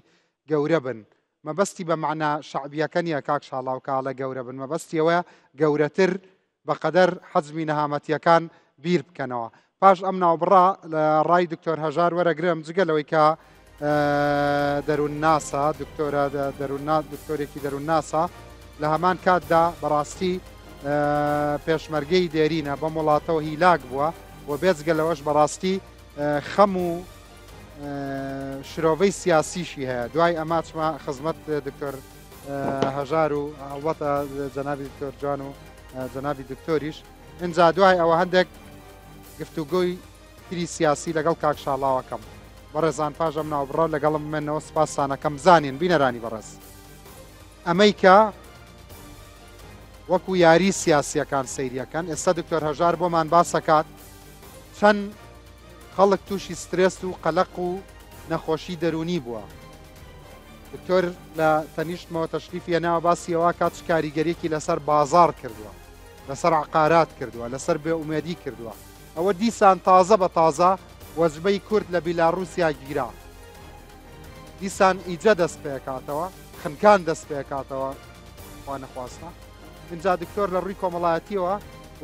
گەورە بن مەبەستی بە مەعنا شەعبیەکە نییە کاک شاڵاو کە ئەڵێ گەورە بن مەبەستی ئەوەیە گەورەتر بەقەدەر حەجمی نەهامەتیەکان بیر بکەنەوە. پاش ئەم ناوبڕە لە ڕای دکتۆر هەژار وەرەگرم جگە لەوەی کە دەروونناسە دکتۆرە دەرووننا دکتۆرێکی دەروونناسە لە هەمان کاتدا بەڕاستی پێشمەرگەی دێرینە بەم وڵاتەوە هیلاک بووە و بێجگە لەوەش بەڕاستی خەم و شرۆڤەی سیاسیشی هەیە دوای ئەمە چمە خزمەت دکتۆر هەژار و هەڵبەتە جەنابی دکتۆر جوان و جەنابی دکتۆریش ئینجا دوای ئەوە هەندێک گفتوگۆی تری سیاسی لەگەڵ کاک شاڵاوەکەم بەڕێزان پاش ئەم ناوبڕە لەگەڵم بمێنەوە سپاستانەکەم بزانین بینەرانی بەڕێز ئەمەی کە وەکو یاری سیاسیەکان سەیریەکەن ئێستا دکتۆر هەژار بۆمان باسەکات چەند خەڵک تووشی سترێس و قەلەق و نەخۆشی دەروونی بووە. دکتۆر لە تەنیشتمەوە تەشریفی هێناوە باسی ئەوە کات چ کاریگەریەکی لەسەر بازاڕ کردووە، لەسەر عەقارات کردووە، لەسەر بێ ئومێدی کردووە. ئەوە دیسان تازە بە تازە وەجبەی کورد لە بیلاڕووسیا گیرا. دیسان ئیجە دەست پێکاتەوە، خنکان دەست پێکاتەوە خوا نەخواستە. ئینجا دکتۆر لە ڕووی کۆمەڵایەتیەوە.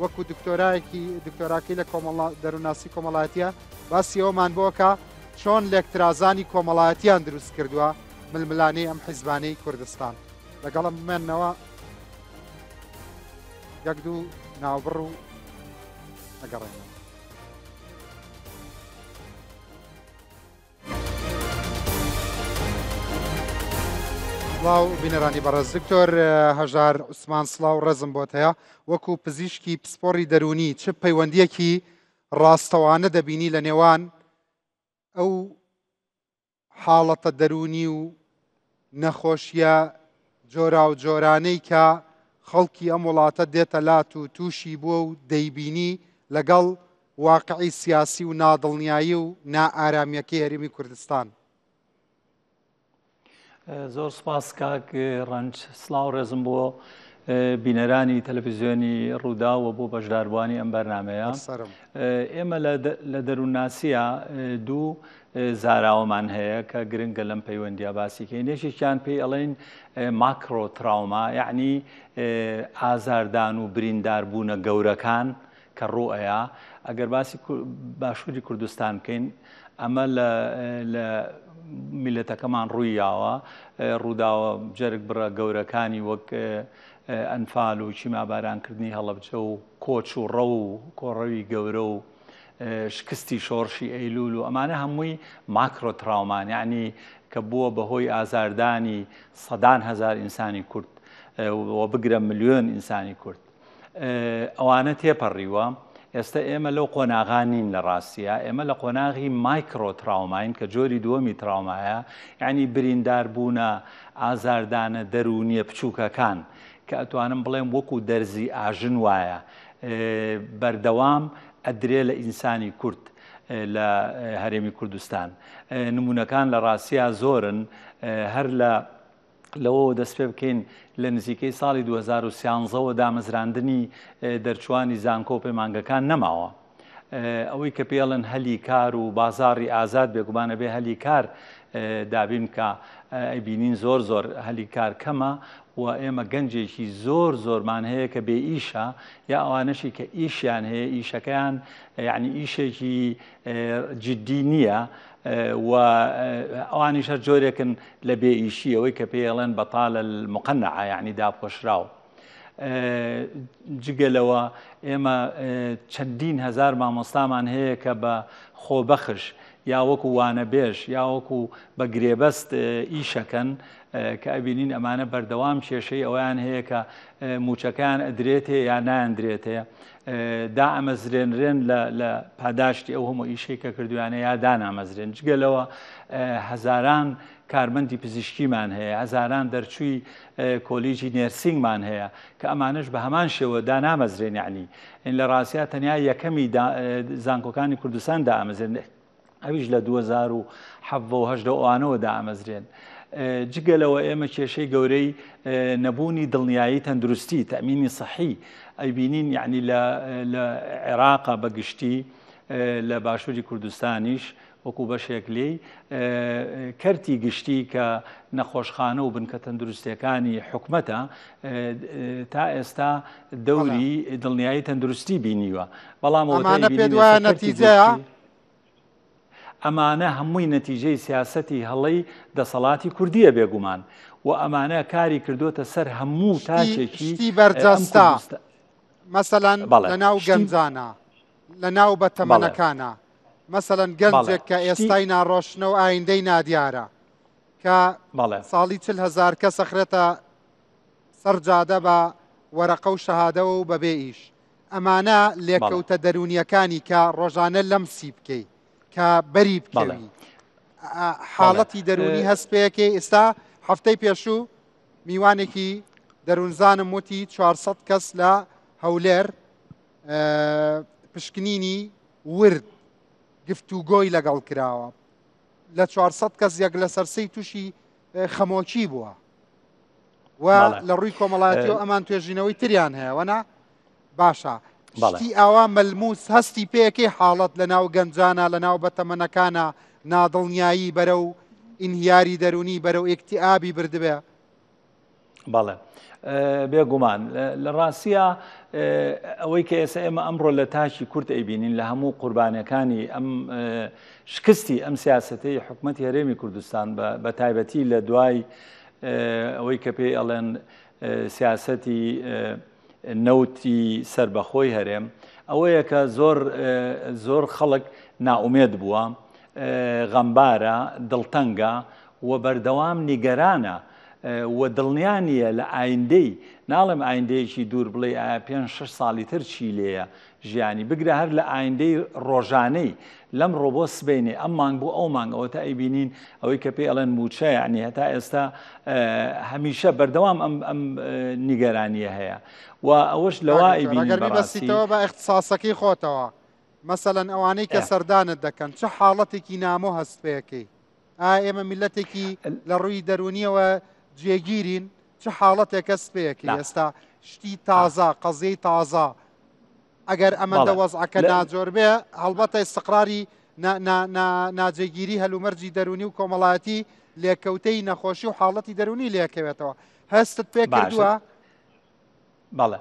وەکو دکتۆرایەکی دکتۆراکەی لە کۆمەڵ دەروونناسی کۆمەڵایەتیە باسی ئەومان بۆکە چۆن لێکترازانی کۆمەڵایەتیان دروست کردووە ململانێی ئەم حیزبانەی کوردستان لەگەڵم بمێنەوە یەک دوو ناوبڕ و ئەگەڕێنەوە. سڵاو بینەرانی بەڕێز دکتۆر هەژار عوسمان سڵاو ڕێزم بۆت هەیە وەکو پزیشکی پسپۆڕی دەروونی چ پەیوەندیەکی ڕاستەوانە دەبینی لە نێوان ئەو حاڵەتە دەروونی و نەخۆشیە جۆراوجۆرانەی کە خەڵکی ئەم وڵاتە دێتە لات و تووشی بووە و دەیبینی لەگەڵ واقعی سیاسی و نادڵنیایی و نائارامیەکەی هەرێمی کوردستان. زۆر سپاس کاک ڕەنج سڵاو ڕێزم بۆ بینەرانی تەلەفیزیۆنی ڕووداو و بۆ بەشداربووانی ئەم بەرنمەیە ئێمە لە دەروونناسیە دوو زاراوەمان هەیە کە گرنگە لەم پەیوەندیا باسیکەین یەکێکیان پێی ئەڵێن ماکرۆ تراوما یعنی ئازاردان و برینداربوونە گەورەکان کە ڕووئەیا ئەگەر باسی باشووری کوردستان بکەین ئەمە لە میلەتەکەمان ڕووی یاوە ڕووداوە جەرگ بڕە گەورەکانی وەک ئەنفال و کیمابارانکردنی هەڵەبجە و کۆچ و ڕەو و کۆڕەوی گەورە و شکستی شۆڕشی ئەیلول و ئەمانە هەمووی ماکرۆ تراومان یعنی کە بووە بەهۆی ئازاردانی سەدان هەزار ئینسانی کورد و بگرە ملیۆن ئینسانی کورد ئەوانە تێپەڕیوە، ئێستا ئێمە لەو قۆناغا نین لە ڕاستیا، ئێمە لە قۆناغی مایکرۆ تراوماین کە جۆری دووەمی تراومایە، یعنی برینداربوونە ئازاردانە دەروونیە بچووکەکان کە ئەتوانم بڵێم وەکو دەرزی ئاژن وایە بەردەوام ئەدرێ لە ئینسانی کورد لە هەرێمی کوردستان. نمونەکان لە ڕاستیا زۆرن هەر لە لەوەوە دەست پێ بکەین لە نزیکەی ساڵی 2013 وە دامەزراندنی دەرچوانی زانکۆ و پەیمانگەکان نەماوە. ئەوەی کە پێڵن هەلی کار و بازاڕی ئازاد بێگومانە بێ هەلی کار دابین بکە ئەیبینین زۆر زۆر هەلی کار کەمە و ئێمە گەنجێکی زۆر زۆرمان هەیە کە بێ ئیشە یا ئەوانەشی کە ئیشیان هەیە ئیشەکەیان یعنی ئیشێکی جدی نییە و ئەوانیش هەر جۆرێکن لە بێ ئیشی ئەوەی کە پێی ئەڵێن بەتالە المقنعە یعنی داپۆشراو. جگە لەوە ئێمە چەندین هەزار مامۆستامان هەیە کە بە خۆبەخش یا وەکو وانەبێژ یا وەکو بە گرێبەست ئیشەکەن کە ئەبینین ئەمانە بەردەوام کێشەی ئەویان هەیە کە موچەکەیان ئەدرێتێ یا نایاندرێتێ دائەمەزرێنرێن لە پاداشتی ئەو هەموو ئیشەی کە کردویانە یا دانامەزرێن جگە لەوە هەزاران کارمەندی پزیشکیمان هەیە هەزاران دەرچووی کۆلیجی نێرسینگمان هەیە کە ئەمانش بە هەمان شێوە دانامەزرێن یعنی لە ڕاستیا تەنیا یەکەمی زانکۆکانی کوردستان دامەزرێن ئەویش لە 2017 و هەژدە ئەوانەوە دامەزرێن. جگە لەوە ئێمە کێشەی گەورەی نەبوونی دڵنیایی تەندروستی تەمینی سەحی ئەیبینین یعنی لە عێراقا بە گشتی لە باشووری کوردستانیش وەکو بەشێک لێی کەرتی گشتی کە نەخۆشخانە و بنکە تەندروستیەکانی حکومەتە تا ئێستا دەوری دڵنیایی تەندروستی بینیوە بەڵام ئەمانە پێت وایە نەتیجەیە؟ ئەمانە هەمووی نەتیجەی سیاسەتی هەڵەی دەسەڵاتی کوردیە بێگومان و ئەمانە کاری کردوتە سەر هەموو تاکێکی شتی بەرجەستە مەسەلەن لەناو گەنجانە لەناو بە تەمەنەکانە مەسەلەن گەنجێک کە ئێستای ناڕۆشنە و ئایندەی نادیارە کە ساڵی چل هزار کەس ئەخرێتە سەر جادە بە وەرەقە و شەهادەوە و بەبێ ئیش ئەمانە لێکەوتە دەروونیەکانی کە ڕۆژانە لەمسی بکەی کە بەری بکەوی حاڵەتی دەروونی هەست پێەکەی ئێستا هەفتەی پێشوو میوانێکی دەروونزانم وتی 400 کەس لە هەولێر پشکنینی ورد گفتوگۆی لەگەڵ کراوە لە 400 کەس یەک لەسەر سێی تووشی خەمۆکی بووە و لە ڕووی کۆمەڵایەتی و ئەمان توێژینەوەی تریان هەیە وەنا باشە شتی ئاوا مەلموس هەستی پێەکەی حاڵەت لە ناو گەنجانە لە ناو بەتەمەنەکانە نادڵنیایی بەرەو ئینهیاری دەرونی بەرەو ئیکتیابی بردبێ. بەڵێ بێگومان لە ڕاستە ئەوەی کە ئێستا ئێمە ئەمڕۆ لە تاکی کورت ئەیبینین لە هەموو قوربانەکانی ئەم شکستی ئەم سیاستەی حکوومەتتی هەرێمی کوردستان بە تایبەتی لە دوای ئەوەی کە پێی ئەڵێن سیاسەتی نەوتی سربەخۆی هەرێم ئەوەیە کە زۆر زۆر خەڵک ناومێد بووە غەمبارە دڵتەنگە و بەردەوام نیگەرانە و دڵنیا نییە لە ئایندەی، ناڵێم ئایندەیەکی دوور بڵێی ئایا پێنج شەش ساڵی تر چی لێیە ژیانی، بگرە هەر لە ئایندەی ڕۆژانەی، لەمڕۆ بۆ سبەینێ، ئەم مانگ بۆ ئەو مانگ، ئەوەتا ئەیبینین ئەوەی کە پێی ئەڵێن مووچە یەعنی هەتا ئێستا هەمیشە بەردەوام ئەم ئەم نیگەرانییە هەیە و ئەوەش لەوا ئەیبینین ئەگەر بەڕاستی. بیبەستیتەوە بە ئیختساسەکەی خۆتەوە، مەسەلەن ئەوانەی کە سەردانت دەکەن چ حاڵەتێکی نامۆ هەست پێکەی؟ ئایا ئێمە میللەتێکی لە ڕووی دەروونیەوە جێگیرین؟ چ حاڵەتێک هەست پێکەی ئێستا شتی تازە قەزیەی تازە ئەگەر ئەمەندە وەزعەکە ناجۆر بێ هەڵبەتە ئیستقراری ناجێگیری هەلومەرجی دەروونی و کۆمەڵایەتی لێکەوتەی نەخۆشی و حاڵەتی دەروونی لێکەوێتەوە هەستت پێ کردووە؟ بەڵێ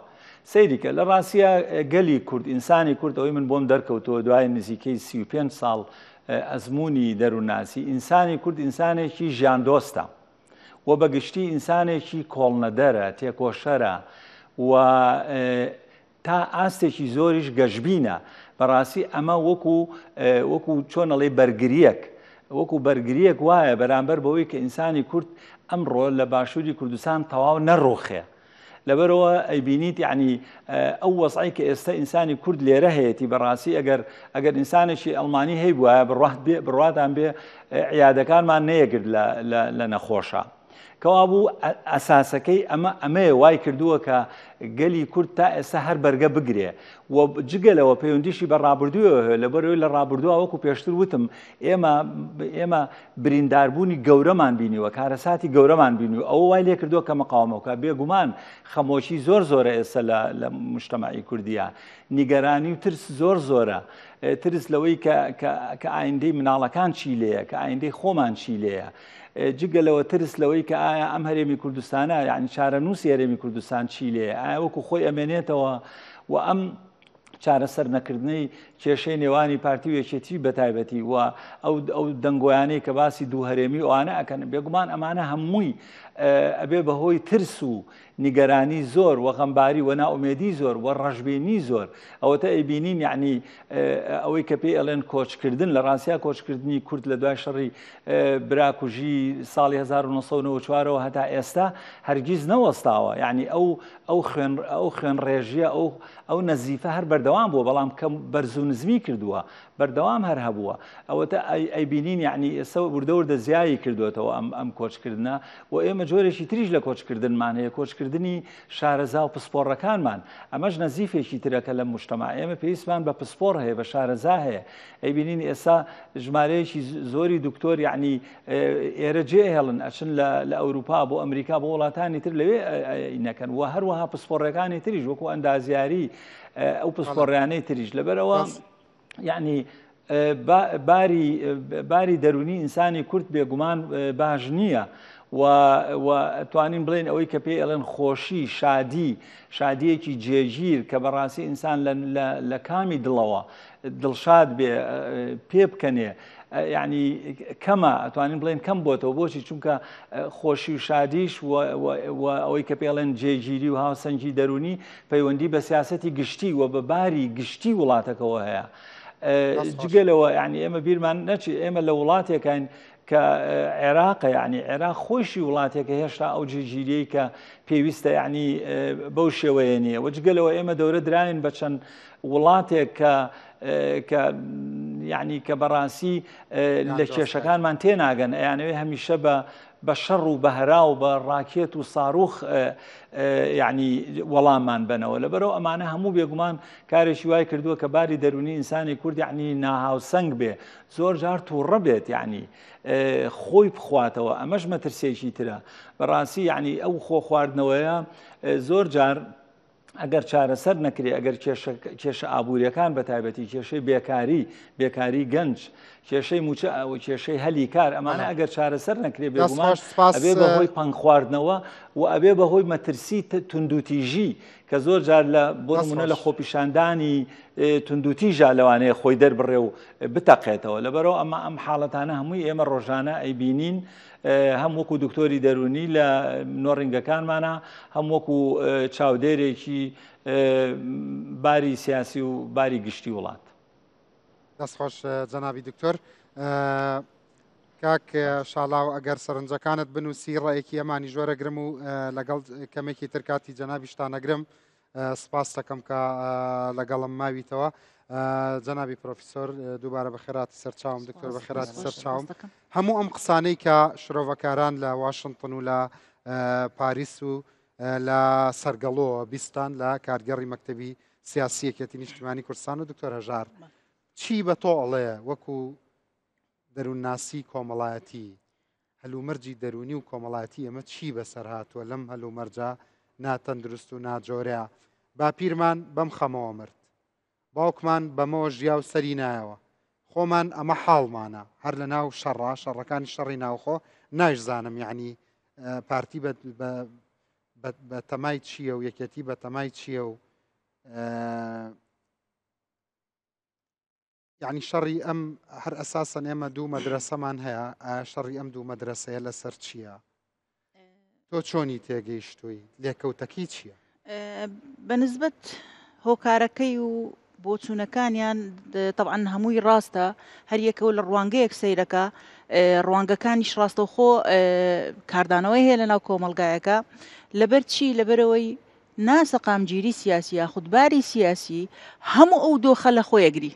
سەیری کە لە ڕاستیا گەلی کورد ئینسانی کورد ئەوەی من بۆم دەرکەوتەوە دوای نزیکەی 35 ساڵ ئەزمموی دەروونناسی ئینسانی کورد ئینسانێکی ژیاندۆستە و بەگشتی ئینسانێکی کۆڵنەدەرە تێکۆشەرە و تا ئاستێکی زۆریش گەشببینە بەڕاستی ئەمە وەکو وەکو چۆنەڵی بەرگریەک وەکو بەرگریەک وایە بەرامبەر بەوەی کە ئینسانی کورد ئەمڕۆ لە باشووری کوردستان تەواو نەڕوخێ لەبەرئەوە ئەیبینیت یەعنی ئەو وەزعەی کە ئێستا ئینسانی کورد لێرە هەیەتی بەڕاستی ئەگەر ئەگەر ئینسانێکی ئەڵمانی هەیبوایە بڕوات بێ بڕواتان بێ عیادەکانمان نەیەگرت لە لە نەخۆشە. کەوابوو ئەساسەکەی ئەمە ئەمەیە وای کردووە کە گەلی کورد تا ئێستا هەر بەرگە بگرێ و جگە لەوە پەیوەندیشی بە ڕابردووەوە هەیە لەبەرەوەی لە ڕابردووە وەکو پێشتر وتم ئێمە ئێمە برینداربوونی گەورەمان بینیوە، کارەساتی گەورەمان بینیوە، ئەوە وای لێکردووە کە مقاومە بکات، بێگومان خەمۆکی زۆر زۆرە ئێستا لە لە مجتەمەعی کوردییا، نیگەرانی و ترس زۆر زۆرە، ترس لەوەی کە کە کە ئایندەی مناڵەکان چی لێیە، کە ئایندەی خۆمان چی لێیە، جگە لەوە ترس لەوەی کە ئایا ئەم هەرێمی کوردستانە یانی چارەنووسی هەرێمی کوردستان چی لێیە، ئایا وەکو خۆی ئەمێنێتەوە و ئەم چارەسەر نەکردنەی کێشەی نێوانی پارتی و یەکێتی بەتایبەتی و ئەو ئەو دەنگۆیانەی کە باسی دوو هەرێمی ئەوانە ئەکەن بێگومان ئەمانە هەمووی ئەبێ بەهۆی ترس و نیگەرانی زۆر و غەمباری و نائومێدی زۆر و ڕەشبینی زۆر ئەوەتە ئەیبینین یعنی ئەوەی کە پێی ئەڵێن کۆچکردن لە ڕاستیا کۆچکردنی کورد لە دوای شەڕی براکوژی ساڵی 1994ەوە هەتا ئێستا هەرگیز نەوەستاوە یعنی ئەو ئەو خوێن ئەو خوێن ڕێژیە ئەو ئەو نەزیفە هەر بەردەوام بووە بەڵام کەم بەرز و نزمی کردووە بەردەوام هەر هەبووە ئەوەتە ئەیبینین یعنی ئێستا وردە وردە زیایی کردوێتەوە ئەم ئەم کۆچکردنە و ئێمە جۆرێکی تریش لە کۆچکردنمان هەیە کۆچکردنی شارەزا و پسپۆڕەکانمان ئەمەش نەزیفێکی ترە کە لە مجتەمع ئێمە پێویستمان بە پسپۆڕ هەیە بە شارەزا هەیە ئەیبینین ئێستا ژمارەیەکی زۆری دکتۆر یعنی ئێرە جێ هێڵن ئەچن لە ئەوروپا بۆ ئەمریکا بۆ وڵاتانی تر لەوێ نەکەن و هەروەها پسپۆڕەکانی تریش وەکو ئەندازیاری ئەو پسپۆڕیانەی تریش لەبەرەوە یعنی باری باری دەرونی ئینسانی کورد بێگومان باش نییە. و توانین بڵێن ئەوەی کە پێی ئەڵێن خۆشی شادی شادیەکی جێگیر کە بەڕاستی ئینسان لە کامی دڵەوە دڵشاد بێ پێ بکەنێ یعنی کەمە ئەتوانین بڵێن کەم بۆتەوە بۆچی چونکە خۆشی و شادیش و ئەوەی کە پێڵێن جێگیری و هاوسەنگی دەرونی پەیوەندی بە سیاستی گشتی و بە باری گشتی وڵاتەکەەوە هەیە جگە لەوە یعنی ئێمە بیرمان نەچی ئێمە لە وڵاتێکین کە عێراقە یعنی عێراق خۆشی وڵاتێکە هێشتا ئەو جێگیریەی کە پێویستە یعنی بەو شێوەیە نییە و جگە لەوە ئێمە دەورە دراین بە چەند وڵاتێک کە کە یعنی کە بەڕاستی لە کێشەکانمان تێناگەن ئەیانەوێ هەمیشە بە بە شەڕ و بەهرا و بە ڕاکێت و ساروخ یعنی وەڵاممان بنەوە لەبەرەوە ئەمانە هەموو بێگومان کارێکی وای کردووە کە باری دەرونی ئینسانی کورد یعنی ناهاوسەنگ بێ زۆر جار تووڕە بێت یعنی خۆی بخواتەوە ئەمەش مەترسێکی ترە بەڕاستی یعنی ئەو خۆ خواردنەوەیە زۆر جار. ئەگەر چارەسەر نەکرێ ئەگەر کێشە ئابووریەکان بە تایبەتی کێشەی بێکاری بێکاری گەنج کێشەی موچە ئەو کێشەی هەلی کار ئەمانە ئەگەر چارەسەر نەکرێ بێگومان ئەبێ بەهۆی پەنگخواردنەوە و ئەبێ بەهۆی مەترسی توندوتیژی کە زۆر جار لە بۆ نمونە لە خۆپیشاندانی توندوتیژا لەوانەیە خۆی دەربڕێ و بتەقێتەوە لەبەرەوە ئەمە ئەم حاڵەتانە هەمووی ئێمە ڕۆژانە ئەیبینین هەم وەکو دکتۆری دەرونی لە نۆڕینگەکانمانە هەم وەکو چاودێرێکی باری سیاسی و باری گشتی وڵات. دەستخۆش جەنابی دکتۆر. کاک شاڵاو ئەگەر سەرنجەکانت بنووسی ڕێکی ئەمانی ژۆرەگرم و لەگەڵ کەمێکی تر کاتی جەنابیشتان نەگرم سپاس دەکەم کە لەگەڵم ماویتەوە جەنابی پرۆفیسۆر دووبارە بەخێراتی سەرچاوم دکتۆر بەخێراتی سەرچاوم هەموو ئەم قسانەی کە شرۆڤەکاران لە واشنگتن و لە پاریس و لە سەرگەڵۆ بیستان لە کارگەڕی مەکتتەبی سیاسی یەکێتی نیشتیمانی کوردستان و دکتۆر هەژار چی بە تۆ ئەڵێ وەکو دەروونناسی کۆمەڵایەتی، هەلومەرجی دەروونی و کۆمەڵایەتی ئێمە چی بەسەر هاتووە لەم هەلومەرجە ناتەندروست و ناجۆرەیا؟ باپیرمان بەم خەمەوە مرد. باوکمان بەمەوە ژیا و سەری نایەوە. خۆمان ئەمە حاڵمانە. هەر لە ناو شەڕا، شەڕەکانی شەڕی ناوخۆ، نایشزانم یەعنی پارتی بە بە بە تەمای چییە و یەکێتی بە تەمای چییە و یعنی شەڕی ئەم هەر ئەساسەن ئێمە دوو مەدرەسەمان هەیە ئایا شەڕی ئەم دوو مەدرەسەیە لەسەر چییە؟ تۆ چۆنی تێگەیشتووی لێکەوتەکەی چییە؟ بەنسبەت هۆکارەکەی و بۆچوونەکانیان تەبعەن هەمووی ڕاستە هەر یەکەوە لە ڕوانگەیەک سەیرەکە ڕوانگەکانیش ڕاستەوخۆ کاردانەوەی هەیە لە ناو کۆمەڵگایەکە لەبەر چی لەبەرەوەی ناسەقامگیری سیاسی یاخود باری سیاسی هەموو ئەو دۆخە لە خۆی ئەگری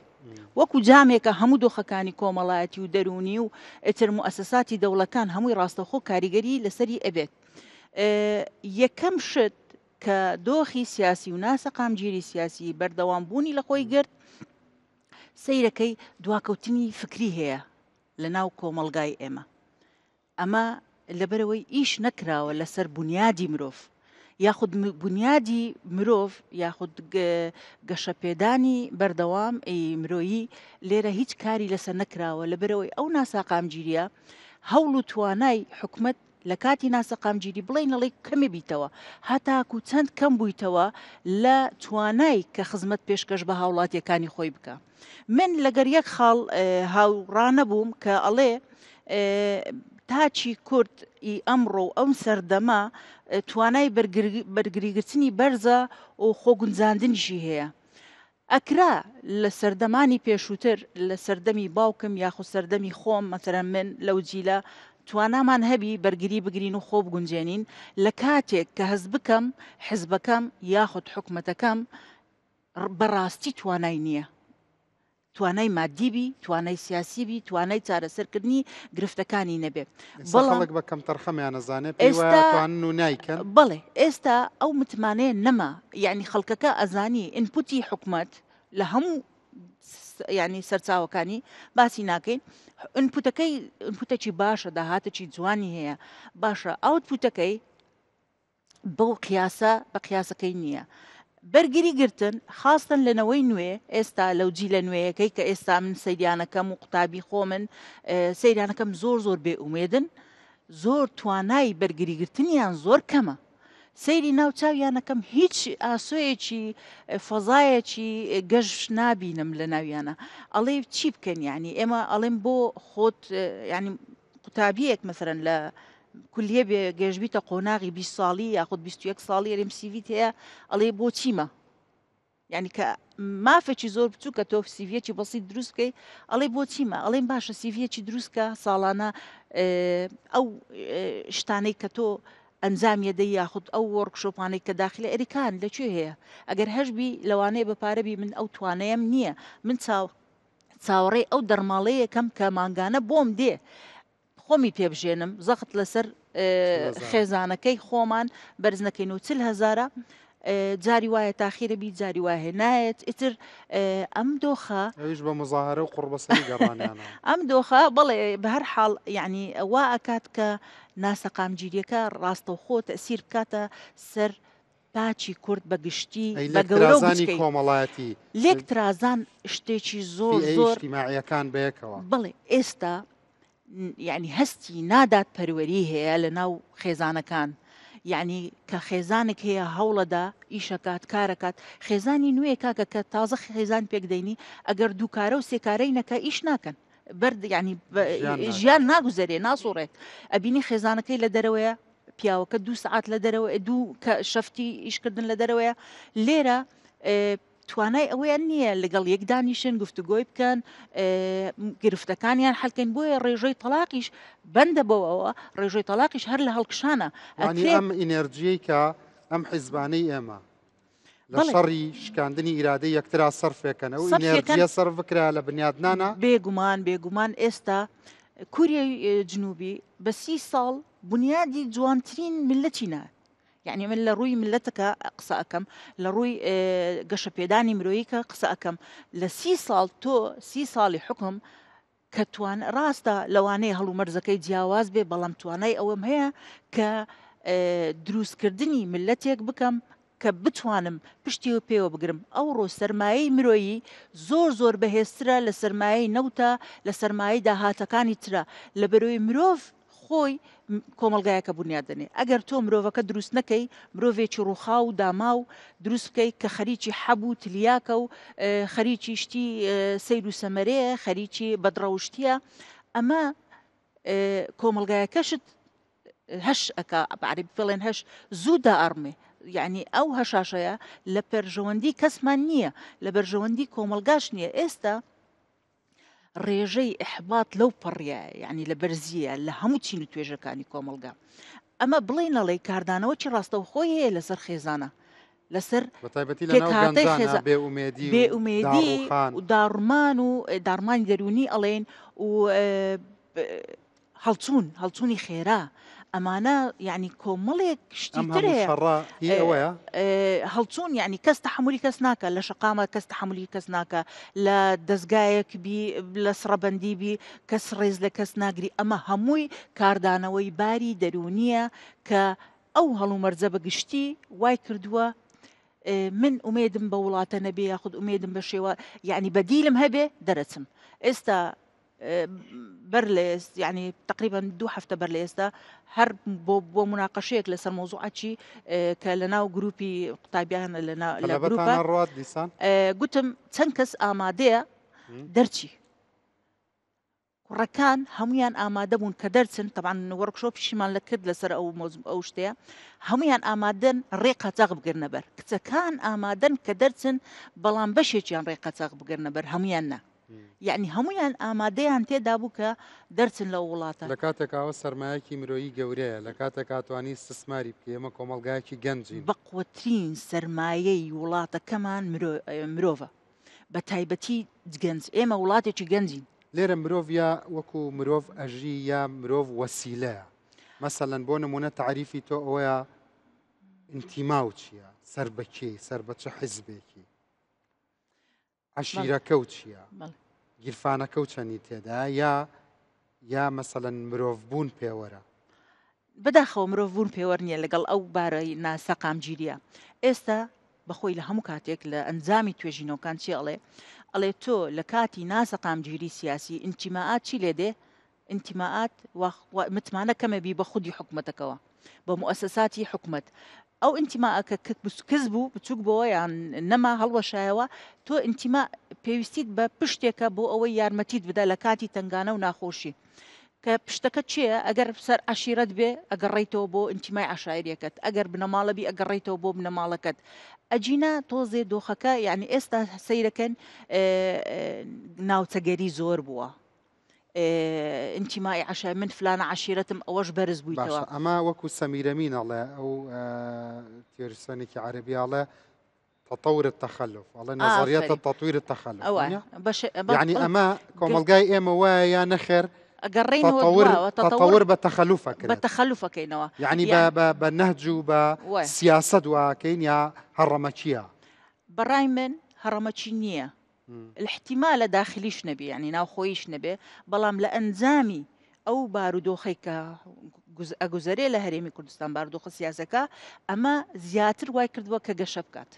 وەکو جامێکە هەموو دۆخەکانی کۆمەڵایەتی و دەروونی و ئیتر موئەسەساتی دەوڵەتان هەمووی ڕاستەوخۆ کاریگەری لەسەری ئەبێت یەکەم شت کە دۆخی سیاسی و ناسەقامگیری سیاسی بەردەوام بوونی لە خۆی گرت سەیرەکەی دواکەوتنی فکری هەیە لە ناو کۆمەڵگای ئێمە ئەمە لەبەرئەوەی ئیش نەکراوە لەسەر بونیادی مرۆڤ یاخود بونیادی مرۆڤ یاخود گەشەپێدانی بەردەوام ی مرۆیی لێرە هیچ کاری لەسەر نەکراوە لەبەرئەوەی ئەو ناساقامگیریە هەوڵ و توانای حکومەت لە کاتی ناسەقامگیری بڵێین ئەڵێی کەمێ بیتەوە هەتاکو چەند کەم بوویتەوە لە توانای کە خزمەت پێشکەش بە هاوڵاتیەکانی خۆی بکە من لەگەر یەک خاڵ هاوڕا نەبووم کە ئەڵێ تاکی کورد ئی ئەمڕۆ و ئەم سەردەمە توانای بەرگریگرتنی بەرزە و خۆگونجاندنیشی هەیە. ئەکرا لە سەردەمانی پێشووتر لە سەردەمی باوکم یاخود سەردەمی خۆم مەسەلەن من لەو جیلە توانامان هەبی بەرگری بگرین و خۆ بگونجێنین لە کاتێک کە هەست بکەم حزبەکەم یاخود حکومەتەکەم بەڕاستی توانای نییە توانای مادی بی توانای سیاسی بی توانای چارەسەرکردنی گرفتەکانی نەبێ بەڵام خەڵک بە کەمتەرخەمیان ئەزانێ پێی وایە ئێستا ئەتوانن و نایکەن. بەڵێ ئێستا ئەو متمانەیە نەما یعنی خەڵکەکە ئەزانی ئینپوتی حکومەت لە هەموو ینی سەرچاوەکانی باسی ناکەین ئینپوتەکەی ئینپوتەکی باشە داهاتێکی جوانی هەیە باشە ئاوتپوتەکەی بەو قیاسە بە قیاسەکەی نییە. بەرگری گرتن خاستەن لە نەوەی نوێ ئێستا لەو جیلە نوێیەکەی کە ئێستا من سەیریانەکەم و قوتابی خۆمن سەیرانەکەم زۆر زۆر بێ ئومێدن زۆر توانای بەرگریگرتنیان زۆر کەمە سەیری ناو چاویانەکەم هیچ ئاسۆیەکی فەزایەکی گەش نابینم لە ناویانە ئەڵێ چی بکەن یعنی ئێمە ئەڵێم بۆ خۆت ینی قوتابیەک مەسەرەن لە کولیە بێ گەشبیتە قۆناغی 20 ساڵی یاخود 21 ساڵی ئەرێم سیڤیت هەیە ئەڵێ بۆ چیمە یعنی کە مافێکی زۆر بچووکە تۆ سیڤیەکی بەسیت دروست بکەی ئەڵێ بۆ چیمە ئەڵێم باشە سیڤیەکی دروستکە ساڵانە ئەو شتانەی کە تۆ ئەنجام یەدەی یاخود ئەو وۆرکشۆپانەی کە داخلە ئەریکان لەکوێ هەیە ئەگەر هەشبی لەوانەیە بە پارەبی من ئەو توانەیەم نییە من چاو چاوەڕێی ئەو دەرماڵەیەکەم کە مانگانە بۆم دێ خۆمی پێ بژێنم زەخت لەسەر خێزانەکەی خۆمان بەرز نەکەین و چل هەزارە جاری وایە تاخیرە بی جاری وایە نایەت ئیتر ئەم دۆخە ئەویش بە مزاهرە و قوڕبەسەری گەڕانیانە ئەم دۆخە بەڵێ بە هەر حاڵ یعنی وا ئەکات کە ناسەقامگیریەکە ڕاستەوخۆ تەسیر بکاتە سەر. تاکی کورد بە گشتی ئەی بە گەورە و لێکترازانی گچکەی. کۆمەڵایەتی لێکترازان شتێکی زۆر فیئە زۆر ئیجتیماعیەکان بەیەکەوە. بەڵێ ئێستا یعنی هەستی نادادپەروەری هەیە لە ناو خێزانەکان یعنی کە خێزانێک هەیە هەوڵەدا ئیشەکات کارەکات خێزانی نوێ کاکە کە تازە خێزان پێک دەینی ئەگەر دووکارە و سێکارەی نەکە ئیش ناکەن بەرد یعنی ژیان ناگوزەرێ ناسوڕێت ئەبینی خێزانەکەی لە دەرەوەیە پیاوەکە دوو سعات لە دەرەوە دوو کە شەفتی ئیشکردن لە دەرەوەیە لێرە توانای ئەوەیان نییە لەگەڵ یەک دانیشن گفتوگۆی بکەن گرفتەکانیان حلکەن بۆیە ڕێژەی تەلاقیش بەندە بەوەوە ڕێژەی تەلاقیش هەر لە هەڵکشانە ئەم ئینێرجیەی کە ئەم حیزبانەی ئێمە لە شەڕی شکاندنی ئیرادەی یەکترا سەرفێکەن ئەو ئینێرجیە سەرف بکرا لە بنیادنانە. بێگومان بێگومان ئێستا کوریای جنوبی بە سی ساڵ بنیادی جوانترین میللەتی نا یعنی من لە ڕووی میللەتەکە قسە ئەکەم لە ڕووی گەشەپێدانی مرۆییکە قسە ئەکەم لە سی ساڵ تۆ سی ساڵی حکم کە توان ڕاستە لەوانەیە هەڵومەرجەکەی جیاواز بێ بەڵام توانای ئەوەم هەیە کە دروستکردنی میللەتێک بکەم کە بتوانم پشتی و پێوە بگرم ئەوڕۆ سەرمایەی مرۆیی زۆر زۆر بەهێزترە لە سەرمایەی نەوتە لە سەرمایەی داهاتەکانی ترە لەبەرەوەی مرۆڤ خۆی کۆمەڵگایەکە بونیاد دەنێ ئەگەر تۆ مرۆڤەکە دروست نەکەی مرۆڤێکی ڕووخاو و داماو دروست بکەی کە خەریکی حەب و تلیاکە و خەریکی شتی سەیر و سەمەرەیە خەریکی بەدڕەوشتیە ئەمە کۆمەڵگایەکەشت هەش ئەکا بە عەرەبی پێڵێن هەش زوو دائەڕمێ یعنی ئەو هەشاشەیە لە پەرژەوەندی کەسمان نییە لە بەرژەوەندی کۆمەڵگاش نییە ئێستا ڕێژەی ئیحبات لەو پەڕیایە یعنی لە بەرزیە لە هەموو چین و توێژەکانی کۆمەڵگا ئەمە بڵێ نەڵێ کاردانەوەکی ڕاستەوخۆی هەیە لەسەر خێزانە لەسەر بەتایبەتی لە ناو پێکهاتەی گەنجانە خێزان بێ ئومێدی و بێ ئومێدی داڕووخان. و داڕمان و داڕمانی دەروونی ئەڵێن و هەڵچوون، هەڵچوونی خێرا، ئەمانە یانی کۆمەڵێک شتی ئەم تر هەموو هەیە. شەڕە هی ئەوەیە؟ هەڵچوون یانی کەس تەحەمولی کەس ناکا، لە شەقامە کەس تەحەمولی کەس ناکا، لە دەزگایەک بی، لە سڕەبەندی بی، کەس ڕێز لە کەس ناگری، ئەمە هەمووی کاردانەوەی باری دەروونییە کە ئەو هەڵومەرجە بە گشتی وای کردووە من ئومێدم بە وڵاتە نەبێ یاخود ئومێدم بە شێوە یعنی بەدیلم هەبێ دەرەچم ئێستا بەر لە ئێست یعنی تقریبا دوو هەفتە بەر لە ئێستا هەر بۆ بۆ مناقەشەیەک لەسەر مۆزوعەکی کە لە ناو گروپی قوتابیان لە لە گروپە ڕات دیسان گوتم چەند کەس ئامادەیە دەرچی کوڕەکان هەمویان ئامادە بوون کە دەرچن تەبان وەرکشۆپیشمان لە کرد لەسەر ئەو مۆزم ئەو شتەیە هەمویان ئامادەن ڕێ قاچاغ بگرنە بەر کچەکان ئامادەن کە دەرچن بەڵام بەشێکیان ڕێ قاچاغ بگرنە بەر هەمویان نا یەعنی هەموویان ئامادەیان تێدا بوو کە دەرچن لەو وڵاتە. لە کاتێکا ئەوە سەرمایەکی مرۆیی گەورەیە، لە کاتێکا توانی ئیستسماری بکەی، ئێمە کۆمەڵگایەکی گەنجین. بەقوەترین سەرمایەی وڵاتەکەمان مرۆڤە، بە تایبەتی گەنج، ئێمە وڵاتێکی گەنجین. لێرە مرۆڤ یا وەکو مرۆڤ ئەژی یا مرۆڤ وەسیلەیە. مەسەلەن بۆ نموونە تەعریفی تۆ ئەوەیە ئینتیماو چییە؟ سەر بە کێی؟ سەر بە چ حیزبێکی؟ عەشیرەکە و چییە؟ گیرفانەکە و چەنی تێدایە یا یا مەسەلەن مرۆڤ بوون پێوەرە؟ بەداخەوە مرۆڤ بوون پێوەر نییە لەگەڵ ئەو بارەی ناسەقامگیریە ئێستا بەخۆی لە هەموو کاتێک لە ئەنجامی توێژینەوەکان چی ئەڵێ ئەڵێ تۆ لە کاتی ناسەقامگیری سیاسی ئینتیماعات چی لێ دێ ئینتیمائات و متمانە کەمە بی بە خودی حکومەتەکەوە بە موئەسەساتی حکومەت ئەو ئینتیمائەکە کە کز بوو بچوک بۆوە یان نەما هەڵوەشایەوە تۆ ئینتیما پێویستیت بە پشتێکە بۆ ئەوەی یارمەتیت بدا لە کاتی تەنگانە و ناخۆشی کە پشتەکە چییە ئەگەر سەر عەشیرەت بێ ئەگەڕێیتەوە بۆ ئینتیمای عەشایریەکەت ئەگەر بنەماڵە بی ئەگەڕێیتەوە بۆ بنەماڵەکەت ئەگینا تۆزێ دۆخەکە یعنی ئێستا سەیرەکەن ناوچەگەری زۆر بووە ئینتیمای عەشای من فلانە عەشیرەتم ئەوەش بەرز بوویتەوە. باشە ئەمە وەکو سەمیرەمین ئەڵێ ئەو تیۆریسۆنێکی عەرەبی ئەڵێ تطور التخلف ئەڵێ نظریە ئافەرین. تطویر التخلف ئەوە وانیە؟ بەش یعنی ئەمە کۆمەڵگای ئێمە وایە یا نەخێر ئەگەڕێینەوە تطور دواوە تطور تطور بە تەخەلوف بە ئەکرێت تەخەلوف ئەکەینەوە یعنی بە یان بە بە نەهج و بە وایە. سیاسەت واکەین یا هەڕەمەکییە بەڕای من هەڕەمەکی نییە احتیمالە داخلیش نەبێ یانی ناوخۆییش نەبێ بەڵام لە ئەنجامی ئەو بارودۆخەی کە. ئەگوزەرێ لە هەرێمی کوردستان بارودۆخە سیاسەکە ئەمە زیاتر وای کردووە کە گەشە بکات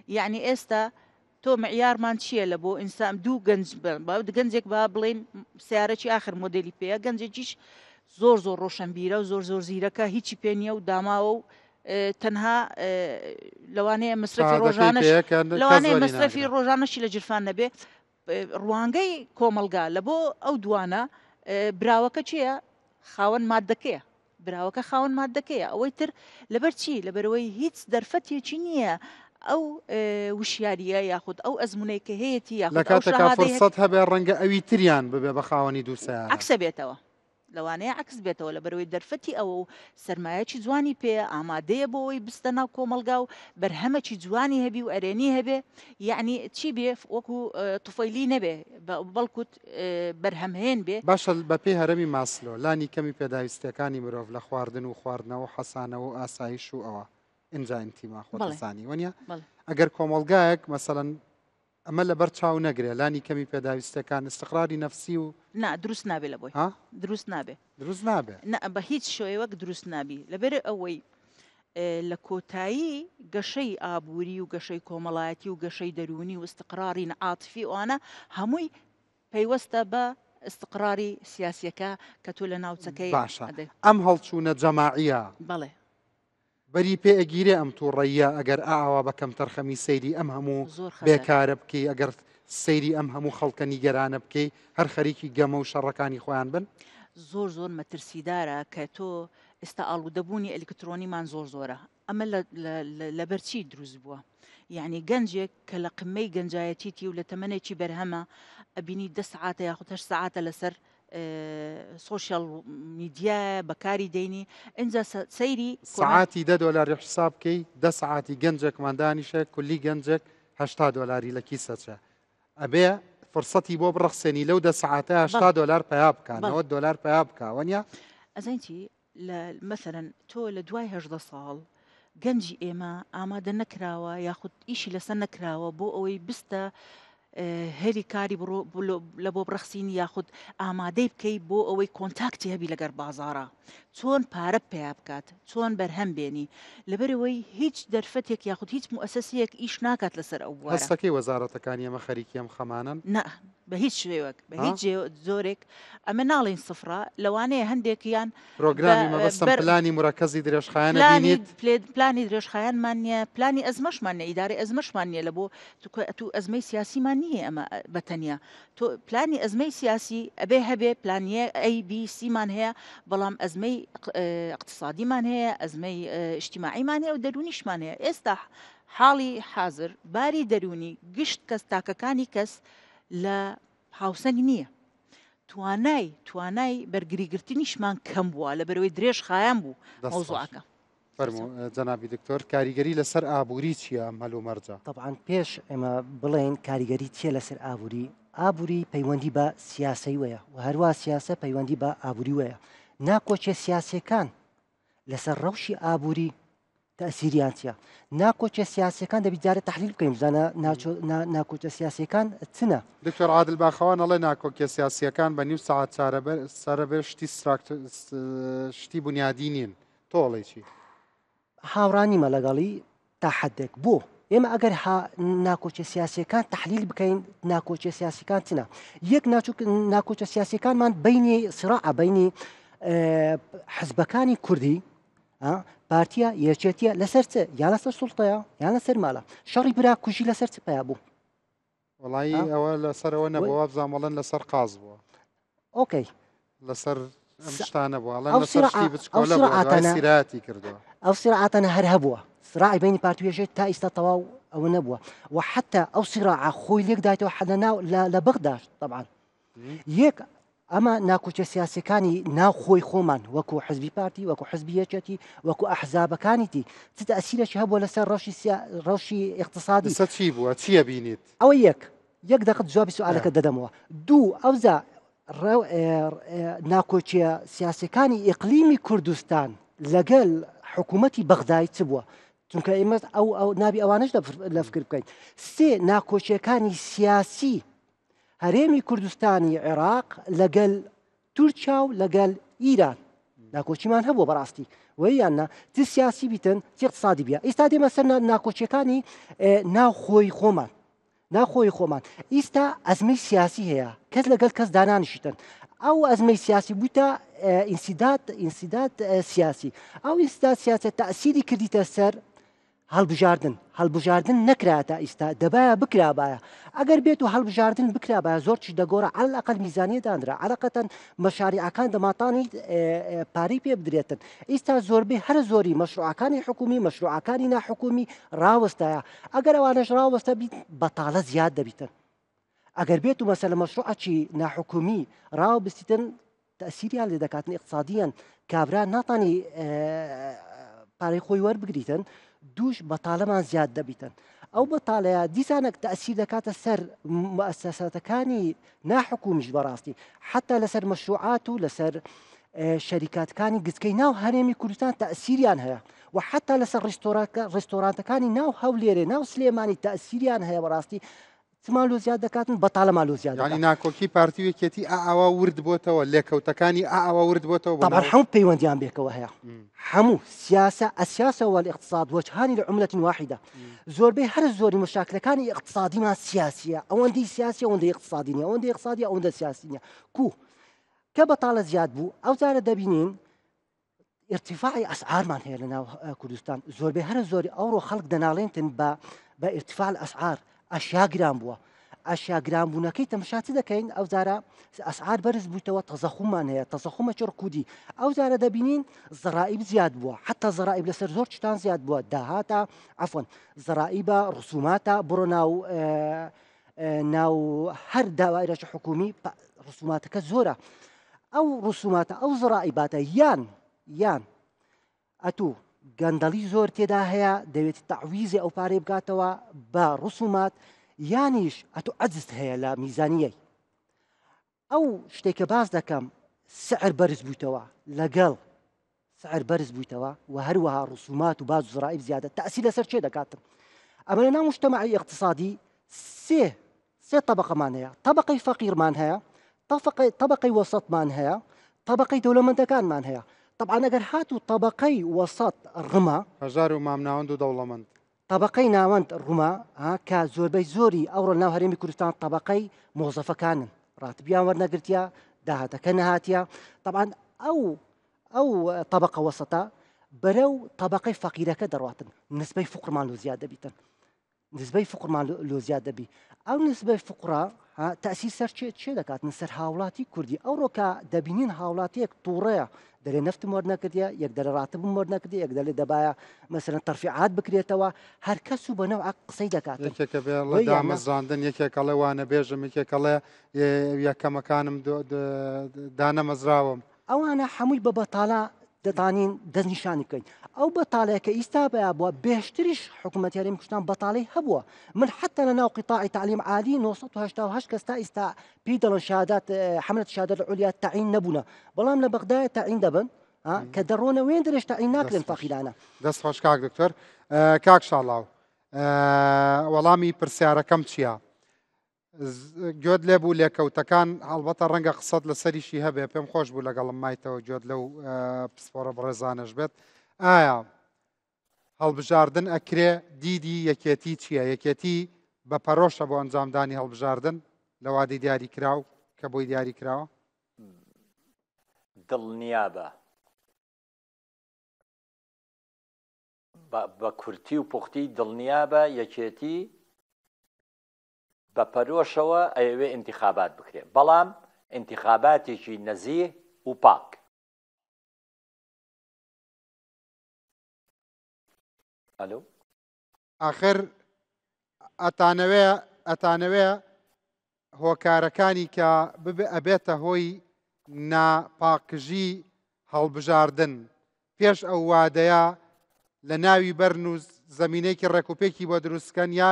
یعنی ئێستا تۆ معیارمان چییە لە بۆ ئینسان دوو گەنج گەنجێک با بڵێن سیارەی آخر مۆدلی پێەیە گەنجێکیش زۆر زۆر ڕۆشنبیرە و زۆر زۆر زیرەکە هیچی پێ نییە و داماوە و تەنها لەوانەیە مەسرەفی ڕۆژانەش لەوانەیە مەسرەفی ڕۆژانەشی لە جرفان نەبێ ڕوانگەی کۆمەڵگا لە بۆ ئەو دوانە براوەکە چییە؟ خاوەن مادەکەیە براوەکە خاوەن مادەکەیە ئەوەی تر لەبەر چی لەبەرەوەی هیچ دەرفەتێکی نییە ئەو وشیاریە یاخود ئەو ئەزمونەی کە هەیەی یاخود لە کاتێکا فرسەت هەبێ ڕەنگە ئەوی تریان ببێ بە خاوەنی دوو سەیارە. عەکسە بێتەوە لەوانەیە عەکس بێتەوە لەبەرئەوەی دەرفەتی ئەوە و سەرمایەکی جوانی پێیە ئامادەیە بۆ ئەوەی بچتە ناو کۆمەڵگا و بەرهەمەکی جوانی هەبی و ئەرێنی هەبێ یەعنی چی بێ وەکو توفەیلی نەبێ بەڵکوت بەرهەمهێن بێ. باشە بەپێی هەرەمی ماسلۆ لانی کەمی پێداویستیەکانی مرۆڤ لە خواردن و خواردنەوە و حەسانەوە و ئاسایش و ئەوە ئینجا ئینتیما خۆت ئەزانی وەنیە؟ ئەگەر کۆمەڵگایەک مەسەلەن ئەمە لەبەر چاو نەگرێ لانی کەمی پێداویستیەکان ئیستقراری نەفسی و. نا دروست نابێ لە بۆی ها؟ دروست نابێ. دروست نابێ. نا بە هیچ شێوەک دروست نابی لەبەر ئەوەی لە کۆتایی گەشەی ئابووری و گەشەی کۆمەڵایەتی و گەشەی دەروونی و ئیستقراری عاتفی ئەوانە هەمووی پەیوەستە بە ئیستقراری سیاسیەکە کە تۆ لە ناوچەکەی باشە ئەم هەڵچوونە جەماعیە بەڵێ. بەری پێ ئەگیرێ ئەم توڕەییە ئەگەر ئاوا بە کەمتەرخەمی سەیری ئەم هەموو بێکارە بکەی ئەگەر سەیری ئەم هەموو خەڵکە نیگەرانە بکەی هەر خەریکی گەمە و شەڕەکانی خۆیان بن. زۆر زۆر مەترسیدارە کە تۆ ئێستا ئاڵودەبوونی ئەلیکترۆنیمان زۆر زۆرە ئەمە لەبەر چی دروست بووە یعنی گەنجێک کە لە قمەی گەنجایەتیتی و لە تەمەنێکی بەرهەمە ئەبینی دە سعاتە یاخود هەشت سعاتە لەسەر سۆشیال میدیایە بەکاری دەینی ئینجا سەیری سەعاتی دە دۆلاری حساب بکەی دە سەعاتی گەنجێکمان دانیشە کولی گەنجێک هەشتا دۆلاری لە کیسەچە ئەبێ فرسەتی بۆ بڕەخسێنی لەو دە سەعاتە هەشتا دۆلار پیا بکە نەوەد دۆلار پیا بکە وەنیە؟ ئەزانی چی لە مەسەلەن تۆ لە دوای 18 ساڵ گەنجی ئێمە ئامادە نەکراوە یاخود ئیشی لەسەر نەکراوە بۆ ئەوەی بستە هێلی کاری بڕۆ لە بۆ بڕەخسینی یاخود ئامادەی بکەی بۆ ئەوەی کۆنتاکتی هەبی لەگەر بازارە چۆن پارە پەیا بکات چۆن بەرهەم بێنی لەبەرەوەی هیچ دەرفەتێک یاخود هیچ موئەسەسەیەک ئیش ناکات لەسەر ئەو بوارە. هەستەکەی وەزارەتەکانی ئێمە خەریکی ئەم خەمانەن؟ نا بە هیچ شێوەک بە هیچ جۆرێک ئەمە ناڵێین سفرە لەوانەیە هەندێکیان پرۆگرامی مەبەستم پلانی مورەکەزی درێژخایەن ئەبینیت؟ پلانی درێژخایەنمان نییە پلانی ئەزمەشمان نیە ئیدارەی ئەزمەشمان نییە لە بۆ تو ئەزمەی سیاسیمان نییە ئەمە بە تەنیا تۆ پلانی ئەزمەی سیاسی ئەبێ هەبێ پلانیە ئەی بی سیمان هەیە بەڵام ئەزمەی اقتصادیمان هەیە ئەزمەی اجتماعیمان هەیە و دەروونیشمان هەیە ئێستا حاڵی حازر باری دەروونی گشت کەس تاکەکانی کەس لە هاوسەنگ نییە توانای توانای بەرگریگرتنیشمان کەم بووە لە بەرەوەی درێژ خایان بوو مەوزوعەکە. فەرموو جەنابی دکتۆر کاریگەری لەسەر ئابووری چییە ئەم هەلومەرجە؟ تەبعەن پێش ئێمە بڵێین کاریگەری چییە لەسەر ئابووری، ئابووری پەیوەندی بە سیاسەیوەیە و هەروا سیاسە پەیوەندی بە ئابووریوەیە. ناکۆکیە سیاسیەکان لەسەر ڕەوشی ئابووری تەئسیریان چییە؟ ناکۆکیە سیاسیەکان دەبی جارێ تەحلیل بکەین بزانە ناکۆکیە سیاسیەکان چنە؟ دکتۆر عادل باخەوان ئەڵێ ناکۆکیە سیاسیەکان بە نیو سەعات چارەبەر شتی شتی بونیادی نین. تۆ ئەڵێی چی؟ هاوڕا نیمە لەگەڵی تا حدێک بۆ ئێمە ئەگەر ها ناکۆچە سیاسەکان تحلیل بکەین ناکۆچە سیاسەکان چنە یەک ناکۆچە سیاسەکانمان بینی سراع بینی حزبەکانی کوردی پارتیا یەکێتیە لەسەر چ یا لەسەر سوڵتەیە یان لەسەر ماڵە شەڕی برا کوژی لەسەر چ پیا بوو وەڵایی ئەوە لەسەرەوە نەبوو وابزانم ئەڵێن لەسەر قاز بووە. ئۆکەی. لەسەر ئەم شتانە بووە ئەڵێن لەسەر شتی بچکۆلە بووە دوای سیرایەتی کردووە. ئەو سیراعاتانە هەر هەبووە سراعی بینی پارتی و یەکێتی تا ئیستا تەواو ئەوە نەبووە و حتا ئەو سیراعە خۆی لێک دایتەوە حەدە ناو لە بەغداش طبعا یەک ئەمە ناکۆکیە سیاسیەکانی ناو خۆی خۆمان وەکو حزبی پارتی وەکو حزبی یەکێتی وەکو ئەحزابەکانی دی چ تەئسیرێکی هەبووە لەسەر ڕەوشی سیا ڕەوشی ئیقتسادی لەسەر چی بووە چییە بینیت؟ ئەوە یەک یەک دەقت جوابی سوالەکە دەدەمەوە دوو ئەوجا ناکۆکیە سیاسەکانی ئیقلیمی کوردستان لەگەل حکوومەتی بەغدای چ بووە چونکە ئێمە ئەو ئەو نابی ئەوانش لە فکر بکەین سێ ناکۆکیەکانی سیاسی هەرێمی کوردستانی عێراق لەگەل تورکیا و لەگەل ئیران. ناکۆکیمان هەبووە بەڕاستی وەی یان نا چ سیاسی بیتن چ اقتصادی بیە ئیستا دێمە سەر ناکۆکیەکانی ناو خۆی خۆمان ناخۆی خۆمان ئیستا ئەزمەی سیاسی هەیە کەس لەگەڵ کەس دانانیشتن ئەو ئەزمەی سیاسی بوویتە ئینسیدات ئینسیدات سیاسی ئەو ئینسیدات سیاسە تەسیری کردیتە سەر هەڵبژاردن هەڵبژاردن نەکرا تا ئیستا دەبایە بکرابایە ئەگەر بێت و هەڵبژاردن بکرابایە زۆر چی دەگۆڕا عەلە الأقل میزانیە دانرا عەلەقەتەن مەشاریعەکان دەماتانی پارەی پێ بدرێتن ئیستا زۆربەی هەرە زۆری مەشروعەکانی حکومی مەشروعەکانی ناحکومی ڕاوەستایە ئەگەر ئەوانەش ڕاوەستە بیت بەتاڵە زیاد دەبیتن ئەگەر بێت و مەسەلە مەشروعەکی ناحکومی ڕاو بستیتن تەئسیریان لێ دەکاتن ئیقتسادیەن کابرا ناتانی پارەی خۆی وەربگریتن دووش بەتاڵەمان زیاد دەبیتن ئەو بەتاڵەیە دیسانەک تەئسیر دەکاتە سەر موئەسەساتەکانی ناحکومیش بەڕاستی حتا لەسەر مەشروعات و لەسەر شەریکاتەکانی گچکەی ناو هەرێمی کوردستان تەئسیریان هەیە و حتا لەسەر ڕێستۆرانتەکانی ناو هەولێرێ ناو سلێمانی تەئسیریان هەیە بەڕاستی چمان لۆ زیاد دەکاتن بەتاڵەمان لۆ زیاد یانی ناکۆکی پارتی و یەکێتی ئاوا ورد بۆتەوە لێکەوتەکانی ئاوا ورد بۆتەوە طبعا هەموو پەیوەندیان بێکەوە هەیە هەموو سیاسە السیاسە والاقتصاد وجهان لعملة واحدة زۆربەی هەر زۆری مشاکلەکانی اقتصادیمان سیاسیە ئەوەندەی سیاسی ئەوەندەی اقتصادی نیە ئەوەندەی اقتصادی ئەوەندە سیاسی نیە کو کە بەتاڵە زیاد بوو ئەو جارە دەبینین ئیرتیفاعی ئەسعارمان هەیە لە ناو کوردستان زۆربەی هەرە زۆری ئەوڕۆ خەڵک دەناڵێنتن بە بە ئیرتیفاع ئەسعار ئەشیا گران بووە ئەشیا گران بوونەکەی تەمەشا چ دەکەین ئەو جارە ئەسعار بەرز بوویتەوە تەزەخومان هەیە تەزەخومە چ ڕکودی ئەو جارە دەبینین زەرائیب زیاد بووە حتا زەرائیب لەسەر زۆر شتان زیاد بووە داهاتە عفوا زەرائیبە ڕسوماتە بڕۆ ناو ناو هەر داوایرەکی حکومی ڕسوماتەکە زۆرە ئەو ڕسوماتە ئەو زڕائیباتە یان یان ئەتوو گەندەڵی زۆر تێدا هەیە دەوێت تەعویزی ئەو پارەی بکاتەوە بە ڕسومات یانیش ئەتو عەجزت هەیە لە میزانیەی ئەو شتێک کە باس دەکەم سعر بەرز بوویتەوە لەگەڵ سعر بەرز بوویتەوە و هەروەها ڕسومات و باج و زرائب زیادە تەئسیر لەسەر چێ دەکاتن ئەمە لە ناو مجتەمەعی ئیقتسادی سێ سێ طبقەمان هەیە طبقەی فەقیرمان هەیە طبقەی طبقەی وەسەتمان هەیە طبقەی دەولەمەندەکانمان هەیە طبعا ئەگەر هاتوو طبقەی وەسەت ڕما هەژار و مامناوەند و دەوڵەمەند تەبەقەی ناوەند ڕوما کە زۆربەی زۆری ئەوڕۆ ناو هەرێمی کوردستان تەبەقەی مۆزەفەکانن ڕاتبیان وەرنەگرتیە داهاتەکە نەهاتیە طبعا ئەو ئەو تەبەقە وەسەتە بەرەو تەبەقەی فەقیرەکە دەڕاتن نسبەی فقرمان لۆ زیاد دەبیتن نسبەی فقرمان لۆ زیاد دەبی ئەو نسبەی فقرا تەئسیر سەر چێ چێ دەکات سەر هاوڵاتی کوردی ئەوڕۆ کە دەبینین هاوڵاتیەک تووڕەیە دەرێ نەفتم وەرنەکردیە یەک دەرە ڕاتبم وەرنەکردی یەک دەلێ دەبایە مەسەلەن تەرفیعات بکرێتەوە هەر کەس و بە نەوعەک قسەی دەکات یەکێکە بێ ڵە دامەزراندن یەکێک ئەڵێ وانەبێژم یەکێک ئەڵێ یەکەمەکانم دانەمەزراوم. ئەوانە حەمووی بە بەتاڵە دەتانین دەستنیشانی بکەین ئەو بەتاڵەیە کە ئیستا بەیا بووە بێشتریش حکوومەتی هەرێمی کوردستان بەتاڵەی هەبووە من حتا لە ناو قیتاعی تعلیم عالی 988 کەس تا ئیستا پێی دەڵێن شهادات حملة شهادات العليا تعیین نەبوونە بەڵام لە بەغدایە تعیین دەبن کە دەڕۆنە وێن درێژ تعیین ناکرێن فەقیرانە. دەست خۆش کاک دکتۆر. کاک شاڵاو وەڵامی پرسیارەکەم چییە؟ گوێت لێ بوو لێکەوتەکان هەڵبەتە ڕەنگە قسەت لەسەریشی هەبێ پێم خۆش بوو لەگەڵم مایتەوە گوێت لەو پسپۆڕە بەڕێزانەش بێت ئایا هەڵبژاردن ئەکرێ دیدی یەکێتی چییە یەکێتی بە پەرۆشە بۆ ئەنجامدانی هەڵبژاردن لە وادەی دیاری کراو کە بۆی دیاری کراوە؟ دڵنیابە بە کورتی و پوختی دڵنیابە یەکێتی بە پەرۆشەوە ئەیەوێ ئینتیخابات بکرێ بەڵام ئینتیخاباتێکی نەزیه و پاک. ئەلۆ. ئاخر ئەتانەوێ ئەتانەوێ هۆکارەکانی کە ببێ ئەبێتە هۆی نا پاکژی هەڵبژاردن پێش ئەو وادەیە لە ناوی بەرن و زەمینەیەکی ڕێکوپێکی بۆ دروستکەن یا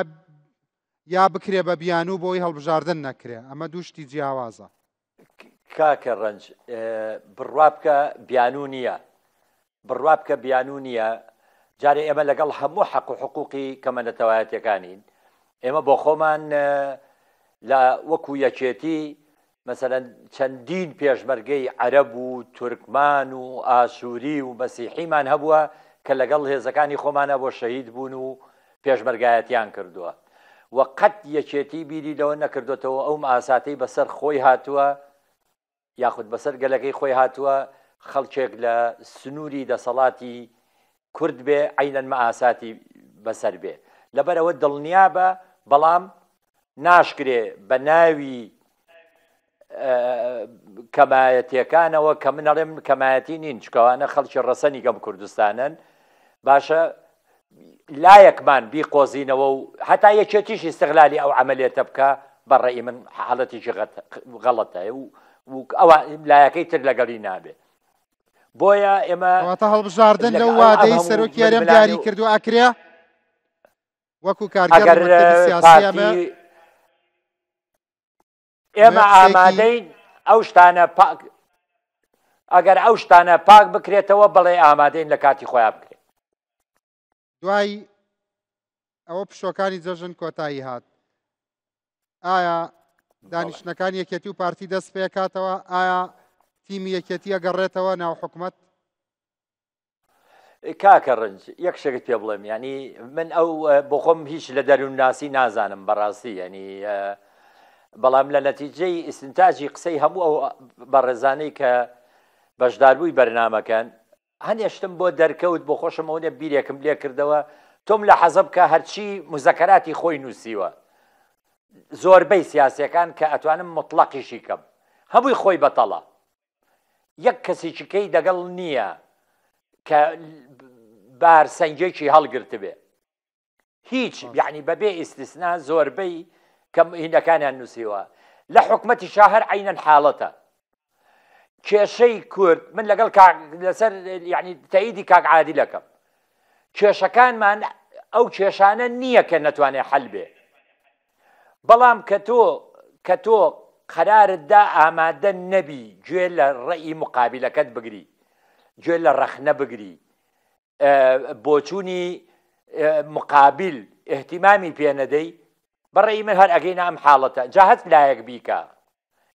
یا بکرێ بە بیانوو بۆی هەڵبژاردن نەکرێ ئەمە دوو شتی جیاوازە. کاکە ڕەنج بڕوا بکە بیانوو نییە بڕوا بکە بیانوو نییە جارێ ئێمە لەگەڵ هەموو حەق و حقوقی کەمە نەتەوایەتەکانین ئێمە بۆ خۆمان لە وەکو یەکێتی. مەسەلەن چەندین پێشمەرگەی عەرەب و تورکمان و ئاسووری و مەسیحیمان هەبووە کە لەگەڵ هێزەکانی خۆمانا بۆ شەهید بوون و پێشمەرگایەتیان کردووە و قەت یەکێتی بیری لەوە نەکردۆتەوە ئەو مەئاساتەی بەسەر خۆی هاتووە یاخود بەسەر گەلەکەی خۆی هاتووە خەڵکێک لە سنووری دەسەڵاتی کورد بێ عەینەن مەئاساتی بەسەر بێ لەبەرئەوە دڵنیابە بەڵام ناشکرێ بە ناوی کەمایەتیەکانەوە کە من ئەڵێم کەمایەتی نین چکەوانە خەڵکی ڕەسەنی گەم کوردستانن باشە لایەکمان بیقۆزینەوە و هەتا یەکێتیش ئیستغلالی ئەو عەمەلێتە بکا بە ڕەئی من حاڵەتێکی غەڵەتە و ئەوە لایەکەی تر لەگەڵی نابێ بۆیە ئێمە واتە هەڵبژاردن لەو وادەی سەرۆکی هەرێم دیاری کردو ئەکرێ وەکو کارگەر سیاسی ئێمە ئامادەین ئەو شتانە پاک ئەگەر ئەو شتانە پاک بکرێتەوە بەڵێ ئامادەین لە کاتی خۆیان بکرێت. دوای ئەوە پشۆکانی جەژن کۆتایی هات ئایا دانیشتنەکان یەکێتی و پارتی دەست پێکاتەوە ئایا تیمی یەکێتی ئەگەڕێتەوە ناو حکومت کاکە ڕنج یەک شتێکت پێ بڵێم یعنی من ئەو بۆ خۆم هیچ لە دەروونناسی نازانم بەڕاستی یعنی بەڵام لە نەتیجەی ئیسنتاجی قسەی هەموو ئەو بەڕێزانەی کە بەشداربووی بەرنمەکەن هەنێ شتم بۆ دەرکەوت بۆ خۆشم ئەوەنە بیرێکم لێ کردەوە تۆم لە حەزە بکە هەرچی مزەکەراتی خۆی نووسیوە زۆربەی سیاسەکان کە ئەتوانم مطلقیشی کەم هەمووی خۆی بەتەڵە یەک کەسێکی کەی دەگەڵ نییە کە بار سەنگێکی هەڵگرتبێ هیچ یعنی بەبێ ئیستیسنا زۆربەی کەم هینەکانیان نووسیوە لە حکومەتی شاهر عینەن حاڵەتە کێشەی کورد من لەگەڵ لەسەر یعنی تەئیدی کاک عادیلەکەم کێشەکانمان ئەو کێشانە نییە کە نەتوانێت حل بێ بەڵام کە تۆ کە تۆ قەرارت دا ئامادە نەبی گوێ لە ڕەئی مقابیلەکەت بگری، گوێ لە ڕەخنە بگری، بۆچوونی مقابیل ئیهتیمامی پێ نەدەی، بە ڕەئی من هەر ئەگەینە ئەم حاڵەتە، جا هەچ لایەک بیکا،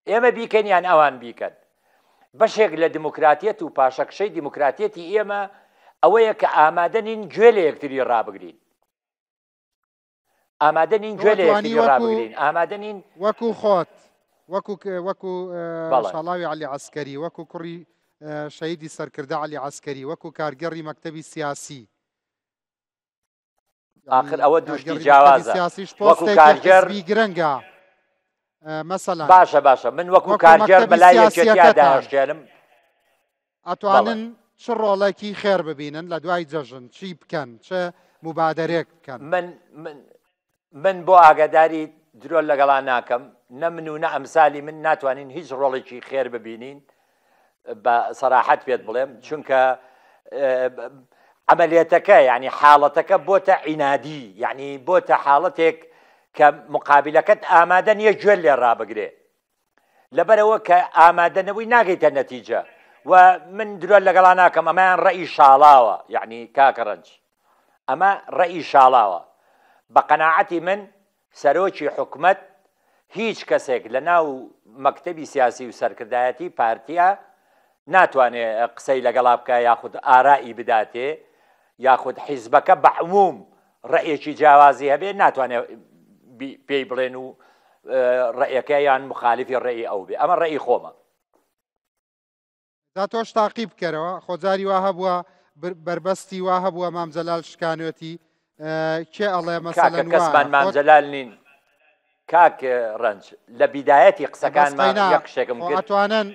ئێمە بیکەین یان ئەوان بیکەن. بەشێک لە دیموکراتیەت و پاشەکشەی دیموکراتیەتی ئێمە ئەوەیە کە ئامادە نین گوێ لە یەکتری ڕابگرین. ئامادە نین گوێ لە یەکتری ڕابگرین، ئامادە نین. وەکو خۆت، وەکو وەکو شاڵاوی عەلی عەسکەری، وەکو کوڕی شەهیدی سەرکردە عەلی عەسکەری، وەکو کارگێڕی مەکتەبی سیاسی. ئاخر ئەوە دوو شتی جیاوازە. وەکو کارگێڕ گرنگە. مەسەلەن باشە باشە من وەکو کارگێڕ بەلای یەکێتیا داهشتێنم. ئەتوانن چ ڕۆڵێکی خێر ببینن لە دوای جەژن چی بکەن چ موبادەرێک بکەن؟ من من من بۆ ئاگاداری درۆ لەگەڵا ناکەم نە من و نە ئەمسالی من ناتوانین هیچ ڕۆڵێکی خێر ببینین بە سەراحەت پێت بڵێم چونکە عملیەتەکە یعنی حاڵەتەکە بۆتە عینادی یعنی بۆتە حاڵەتێک کە مقابلەکەت ئامادە نییە گوێ لێ ڕابگرێ لەبەرئەوە کە ئامادە نەبووی ناگەیتە نەتیجە و من درۆ لەگەڵا ناکەم ئەمەیان ڕەئی شاڵاوە یعنی کاکە ڕەنج ئەمە ڕەئی شاڵاوە بە قەناعەتی من سەرۆکی حکومەت هیچ کەسێک لە ناو مەکتەبی سیاسی و سەرکردایەتی پارتیا ناتوانێ قسەی لەگەڵا بکە یاخود ئارائی بداتێ یاخود حیزبەکە بە عموم ڕەئیەکی جیاوازی هەبێ ناتوانێ پێی بڵێن و ڕەئیەکە یان مخالفی ڕەئی ئەو بێ ئەمە ڕەئی خۆمە. جا تۆش تاقی بکەرەوە خۆ جاری وا هەبووە بەربەستی وا هەبووە مام جەلال شکانوێتی کێ ئەڵێ مەسەلەن کاکە کەسمان مام جەلال نین کاک ڕەنج لە بیدایەتی قسەکانمان یەک شتێکم کرد ئەتوانن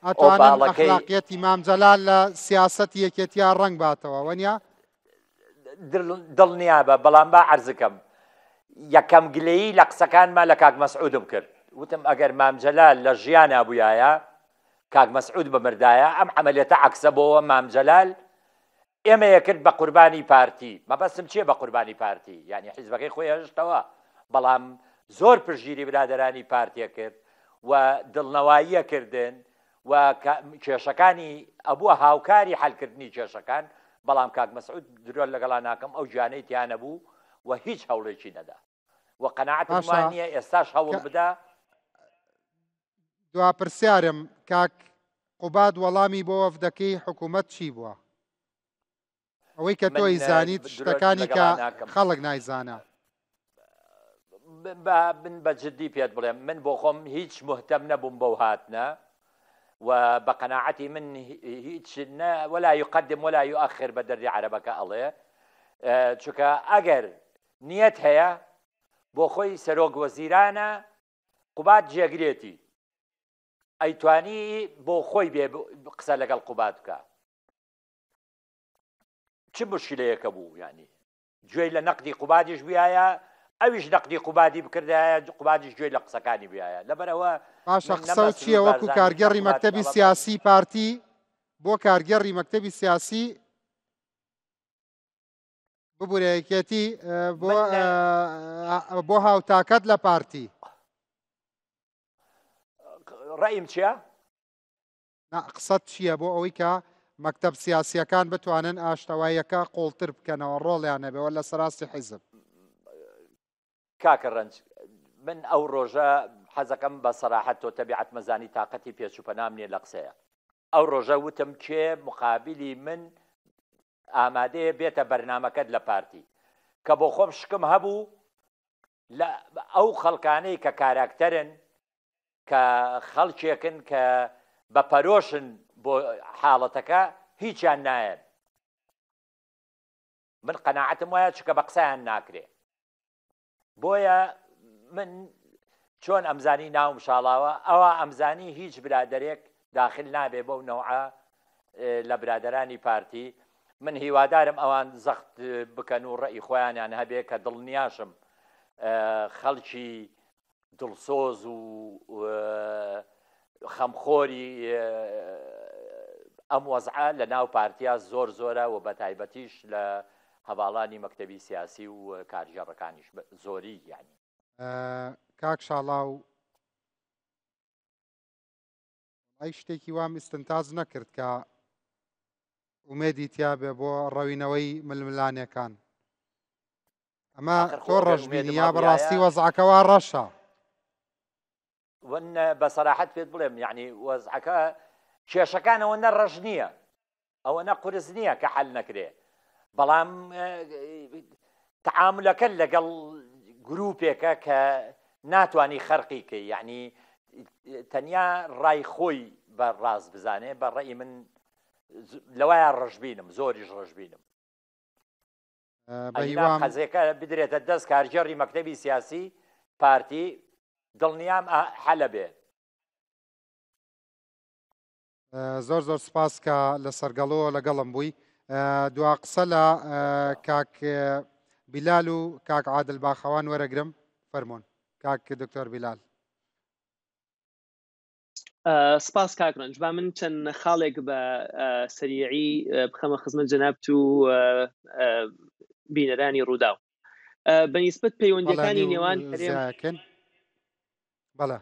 ئەتوانن ئەخلاقیەتی مام جەلال لە سیاسەتی یەکێتیا ڕەنگ باتەوە وەنیا دڵنیابە بەڵام با عەرزکەم یەکەم گلەیی لە قسەکانما لە کاک مەسعودم کرد وتم ئەگەر مام جەلال لە ژیانا بویایە کاک مەسعود بمردایە ئەم عەمەلیەتە عەکسە بۆوە مام جەلال ئێمەیە کرد بە قوربانی پارتی مەبەستم چیە بە قوربانی پارتی یعنی حیزبەکەی خۆی هێشتەوە بەڵام زۆر پشتگیری برادەرانی پارتیە کرد و دڵنەواییە کردن و کێشەکانی ئەبووە هاوکاری حەلکردنی کێشەکان، بەڵام کاک مەسعود درۆ لەگەڵا ناکەم ئەو گیانەی تیا نەبوو و هیچ هەوڵێکی نەدا و قەناعەتم وا باشە نییە ئێستاش هەوڵ کە بدا. دوا پرسیارم کاک قوباد وەڵامی بۆ وەفدەکەی حکوومەت چی بووە؟ ئەوەی کە تۆ ئیزانیت شتەکانی کە خەڵک نایزانە. با من بە جدی پێت بڵێم من بۆ خۆم هیچ مهتەم نەبووم بەو هاتنە و بە قەناعەتی من هیچ نە ولا يقدم ولا يؤخر بە دەردی عەرەبەکە ئەڵێ چونکە ئەگەر نیەت هەیە بۆ خۆی سەرۆک وەزیرانە قوباد جێگرێتی ئەیتوانی بۆ خۆی بێ قسە لەگەڵ قوباد بکە چ مشکلەیەکە بوو یعنی گوێی لە نەقدی قوبادیش بویایە ئەویش نەقدی قوبادی بکردایە قوبادیش گوێی لە قسەکانی بویایە لەبەرئەوە باشە من نە قسە و مەسرور چییە وەکو بارزانیش نە کارگێڕی قوبادیش مەکتەبی ئەڵێم سیاسی پارتی بۆ کارگێڕی مەکتەبی سیاسی ببورە یەکێتی بۆ من بۆ هاوتاکەت لە پارتی ڕەئیم چییە؟ نا قسەت چییە بۆ ئەوەی کە مەکتەب سیاسییەکان بتوانن ئاشتەواییەکە قوڵتر بکەنەوە ڕۆڵیان هەبێ وە لە سەراستی حیزب؟ کاکە ڕەنج من ئەو ڕۆژە حەزەکەم بە سەراحەت تۆ تەبیعەت مەزانی تاقەتی پێچ و پەنام نیە لە قسەیە ئەو ڕۆژە وتم کێ مقابلی من ئامادەیە بێتە بەرنامەکەت لە پارتی کە بۆ خۆم شکم هەبوو لە ئەو خەڵکانەی کە کاراکتەرن کە خەڵکێکن کە بە پەرۆشن بۆ حاڵەتەکە هیچیان نایەن من قەناعەتم وایە چکە بە قسەیان ناکرێ بۆیە من چۆن ئەمزانی ناوم شاڵاوە ئەوە ئەمزانی هیچ برادێک داخل نابێ بەو نەوعە لە برادرانی پارتی من هیوادارم ئەوان زەخت بکەن و ڕێی خۆیانیان هەبێ کە دڵنیاشم خەڵکی دڵسۆز و خەمخۆری ئەم وەزعە لە ناو پارتیا زۆر زۆرە و بە تایبەتیش لە هەڤاڵانی مەکتەبی سیاسی و کارگێڕەکانیش زۆری یانی. کاک شاڵاو وەڵای شتێکی وام ئیستنتاج نەکرد کە ئومێدی تیابێ بۆ ڕەوینەوەی ململانێکان. ئەمە تۆ ڕەشبینی یا بەڕاستی وەزعەکە وا ڕەشە؟ من بە سەراحەت پێت بڵێم یعنی وەزعەکە کێشەکان ئەوەندە ڕەش نییە ئەوەنە قورس نییە کە حل نەکرێ بەڵام تعاملەکە لەگەڵ گروپێکە کە ناتانی خەرقی کەی یعنی تەنیا ڕای خۆی بە ڕاست بزانێ بە ڕێی من لەوایە ڕەشبینم زۆریش ڕەشبینم بە هیوام قەزێکە بدرێتە دەست کارگێڕی مەکتەبی سیاسی پارتی دڵنیام حەلە بێ. زۆر زۆر سپاس کە لە سەرگەڵەوە لەگەڵم بووی دوا قسە لە کاک بیلال و کاک عادل باخەوان وەرەگرم فەرمونون کاک دکتۆر بیلال. سپاس کاک ڕەنج با من چەند خاڵێک بە سەریعی بخەمە خزمەت جەنابت و بینەرانی ڕووداو بەنیسبەت پەیوەندیەکانی نێوان هەرێم بەڵێ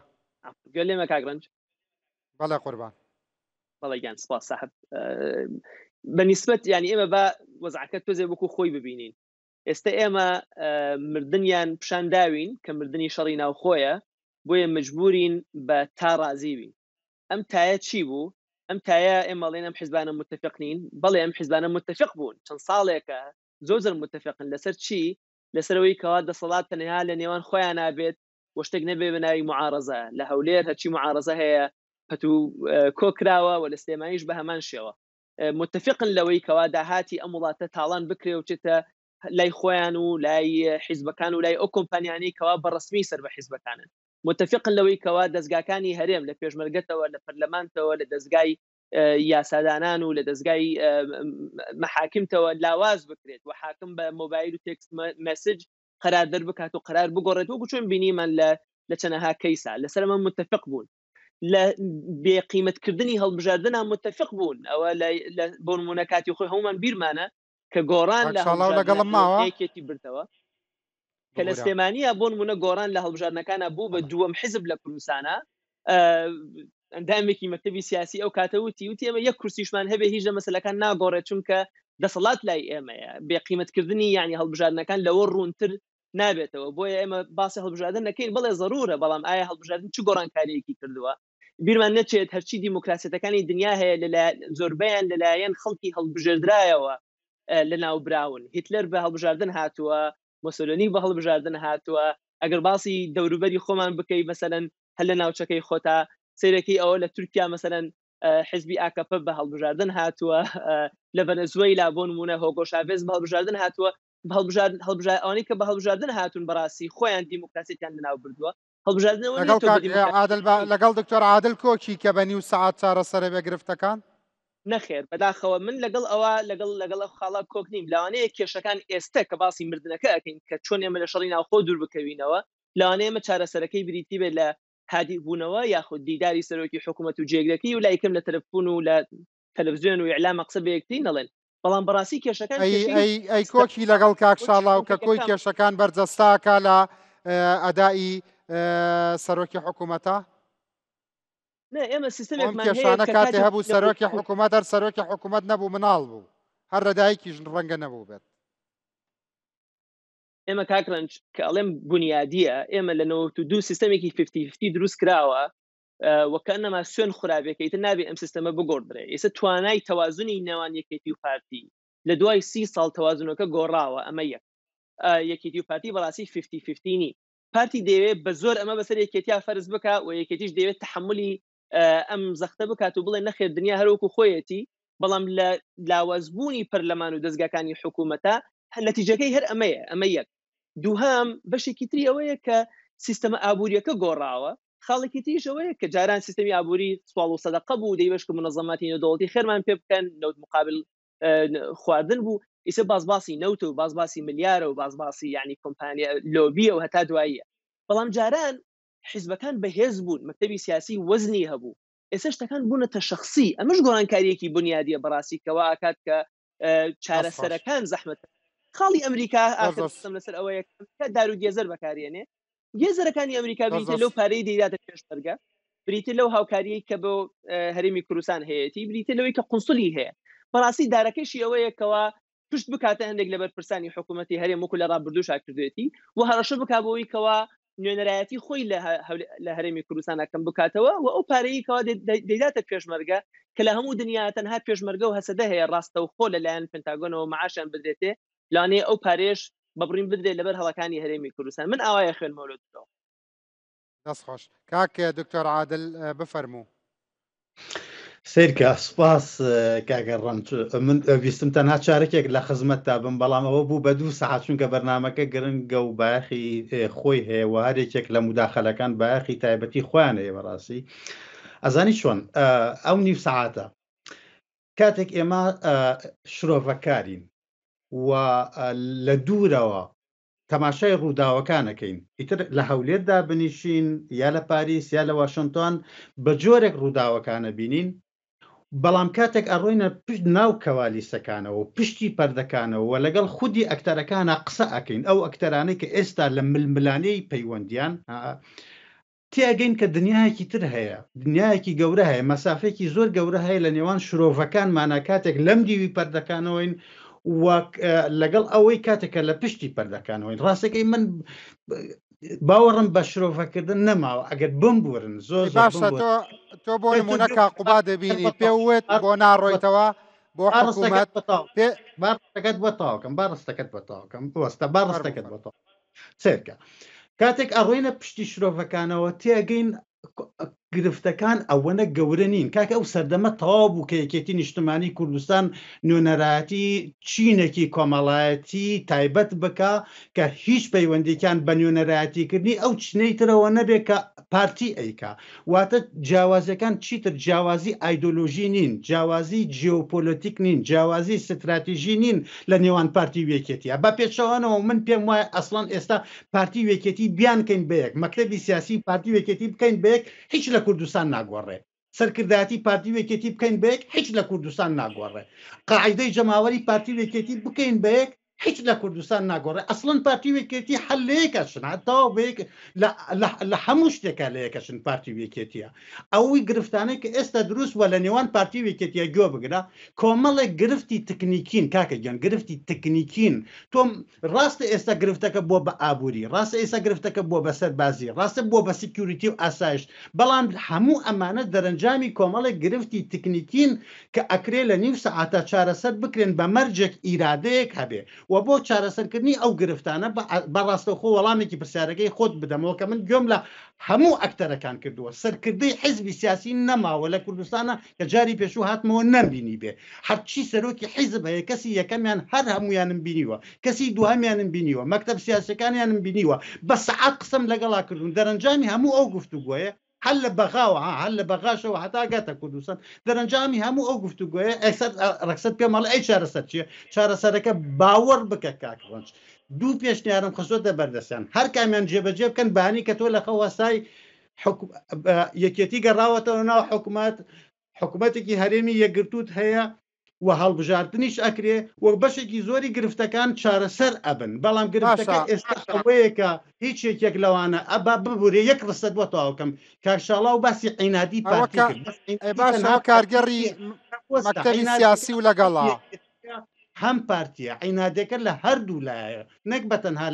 گوێ لێمە کاک ڕەنج بەڵێ قوربان بەڵێ گیان سپاس ساحب بەنیسبەت یانی ئێمە با وەزعەکە تۆزێ وەکو خۆی ببینین ئێستا ئێمە مردنیان پیشان داوین کە مردنی شەڕی ناوخۆیە بۆیە مجبورین بە تا ڕازی بین ئەم تایە چی بوو ئەم تایە ئێمە ئەڵێن ئەم حزبانە متفق نین بەڵێ ئەم حزبانە متفق بوون چەند ساڵێکە زۆر زۆر متفقن لەسەر چی لەسەرەوەی کەوا دەسەڵات تەنها لە نێوان خۆیان نابێت و شتێک نەبێ بە ناوی معارەزە لە هەولێر هەرچی معارەزە هەیە پەتو کۆ کراوە و لە سلێمانیش بە هەمان شێوە متفقن لەوەی کەوا داهاتی ئەم وڵاتە تاڵان بکرێ و چێتە لای خۆیان و لای حیزبەکان و لای ئەو کۆمپانیانەی کەوا بە ڕسمی سەر بە حیزبەکانن متفقن لەوەی کەوا دەستگاکانی هەرێم لە پێشمەرگەتەوە لە پەرلەمانتەوە لە دەستگای یاسادانان و لە دەستگای مەحاکمتەوە لاواز بکرێت و حاکم بە مۆبایل و text message قرار دەربکات و قرار بگۆڕێت وەکو چۆن بینیمان لە لە چەنەها کەیسا لەسەر ئەمە متفق بوون لە بێقیمەتکردنی هەڵبژاردنە متفق بوون ئەوە لە بۆ نمونە کاتی خۆی هەمومان بیرمانە کە گۆڕان لە لەگەڵم ماوە یەکێتی بردەوە کە لە سلێمانیە بۆ نمونە گۆڕان لە هەڵبژاردنەکانە بوو بە دووەم حزب لە کوردستانە ئەندامێکی مەکتەبی سیاسی ئەو کاتە وتی وتی ئێمە یەک کورسیشمان هەبێ هیچ لە مەسلەکان ناگۆڕێت چونکە دەسەڵات لای ئێمەیە بێقیمەتکردنی یعنی هەڵبژاردنەکان لەوە ڕوونتر نابێتەوە بۆیە ئێمە باسی هەڵبژاردن نەکەین بەڵێ زەرورە بەڵام ئایا هەڵبژاردن چ گۆڕانکاریەکی کردووە؟ بیرمان نەچێت هەرچی دیموکراسیەتەکانی دنیا هەیە لە زۆربەیان لەلایەن خەڵکی هەڵبژێردرایەوە لە ناوبراون هیتلەر بە هەڵبژاردن هاتووە مۆسۆلۆنی بە هەڵبژاردن هاتووە ئەگەر باسی دەوروبەری خۆمان بکەی مەسەلەن هەر لە ناوچەکەی خۆتا سەیرەکەی ئەوە لە تورکیا مەسەلەن حزبی ئاکەپە بە هەڵبژاردن هاتووە لە ڤەنەزوێلا بۆ نمونە هۆگۆ شاڤێز بە هەڵبژاردن هاتووە هەڵبژاردن هەڵبژار ئەوانەی کە بە هەڵبژاردن هاتوون بەڕاستی خۆیان دیموکراسیەتیان لەناو بردووە هەڵبژاردنەوە لەگەڵ کاک عادل لەگەڵ دکتۆر عادل کۆکی کە بە نیو سەعات چارەسەرە بێ گرفتەکان؟ نەخێر بەداخەوە من لەگەڵ ئەوە لەگەڵ لەگەڵ ئەو خاڵە کۆک نیم لەوانەیە کێشەکان ئێستە کە باسی مردنەکە ئەکەین کە چۆن ئێمە لە شەڕی ناوخۆ دوور بکەوینەوە لەوانەیە ئێمە چارەسەرەکەی بریتی بێت لە هادی بوونەوە یاخود دیداری سەرۆکی حکوومەت و جێگرەکەی و لای کەم لە تەلەفون و لە تەلەڤزیۆن و ئیعلامە قسە بە یەکتری نەڵێن بەڵام بەڕاستی کێشەکان ئەی ئەی ئەی کۆکی لەگەڵ کاک شاڵاو کە کۆی کێشەکان بەرجەستاکە لە ئەدائی سەرۆکی حکوومەتە؟ نا ئێمە سیستمێکمان هەیە کێشانە کاتێ هەبوو سەرۆکی حکوومەت هەر سەرۆکی حکوومەت نەبوو مناڵ بوو هەر لە دایکیش ڕەنگە نەبوو بێت. ئێمە کاک ڕەنج کە ئەڵێم بونیادیە ئێمە لە 92 سیستەمێکی 50 دروست کراوە وەکەنەما سوێن خراپێکە ئیتر نابێ ئەم سیستەمە بگۆڕدرێ ئێستا توانای تەوازنی نێوان یەکێتی و پارتی لە دوای سی ساڵ تەوازنەکە گۆڕاوە ئەمە یەک یەکێتی و پارتی بەڕاستی 50 50 نین پارتی دەیەوێت بە زۆر ئەمە بەسەر یەکێتیا فەرز بکا و یەکێتیش دەیەوێت تەحەمولی ئەم زەختە بکات و بڵێ نەخێر دنیا هەروەکو خۆیەتی بەڵام لە لاوازبوونی پەرلەمان و دەزگاکانی حکوومەتە نەتیجەکەی هەر ئەمەیە ئەمە یەک دووهام بەشێکی تری ئەوەیە کە سیستەمە ئابووریەکە گۆڕاوە خاڵێکی تریش ئەوەیە کە جاران سیستەمی ئابووری سواڵ و سەدەقە بوو دەیبەش کە منەظەماتی نێودەوڵەتی خێرمان پێ بکەن نەوت مقابل خواردن بوو ئیسە باز باسی نەوت و باز باسی ملیارە و باز باسی یعنی کۆمپانیا لۆبیە و هەتا دواییە بەڵام جاران حیزبەکان بەهێز بوون مەکتەبی سیاسی وەزنی هەبوو ئێستا شتەکان بوونەتە شخصی ئەمەش گۆڕانکاریەکی بنیادیە بەڕاستی کەوا ئاکات کە چارەسەرەکان زەحمەت خاڵی ئەمریکا ئاخر قسەم لەسەر ئەوەیە کە دار و گێزەر بەکارێنێ گێزەرەکانی ئەمریکا بریتە لەو پارەی دەیداتە پێشمەرگە بریتە لەو هاوکاریەی کە بۆ هەرێمی کوردستان هەیەتی بریتە لەوەی کە قونسلی هەیە بەڕاستی دارەکەشی ئەوەیە کەوا پشت بکاتە هەندێک لە بەرپرسانی حکوومەتی هەرێم وەکو لە ڕابردووشا کردوێتی و هەڕەشە بک بۆی کەوا نوێنەرایەتی خۆی لە هەرێمی کوردستان کەم بکاتەوە و ئەو پارەی کەوا دەیداتە پێشمەرگە کە لە هەموو دنیا تەنها پێشمەرگە و هەسەدە هەیە ڕاستەوخۆ لەلایەن پنتاگۆنەوە معاشیان بدرێتێ لەوانەیە ئەو پارەیەش بە بڕین بدرێت لەبەر هەڵەکانی هەرێمی کوردستان من ئاوایە خوێنمەوە لۆ درۆ. دەست خۆش کاک دکتۆر عادل بفەرموو. سەیرکە سوپاس کاکە ڕەنج من ویستم تەنها چارەکێک لە خزمەتتا بم بەڵام ئەوە بوو بە دوو سەعات چونکە بەرنامەکە گرنگە و بایەخی خۆی هەیە و هەرێکێک لە موداخەلەکان بایەخی تایبەتی خۆیان هەیە بەڕاستی ئەزانی چۆن ئەو نیو سەعاتە کاتێک ئێمە شرۆڤەکارین و لە دوورەوە تەماشای ڕووداوەکان ئەکەین، ئیتر لە هەولێر دابنیشین یا لە پاریس یا لە واشنتۆن بە جۆرێک ڕووداوەکان ئەبینین، بەڵام کاتێک ئەڕۆینە پشت ناو کەوالیسەکانەوە و پشتی پەردەکانەوە و لەگەڵ خودی ئەکتەرەکانا قسە ئەکەین، ئەو ئەکتەرانەی کە ئێستا لە ململانێی پەیوەندیان، تێئەگەین کە دنیایەکی تر هەیە، دنیایەکی گەورە هەیە، مەسافەیەکی زۆر گەورە هەیە لە نێوان شرۆڤەکانمانا کاتێک لەم دیوی پەردەکانەوەین و لەگەڵ ئەوەی کاتێک کە لە پشتی پەردەکانەوەین. ڕاستەکەی من باوەڕم بە شرۆڤەکردن نەماوە ئەگەر بمبورن زۆر زۆر باشە تۆ تۆ بۆ نمونە کاقوبا دەبینی پێ وت بۆ ناڕۆیتەوە بۆ حکوومەت پێ با ڕستەکەت بۆ تەواوکەم با ڕستەکەت بۆ تەواوکەم بوەستە با ڕستەکەت بۆ تەواو سەیرکە کاتێک ئەڕۆینە پشتی شرۆڤەکانەوە تێگەین گرفتەکان ئەوەنە گەورە نین کاکە ئەو سەردەمە تەواو بوو کە یەکێتی نیشتمانی کوردستان نوێنەرایەتی چینێکی کۆمەڵایەتی تایبەت بکە کە هیچ پەیوەندێکیان بە نوێنەرایەتیکردنی ئەو چنەی ترەوە نەبێت کە پارتی ئەیکا واتە جیاوازیەکان چیتر جیاوازی ئایدۆلۆژی نین، جیاوازی جیۆپۆلۆتیک نین، جیاوازی ستراتیژی نین لە نێوان پارتی و یەکێتیا. بە پێچەوانەوە من پێم وایە ئەسڵەن ئێستا پارتی و یەکێتی بیانکەین بە یەک، مەکتەبی سیاسی پارتی و یەکێتی بکەین بە یەک هیچ لە کوردستان ناگۆڕێ. سەرکردایەتی پارتی و یەکێتی بکەین بە یەک هیچ لە کوردستان ناگۆڕێ. قاعیدەی جەماوەری پارتی و یەکێتی بکەین بە یەک. هیچ لە کوردستان ناگۆڕێ ئەسڵەن پارتی و یەکێتی حەل لە یەک ئەچن تەواو بە یەک لە هەموو شتێکا لە یەک ئەچن پارتی و یەکێتیە ئەوی گرفتانەی کە ئێستا دروست بووە لە نێوان پارتی و یەکێتیە گوێ بگرە کۆمەڵێک گرفتی تکنیکین کاکە گیان گرفتی تکنیکین تۆ ڕاستە ئێستا گرفتەکە بووە بە ئابووری ڕاستە ئێستا گرفتەکە بووە بە سەربازی ڕاستە بووە بە security و ئاسایش بەڵام هەموو ئەمانە دەرەنجامی کۆمەڵێک گرفتی تکنیکین کە ئەکرێ لە نیو سەعاتا چارەسەر بکرێن بە مەرجێک ئیرادەیەک هەبێ و بۆ چارەسەرکردنی ئەو گرفتانە بە ڕاستەوخۆ وەڵامێکی پرسیارەکەی خۆت بدەمەوە کە من گوێم لە هەموو ئەکتەرەکان کردووە سەرکردەی حیزبی سیاسی نەماوە لە کوردستانە کە جاری پێشوو هاتمەوە نەمبینیبێ هەرچی سەرۆکی حیزب هەیە کەسی یەکەمیان هەر هەموویانم بینیوە کەسی دووهەمیانم بینیوە مەکتەب سیاسیەکانیانم بینیوە بە سەعات قسەم لەگەڵا کردوون دەرەنجامی هەموو ئەو گفتوگۆیە هەر لە بەغاوە ها هەر لە بەغاشەوە هەتا گاتە کوردستان دەرەنجامی هەموو ئەو گفتوگۆیە ئێستا ڕەکسەر پێم ئەڵێ ئەی چارەسەر چییە چارەسەرەکە باوەڕ بکە کاک ڕەنج دوو پێشنیارم خستۆتە بەردەستیان هەر کامیان جێبەجێ بکەن بانی کە تۆ لە خەو هەستای یەکێتی گەڕاوەتەوە ناو حکومەت حکومەتێکی هەرێمی یەکگرتووت هەیە و هەڵبژاردنیش ئەکرێ و بەشێکی زۆری گرفتەکان چارەسەر ئەبن بەڵام گرفتەکە ئێستا ئەوەیە کە هیچ یەکێک لەوانە ئەبا ببورێ یەک ڕستەت بۆ تەواوکەم کاک شاڵاو باسی عینادی پارتی کرد باشە کارگەڕی مەکتەبی سیاسی و لەگەڵا هەم پارتیە عینادەکە لە هەردوو لایە نەک بە تەنها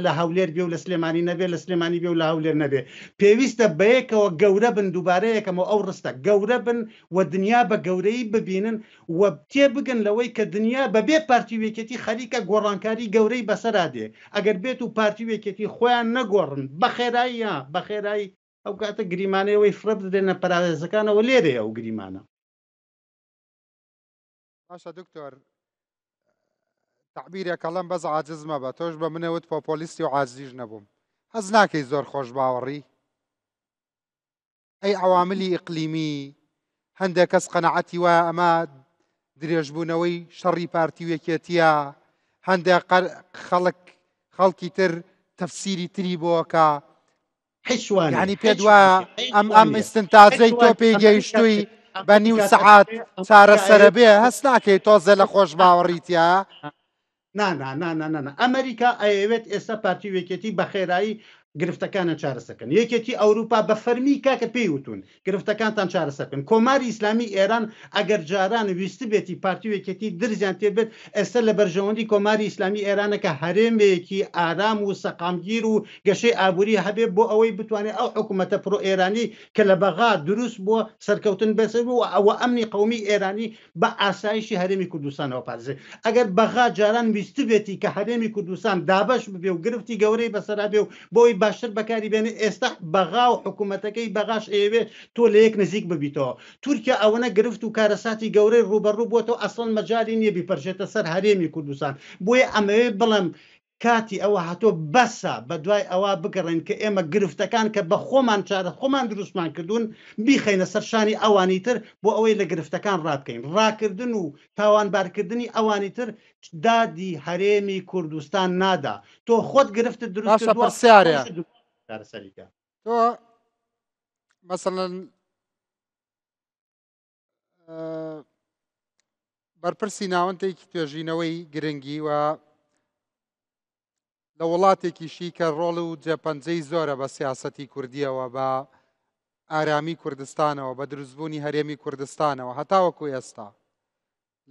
لە هەولێر بێ و لە سلێمانی نەبێ لە سلێمانی بێ و لە هەولێر نەبێ پێویستە بەیەکەوە گەورە بن دووبارە یەکەمەوە ئەو ڕستە گەورە بن و دنیا بە گەورەی ببینن و تێبگەن لەوەی کە دنیا بەبێ پارتی و یەکێتی خەریکە گۆڕانکاری گەورەی بەسەرا دێ ئەگەر بێت و پارتی و یەکێتی خۆیان نەگۆڕن بە خێرایی ها بە خێرایی ئەو کاتە گریمانەی ئەوەی فڕێ بدرێنە پەراوێزەکانەوە لێرەیە ئەو گریمانە. باشە دکتۆر تعبیرێک ئەڵێم بەس عاجز مەبە تۆش بە منەوت پۆپۆلیستی و عاجزیش نەبووم هەز ناکەی زۆر خۆش باوەڕی ئەی عواملی ئیقلیمی هەندێک کەس قەنەعەتی وایە ئەمە درێژبوونەوەی شەڕی پارتی و یەکێتیە هەندێک خەڵک خەڵکی تر تەفسیری تری بۆکە یعنی پێت وایە ئەم ئەم ئیستنتاجەی تۆ پێی گەیشتووی بە نیو سەعات چارەسەرە بێ هەست ناکەی تۆزێ لە خۆش باوەڕی تیا نانانانانانا ئەمریکا ئەیەوێت ئێستا پارتی و یەکێتی بە خێرایی گرفتەکانە چارەسەکەن یەکێتی ئەوروپا بە فەرمی کاکە پێی وتون گرفتەکانتان چارەسەر بکەن. کۆماری ئیسلامی ئێران ئەگەر جاران ویستبێتی پارتی و یەکێتی درزیان تێبێت، ئێستا لە بەرژەوەندی کۆماری ئیسلامی ئێرانە کە هەرێمێکی ئارام و سەقامگیر و گەشەی ئابووری هەبێ بۆ ئەوەی بتوانێ ئەو حکوومەتە پرۆ ئێرانی کە لە بەغا دروست بووە سەرکەوتن بەسەر و ئەمنی قەومی ئێرانی بە ئاسایشی هەرێمی کوردستانەوە پارێزێ. ئەگەر بەغا جاران ویستبێتی کە هەرێمی کوردستان دابەش ببێ و گرفتی گەورەی بەسەرا بێ و بۆی باشتر بەکاری بێنێ، ئێستا بەغا و حکوومەتەکەی بەغاش ئەیەوێ تۆ لە یەک نزیک ببیتەوە. تورکیا ئەوەنە گرفت و کارەساتی گەورەی ڕووبەڕوو بووەتەوە ئەسڵەن مەجالی نییە بیپەرژێتە سەر هەرێمی کوردستان. بۆیە ئەمەوێ بڵێم کاتی ئەوە هاتووە بەسە بەدوای ئەوە بگەڕێین کە ئێمە گرفتەکان کە بە خۆمان چارە خۆمان دروستمان کردوون بیخەینە سەر شانی ئەوانی تر بۆ ئەوەی لە گرفتەکان ڕابکەین. ڕاکردن و تاوانبارکردنی ئەوانی تر دادی هەرێمی کوردستان نادا. تۆ خۆت گرفتت دروست باشە کردووە، پرسیارێ خۆشت دروست چارەسەری کە. تۆ مەسەلەن بەرپرسی ناوەندێکی توێژینەوەی گرنگی و لە وڵاتێکیشی کە ڕۆڵ و جێپەنجەی زۆرە بە سیاسەتی کوردیەوە بە ئارامی کوردستانەوە بە دروستبوونی هەرێمی کوردستانەوە هەتاوەکو ئێستا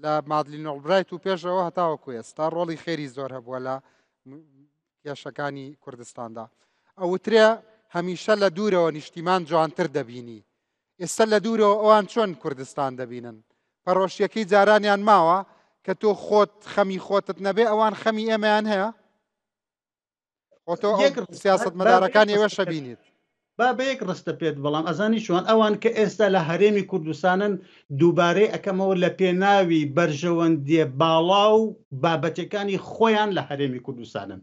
لە مادلین ئۆڵبرایت و پێشەوە هەتاوەکو ئێستا ڕۆڵی خێری زۆر هەبووە لە کێشەکانی کوردستاندا. ئەوترێ هەمیشە لە دوورەوە نیشتیمان جوانتر دەبینی. ئێستا لە دوورەوە ئەوان چۆن کوردستان دەبینن؟ پەرۆشیەکەی جارانیان ماوە کە تۆ خۆت خەمی خۆتت نەبێ ئەوان خەمی ئێمەیان هەیە؟ خۆ تۆ ئەو سیاسەتمەدارەکانی ئێوەشە بینیت. با بە یەک ڕستە پێت بڵام ئەزانی چۆن ئەوان کە ئێستا لە هەرێمی کوردستانن دووبارەی ئەکەمەوە لە پێناوی بەرژەوەندیە باڵا و بابەتەکانی خۆیان لە هەرێمی کوردستانن.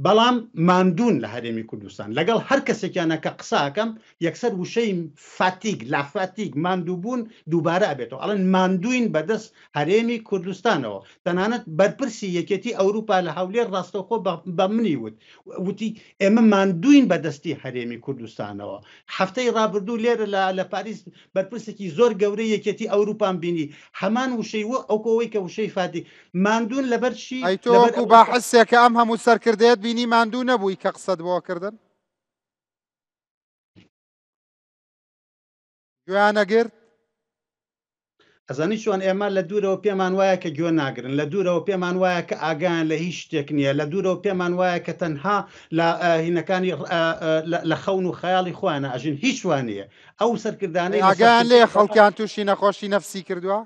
بەڵام ماندوون لە هەرێمی کوردستان. لەگەڵ هەر کەسێکیانە کە قسە ئەکەم یەکسەر وشەی fatigue، la fatigue، ماندووبوون دووبارە ئەبێتەوە. ئەڵێن ماندووین بەدەست هەرێمی کوردستانەوە. تەنانەت بەرپرسی یەکێتی ئەوروپا لە هەولێر ڕاستەوخۆ بە منی وت، وتی ئێمە ماندووین بەدەستی هەرێمی کوردستانەوە. هەفتەی ڕابردوو لێرە لە پاریس بەرپرسێکی زۆر گەورەی یەکێتی ئەوروپام بینی هەمان وشەی وە ئەوکۆ ئەوەی کە وشەی fatigue ماندوون لەبەر چی؟ ئەی تۆ لەبەر وەکو ئەوەی کە باحسێکە ئەم هەموو سەرکردەیەت بینی ماندوو نەبووی کە قسەت بۆ کردن؟ گوێیان نەگرت؟ ئەزانی چۆن ئێمە لە دوورەوە پێمان وایە کە گوێ ناگرن لە دوورەوە پێمان وایە کە ئاگایان لە هیچ شتێک نییە لە دوورەوە پێمان وایە کە تەنها لە هینەکانی لە خەون و خەیاڵی خۆیانە ئەژین هیچ وانە ئەو سەرکردانەی ئاگایان لێ خەڵکیان تووشی نەخۆشی نەفسی کردووە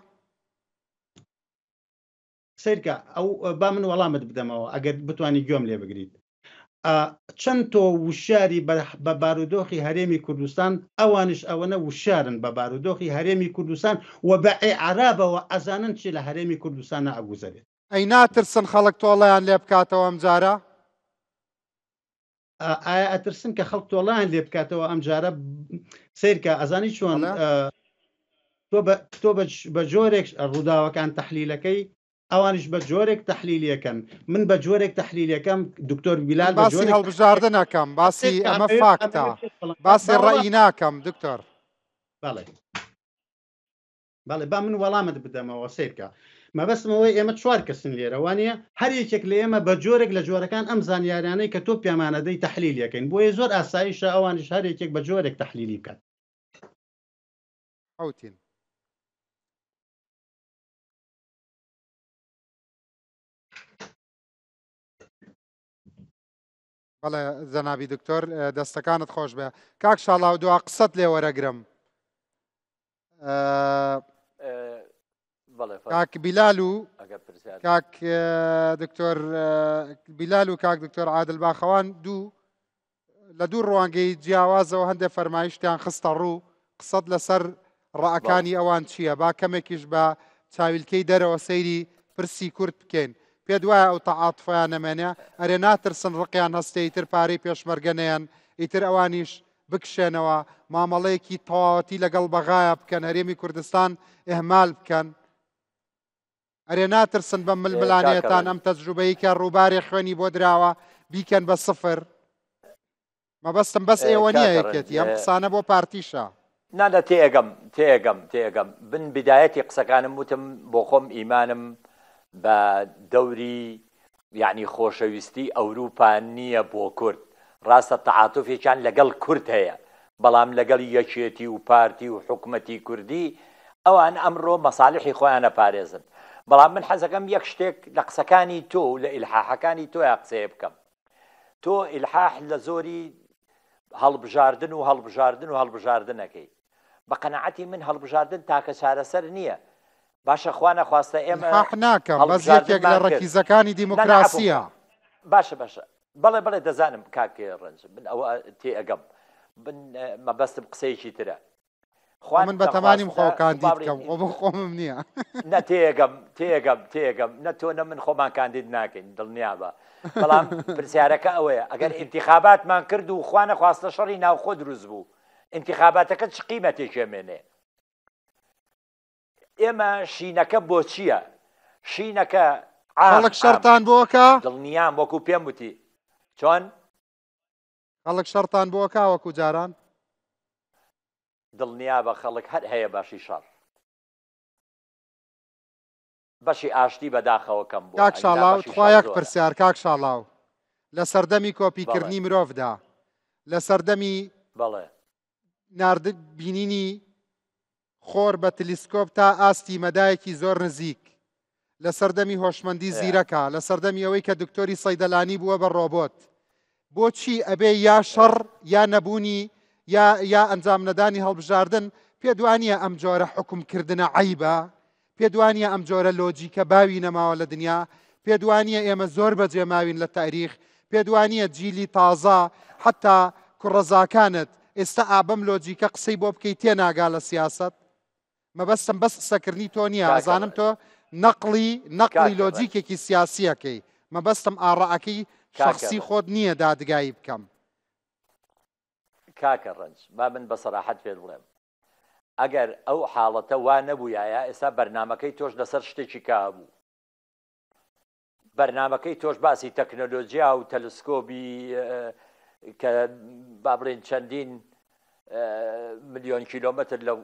سەیرکە ئەو با من وەڵامت بدەمەوە ئەگەر بتانی گوێم لێ بگریت چەند تۆ وشیاری بە بارودۆخی هەرێمی کوردستان ئەوانیش ئەوەنە وشیارن بە بارودۆخی هەرێمی کوردستان و بە ئیعرابەوە ئەزانن چی لە هەرێمی کوردستانە ئەگوزەرێت. ئەی ناترسن خەڵک تۆڵەیان لێ بکاتەوە ئەمجارە؟ ئایا ئەترسن کە خەڵک تۆڵەیان لێ بکاتەوە ئەمجارە؟ سەیرکە ئەزانی چۆن تۆ بە جۆرێک ڕووداوەکان تەحلیلەکەی ئەوانیش بە جۆرێک تەحلیلیەکەن من بە جۆرێک تەحلیلەکەم دکتۆر بیلال بە باسی هەڵبژاردن ناکەم باسی ئەمە فاکتە باسی ڕەئی ناکەم دکتۆر. بەڵێ بەڵێ با من وەڵامت بدەمەوە سەیرکە مەبەستم ئەوەیە ئێمە چوار کەسن لێرە وانە هەر یەکێک لە ئێمە بە جۆرێک لە جۆرەکان ئەم زانیارانەی کە تۆ پێمانەدەی تەحلیلیەکەین بۆیە زۆر ئاساییشە ئەوانیش هەر یەکێک بە جۆرێک تەحلیلی بکات. حوتین. بەڵێ جەنابی دکتۆر دەستەکانت خۆش بێ کاک شاڵاو دوا قسەت لێ وەرەگرم کاک بیلال و کاک دکتۆر بیلال و کاک دکتۆر عادل باخەوان دوو لە دوو ڕوانگەی جیاوازەوە هەندێک فەرمایشتیان خستە ڕوو، قسەت لەسەر ڕەئەکانی ئەوان چییە؟ با کەمێکیش بە چاویلکەی دەرەوە سەیری پرسی کورد بکەین. پێت وایە ئەو تەعاتوفەیان نەمێنێ؟ ئەرێ ناترسن ڕقیان هەستێ ئیتر پارەی پێشمەرگە نەیەن، ئیتر ئەوانیش بکشێنەوە، مامەڵەیەکی تەواوەتی لەگەڵ بەغایا بکەن، هەرێمی کوردستان ئیهمال بکەن؟ ئەرێ ناترسن بەم ململانێیەتان ئەم تەجروبەی کە ڕووبارێ خوێنی بۆ دراوە بیکەن بە سفر؟ مەبەستم بەس ئێوە نییە یەکێتی ئەم قسانە بۆ پارتیشە. نا نا تێئەگەم تێئەگەم تێئەگەم بن بدایەتی قسەکانم وتم بۆ خۆم ئیمانم بە دەوری یەعنی خۆشەویستی ئەوروپا نییە بۆ کورد، ڕاستە تەعاتوفێکیان لەگەڵ کورد هەیە، بەڵام لەگەڵ یەکێتی و پارتی و حکومەتی کوردی ئەوان ئەمڕۆ مەسالحی خۆیان ئەپارێزن. بەڵام من حەزەکەم یەک شتێک لە قسەکانی تۆ و لە ئیلحاحەکانی تۆیا قسەیە بکەم. تۆ ئیلحاح لە زۆری هەڵبژاردن و هەڵبژاردن و هەڵبژاردن ئەکەی. بە قەناعەتی من هەڵبژاردن تاکە چارەسەر نییە. باشە خوا نەخواستە ئێمە ئیلحاح ناکەم بەس یەکێک لە هەڵبژاردنمان کرد. ڕەکیزەکانی نا نا عەفوم دیموکراسییە. کە. باشە باشە بەڵێ بەڵێ دەزانم کاک ڕەنج من ئەوە تێئەگەم من مەبەستم قسەیەکی ترە. خۆ خوا من بەتەمانیم خۆ نەخواستە کاندید با بڵێین کەم خۆ بۆ خۆمم نییە. نە تێئەگەم تێئەگەم تێئەگەم نە تۆ نە من خۆمان کاندید ناکەین دڵنیابە بەڵام پرسیارەکە ئەوەیە ئەگەر ئینتیخاباتمان کرد و خوا نەخواستە شەڕی ناوخۆ دروست بوو ئینتیخاباتەکە چ قیمەتێکی ئەمێنێ؟ ئێمە شینەکە بۆ چییە؟ شینەکە عام خەڵک عام شەڕتان بۆ ئەکا؟ دڵنیام وەکو پێم وتی چۆن؟ خەڵک شەڕتان بۆ ئەکا وەکو جاران؟ دڵنیابە خەڵک هەر هەیە بەشی شەڕ بەشی ئاشتی بەداخەوە کەم بووە کاک ئەگینا شاڵاو بەشی تخوا شەڕ یەک زۆرە. پرسیار کاک شاڵاو لە سەردەمی کۆپی بەڵێ. کردنی مرۆڤدا لە سەردەمی بەڵێ. نارد بینینی خۆر بە تلیسکۆپ تا ئاستی مەدایەکی زۆر نزیک، لە سەردەمی هۆشمەندی زیرەکا، لە سەردەمی ئەوەی کە دکتۆری سەیدەلانی بووە بە ڕۆبۆت، بۆچی ئەبێ یا شەڕ یا نەبوونی یا یا ئەنجام نەدانی هەڵبژاردن، پێت وانییە ئەم جۆرە حوکم کردنە عەیبە؟ پێت وانییە ئەم جۆرە لۆجیکە باوی نەماوە لە دنیا؟ پێت وانییە ئێمە زۆر بەجێ ماوین لە تاریخ؟ پێت وانییە جیلی تازە حەتا کوڕەزاکانت ئێستا ئا بەم لۆجیکە قسەی بۆ بکەی تێناگا لە سیاسەت؟ مەبەستم بەس قسەکردنی تۆ نییە کاکە ئەزانم ڕەنج تۆ نەقڵی نەقڵی کاکە ڕەنج لۆجیکێکی سیاسیەکەی مەبەستم ئاڕائەکەی شەخسی خۆت نییە دادگایی بکەم. کاکە ڕەنج با من بە سەراحەت پێت بڵێم ئەگەر ئەو حاڵەتە وا نەبوویایە ئێستا بەرنامەکەی تۆش لەسەر شتێکی کە بوو. بەرنامەکەی تۆش باسی تەکنەلۆجیا و تەلسکۆبی کە با بڵێن چەندین ملیۆن کیلۆمەتر لە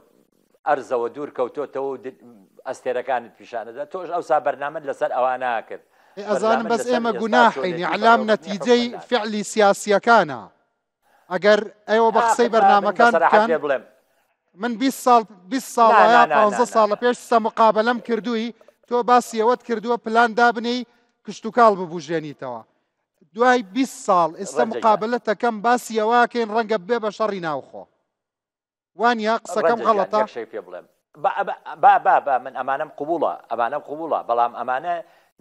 ئەرزەوە دوور کەوتۆتەوە و ئەستێرەکانت پیشانەدا تۆش ئەوسا بەرنامەت لەسەر ئەوانە کرد ئەزانم بەس ئێمە گوناحین ئیعلام نەتیجەی فعلی سیاسیەکانە ئەگەر ئێوە بە قسەی بەرنامەکان بکەن من 20 ساڵ 20 ساڵ یا 15 ساڵە پێش سە مقابلەم کردووی تۆ باسی ئەوەت کردووە پلان دابنێی کشتتوکاڵ ببوژێنیتەوە دوای 20 ساڵ ئێستا مقابلەتەکەم باسی ئەوەکەین ڕەنگە بێ بە شەڕی ناوخۆ وانە قسەکەم غەڵەتە پێ بڵێم با با با من ئەمانەم قوبوڵە ئەمانەم قوبوڵە بەڵام ئەمانە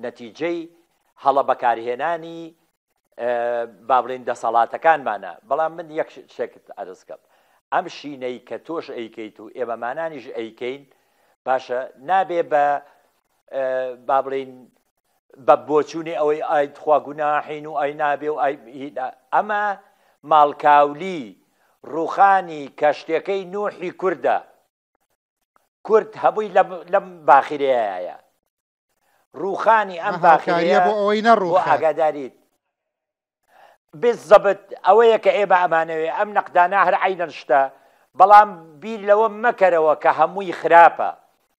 نەتیجەی هەڵە بەکارهێنانی با بڵێین دەسەڵاتەکانمانە، بەڵام من یەک شتێکت عەرز کەم، ئەم شینەی کە تۆش ئەیکەیت و ئێمەمانانیش ئەیکەین، باشە نابێ بە با بڵێین بە بۆچوونی ئەوەی ئای تخوا گوناحین و ئای نابێ و ئای ئەمە ماڵکاولی ڕووخانی کەشتەکەی نوحی کوردە کورد هەمووی لەم باخیرەیە ڕووخانی ئەم باخیرەیە بۆ ئەوەی نەڕوو بۆ ئاگاداریت بالضبط ئەوەیە کە ئێمە ئەمانەوێ ئەم نەقدانە هەر عەینەن شتە بەڵام بیر لەوە مەکەرەوە کە هەمووی خراپە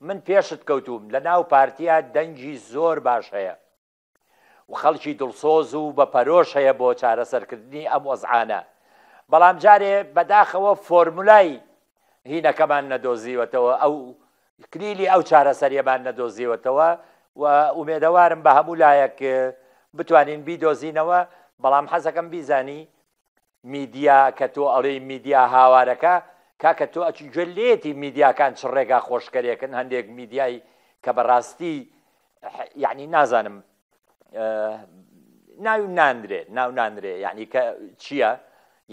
من پێشت کەوتووم لە ناو پارتیا دەنگی زۆر باش هەیە و خەڵکی دڵسۆز و بە پەرۆش هەیە بۆ چارەسەرکردنی ئەم وەزعانە بەڵام جارێ بەداخەوە فۆرمولای هینەکەمان نەدۆزیوەتەوە ئەو کلیلی ئەو چارەسەریەمان نەدۆزیوەتەوە و ئومێدەوارم بە هەموو لایەک بتوانین بیدۆزینەوە بەڵام حەزەکەم بیزانی میدیا کە تۆ ئەڵێی میدیا هاوارەکە کاکە تۆ ئەچی گوێ لێتی میدیاکان چ ڕێگا خۆشکەرێکن هەندێک میدیای کە بەڕاستی یعنی نازانم ناوی ناندرێ ناو ناندرێ یعنی کە چییە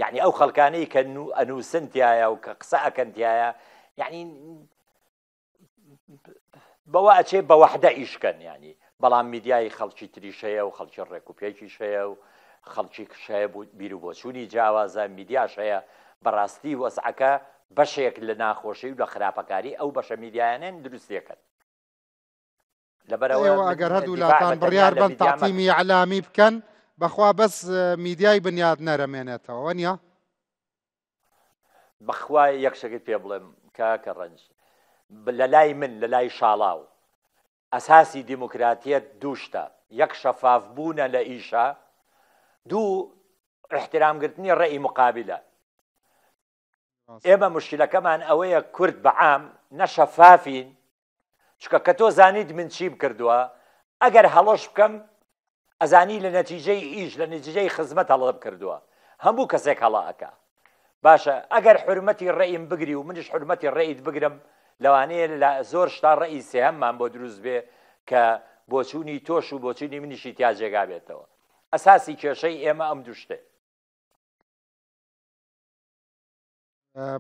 یعنی ئەو خەڵکانەی کە ئەنووسن تایە و کە قسە ئەکەن تایە یعنی بەوە ئەچێ بە وەحدە ئیش کەن یانی بەڵام میدیای خەڵکی تریش هەیە و خەڵکی ڕێک و پێکیش هەیە و خەڵکی هەیە بیر و بۆچوونی جیاوازە میدیاش هەیە بەڕاستی وەزعەکە بەشێک لە ناخۆشی و لە خراپەکاری ئەو بەشە میدیایانەن دروستێکن لەبەرەوە ئەگەر هەردوو لاتان بڕیار بن تەعتیمی ئیعلامی بکەن بەخوا بەس میدیای بنیاد نەرەمێنێتەوە وەنیە؟ بەخوا یەک شتێکت پێ بڵێم کاکە ڕەنج لە لای من لە لای شاڵاو ئەساسی دیموکراتیەت دوو شتە یەک شەفاف بوونە لە ئیشە دوو احترام گرتنی ڕێی مقابلە ئێمە مشکلەکەمان ئەوەیە کورد بەعام نە شەفافین چونکە کە تۆ زانیت من چیم کردووە ئەگەر هەڵەش بکەم ئەزانی لە نەتیجەی ئیش لە نەتیجەی خزمەت هەڵەم کردووە هەموو کەسێک هەڵە ئەکا باشە ئەگەر حرمەتی ڕێیم بگری و منیش حرمەتی ڕێیت بگرم لەوانەیە لە زۆر شتا ڕێی سێهەممان بۆ دروست بێ کە بۆچوونی تۆش و بۆچوونی منیشی تیا جێگا بێتەوە ئەساسی کێشەی ئێمە ئەم دوو شتێ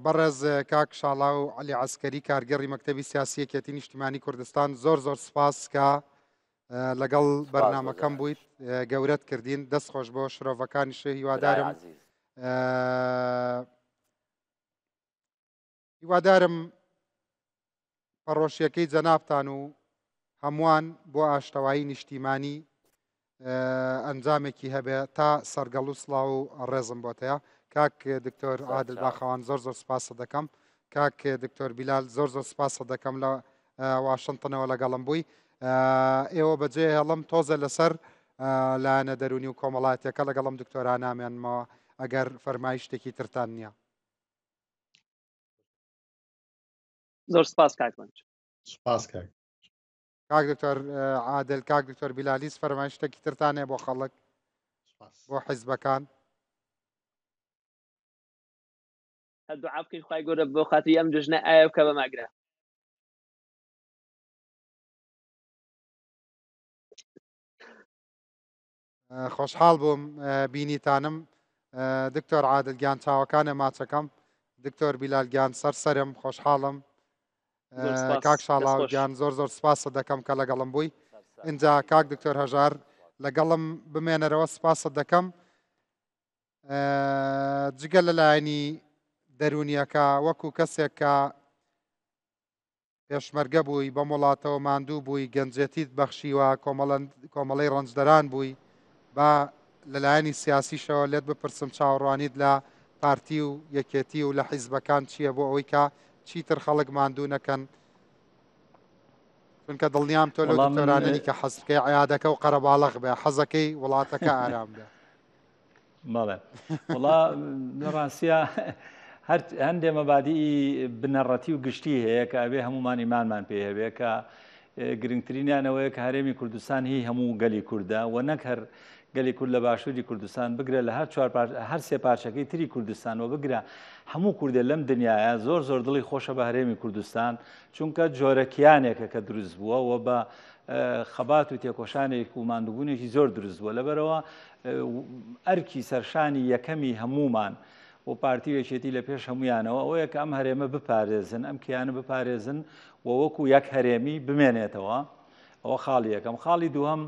بەڕێز کاک شاڵاو عەلی عەسکەری کارگێڕی مەکتەبی سیاسی یەکێتی نیشتیمانی کوردستان زۆر زۆر سپاس کە لەگەڵ بەرنمەکەم بوویت گەورەت کردین دەست خۆش بۆ شرۆڤەکانی شێ هیوادارم هیوادارم پەڕۆشیەکەی جەنابتان و هەمووان بۆ ئاشتەوایی نیشتیمانی ئەنجامێکی هەبێ تا سەرگەڵ و سڵاو و ڕێزم بۆتەیە کاک دکتۆر عادل باخەوان زۆر زۆر سپاست دەکەم کاک دکتۆر بیلال زۆر زۆر سپاست دەکەم لە واشنتنەوە لەگەڵم بووی ئێوە بەجێ هێڵم تۆزە لەسەر لایەنە دەرونی و کۆمەڵاتیەکە لەگەڵم دکتۆرا نامێنمەوە ئەگەر فەرمایشتێکی ترتان نییە. زۆر سپاس کاک ڕەنج. سپاس کاک. کاک دکتۆر عادل کاک دکتۆر بیلالیس فەرمایش شتێکی ترتان هەیە بۆ خەڵک بۆ حیزبەکان؟ هەر دوعا بکەین خوای گەورە بۆ خاتری ئەم جەژنە ئایا بکە بە ماگرە. خۆشحاڵ بووم بینیتانم دکتۆر عادل گیان چاوەکانە ماچەکەم دکتۆر بیلال گیان سەر سەرم خۆشحاڵم کاک شاڵاو گیان زۆر زۆر سپاست دەکەم کە لەگەڵم بووی اینجا کاک دکتۆر هەژار. لەگەڵم بمێنەرەوە سپاست دەکەم. جگە لە لایەنی دەروونیەکە وەکو کەسێک کە پێشمەرگە بووی بەم وڵاتەوە ماندوو بووی گەنجێتیت بەخشیوە کۆمەڵەی ڕەنجدەران بووی با لەلایەنی سیاسیشەوە لێت بپرسم چاوەڕوانیت لە پارتی و یەکێتی و لە حیزبەکان چییە بۆ ئەوەی کە چیتر خەڵک ماندوو نەکەن چونکە دڵنیام تۆ لەو دکتۆرانەنی کە حەز بکەی عیادەکە و قەرەباڵغ بێ حەزەکەی وڵاتەکە ئارام بێ. بەڵێ وڵا لە ڕاستە هەر هەندێ مەبادی بنەڕەتی و گشتی هەیە کە ئەبێ هەمومان ئیمانمان پێ هەبێ کە گرنگترینیانەوەیە کە هەرێمی کوردستان هی هەموو گەلی کوردە و نەک هەر گەلی کورد لە باشووری کوردستان بگرە لە هەر چوار هەر سێ پارچەکەی تری کوردستان و بگرە هەموو کوردێ لەم دنیاە زۆر زۆر دڵی خۆشە بە هەرێمی کوردستان چونکە جۆرە کیانێکە کە دروست بووە و بە خەبات و تێکۆشانێک و ماندووبوونێکی زۆر دروست بووە لەبەرەوە ئەرکی سەرشانی یەکەمی هەموومان و پارتی و یەکێتی لە پێش هەمویانەوە ئەوەیە کە ئەم هەرێمە بپارێزن ئەم کیانە بپارێزن و وەکو یەک هەرێمی بمێنێتەوە ئەوە خاڵی یەکەم خاڵی دووەم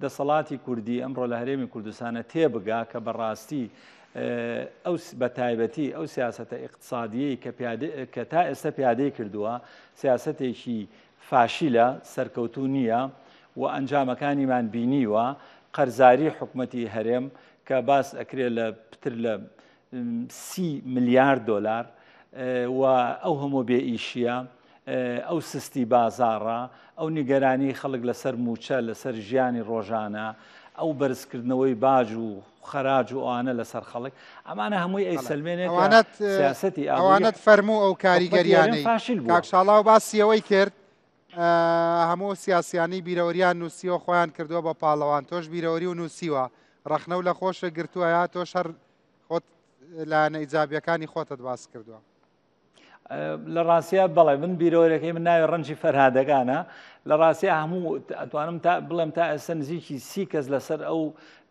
دەسەڵاتی کوردی ئەمڕۆ لە هەرێمی کوردستانە تێبگا کە بەڕاستی ئەو بە تایبەتی ئەو سیاسەتە ئیقتسادیەی کە کە تا ئێستا پیادەی کردووە سیاسەتێکی فاشیلە سەرکەوتوو نییە و ئەنجامەکانیمان بینیوە قەرزاری حکومەتی هەرێم کە باس ئەکرێ لە پتر لە سی ملیار دۆلار و ئەو هەموو بێ ئیشیە ئەو سستی بازاڕە، ئەو نیگەرانی خەڵک لەسەر مووچە، لەسەر ژیانی ڕۆژانە، ئەو بەرزکردنەوەی باج و خەراج و ئەوانە لەسەر خەڵک، ئەمانە هەمووی ئەیسەلمێنێ کە ئەوانەت سیاسەتی ئابووری ئەوانەت فەرموو ئەو حکومەتی هەرێم کاریگەریانەی فاشیل بووە. کاک شاڵاو باسی ئەوەی کرد هەموو ئەو سیاسیانەی بیرەوەریان نووسیوە خۆیان کردووە بە پاڵەوان تۆش بیرەوەری و نووسیوە ڕەخنە و لە خۆشت گرتووە یا تۆش هەر خۆت لایەنە ئیجابیەکانی خۆتت باس کردووە. لە ڕاستیا بەڵێ من بیرەوەرەکەی من ناوی ڕەنجی فەرهادەکانە لە ڕاستیا هەموو ئەتوانم تا بڵێم تا ئێستا نزیکی سی کەس لەسەر ئەو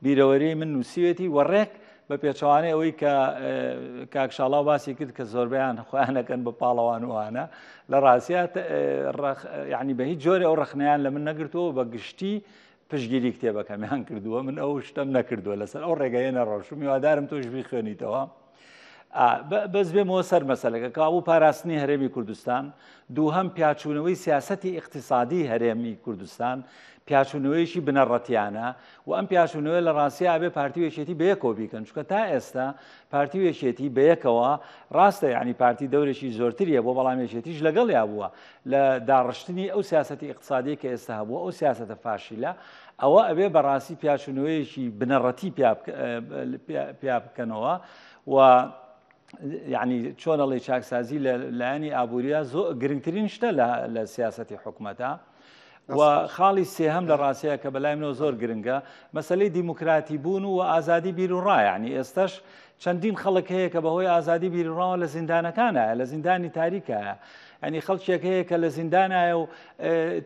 بیرەوەری من نووسیوێتی وە ڕێک بە پێچەوانەی ئەوەی کە کاک شاڵاو باسی کرد کە زۆربیان خۆیانەکەن بە پاڵەوانوانە لە ڕاستیا یعنی بە هیچ جۆرە ئەو ڕخنیان لە من نەگرتووە بە گشتی پشگیری کتێبەکەمیان کردووە من ئەو شتەم نەکردووە لەسەر ئەو ڕێگەیە نەڕۆشم هیوادارم تۆش بیخوێنیتەوە. بەس بێمەوە سەر مەسەلەکە کەوابوو پاراستنی هەرێمی کوردستان، دووهەم پیاچوونەوەی سیاسەتی ئیقتیسادی هەرێمی کوردستان، پیاچوونەوەیەکی بنەڕەتیانە و ئەم پیاچوونەوەیە لە ڕاستیا ئەبێ پارتی و یەکێتی بەیەکەوە بیکەن چونکە تا ئێستا پارتی و یەکێتی بەیەکەوە ڕاستە یعنی پارتی دەورێکی زۆرتری هەبووە بەڵام یەکێتیش لەگەڵیا بووە لە داڕشتنی ئەو سیاسەتی ئیقتیسادیە کە ئێستا هەبووە ئەو سیاسەتە فاشیلە ئەوە ئەبێ بەڕاستی پیاچوونەوەیەکی بنەڕەتی پیا بکەنەوە و یعنی چۆن ئەڵێ چاکسازی لە لایەنی ئابووریە زۆر گرنگترین شتە لە سیاستی حکوومەتە و خاڵی سێهەم لە ڕاستەیە کە بەلای منەوە زۆر گرنگە مەسلەی دیموکراتی بوون و ئازادی بیرروڕا یعنی ئێستش چەندین خەڵک هەیە کە بەهۆی ئازادی بیرروڕاوە لە زیندانەکانە لە زیندانی تاریکایە ینی خەڵکێک هەیە کە لە زیندانایە و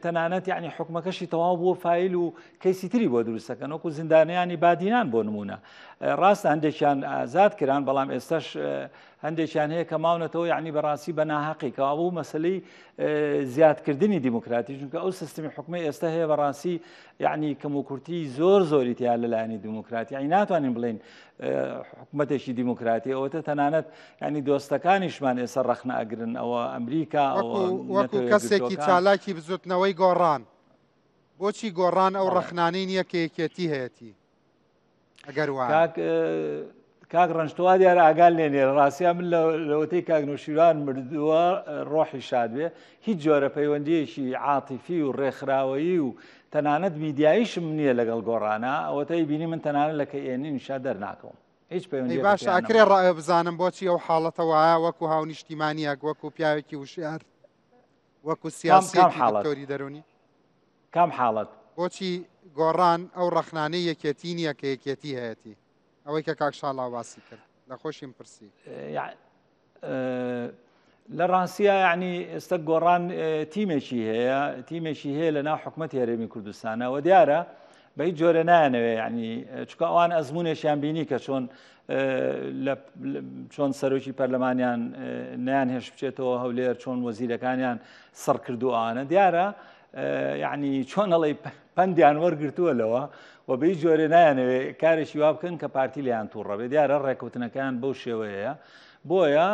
تەنانەت یعنی حکومەکەشی تەواو بووە فیل و کەیسی تری بۆ دروستەکەن وەکو زیندانیانی بادینان بۆ نمونە ڕاستە هەندێکیان ئازاد کران بەڵام ئێستش هەندێکیان هەیە کە ماونەتەوە یعنی بەڕاستی بە ناهەقی کەوابوو مەسلەی زیادکردنی دیموکراتی چونکە ئەو سیستمی حکومی ئێستا هەیە بەڕاستی یعنی کەموکورتی زۆر زۆری تیا لەلایەنی دیموکراتی یعنی ناتوانین بڵێن حکومەتێکی دیموکراتی ئەوەتە تەنانەت ینی دۆستەکانیشمان ئێستا ڕەخنە ئەگرن ئەوە ئەمریکا وەکو کەسێکی چالاکی بزوتنەوەی گۆڕان بۆچی گۆڕان ئەو ڕەخنانەی نییە کە یەکێتی هەیەتی ئەگەر وا کاک کاک ڕەنج تۆ وا دیارە ئاگال لێ نییە ڕاستیا من لەوەتەی کاک نوشیروان مردووە ڕۆحی شاد بێ هیچ جۆرە پەیوەندیەکی عاتیفی و ڕێکخراوەیی و تەنانەت میدیاییشم نییە لەگەڵ گۆڕانە ئەوەتەی بینی من تەنانەت لە کە ئێنینیشا دەرناکەوم هیچ پەیوەندیەکم باشە پێیان ئەکرێ نەماوە. ڕای بزانم بۆچی ئەو حاڵەتە وایە وەکو هاونیشتیمانیەک وەکو پیاوێکی وشیار وەکو کام کام سیاسیەکی حاڵەت دکتۆری دەرونی کام حاڵەت؟ بۆچی گۆڕان ئەو ڕەخنانەی یەکێتی نییە کە یەکێتی هەیەتی؟ ئەوەی کە کاک شاڵاو باسی کرد لە خۆشیم پرسی. لە ڕاستیا یعنی ئێستا گۆڕان تیمێکی هەیە تیمێکی هەیە لە ناو حکوومەت هەرێمی کوردستانە و دیارە بە هیچ جۆرە نایانەوێ یعنی چکە ئەوان ئەزمونێکیان بینی کە چۆن چۆن سەرۆکی پەرلەمانیان نیان هێش بچێتەوە هەولێر چۆن وەزیرەکانیان سڕ کردو ئەوانە دیارە. یعنی چۆن ئەڵێی پەندیان وەرگرتووە لەوە و بە هیچ جۆرێ نایانەوێ کارێکی وا بکەن کە پارتی لێیان تووڕە بێ. دیارە ڕێککەوتنەکەیان بەو شێوەیەیە، بۆیە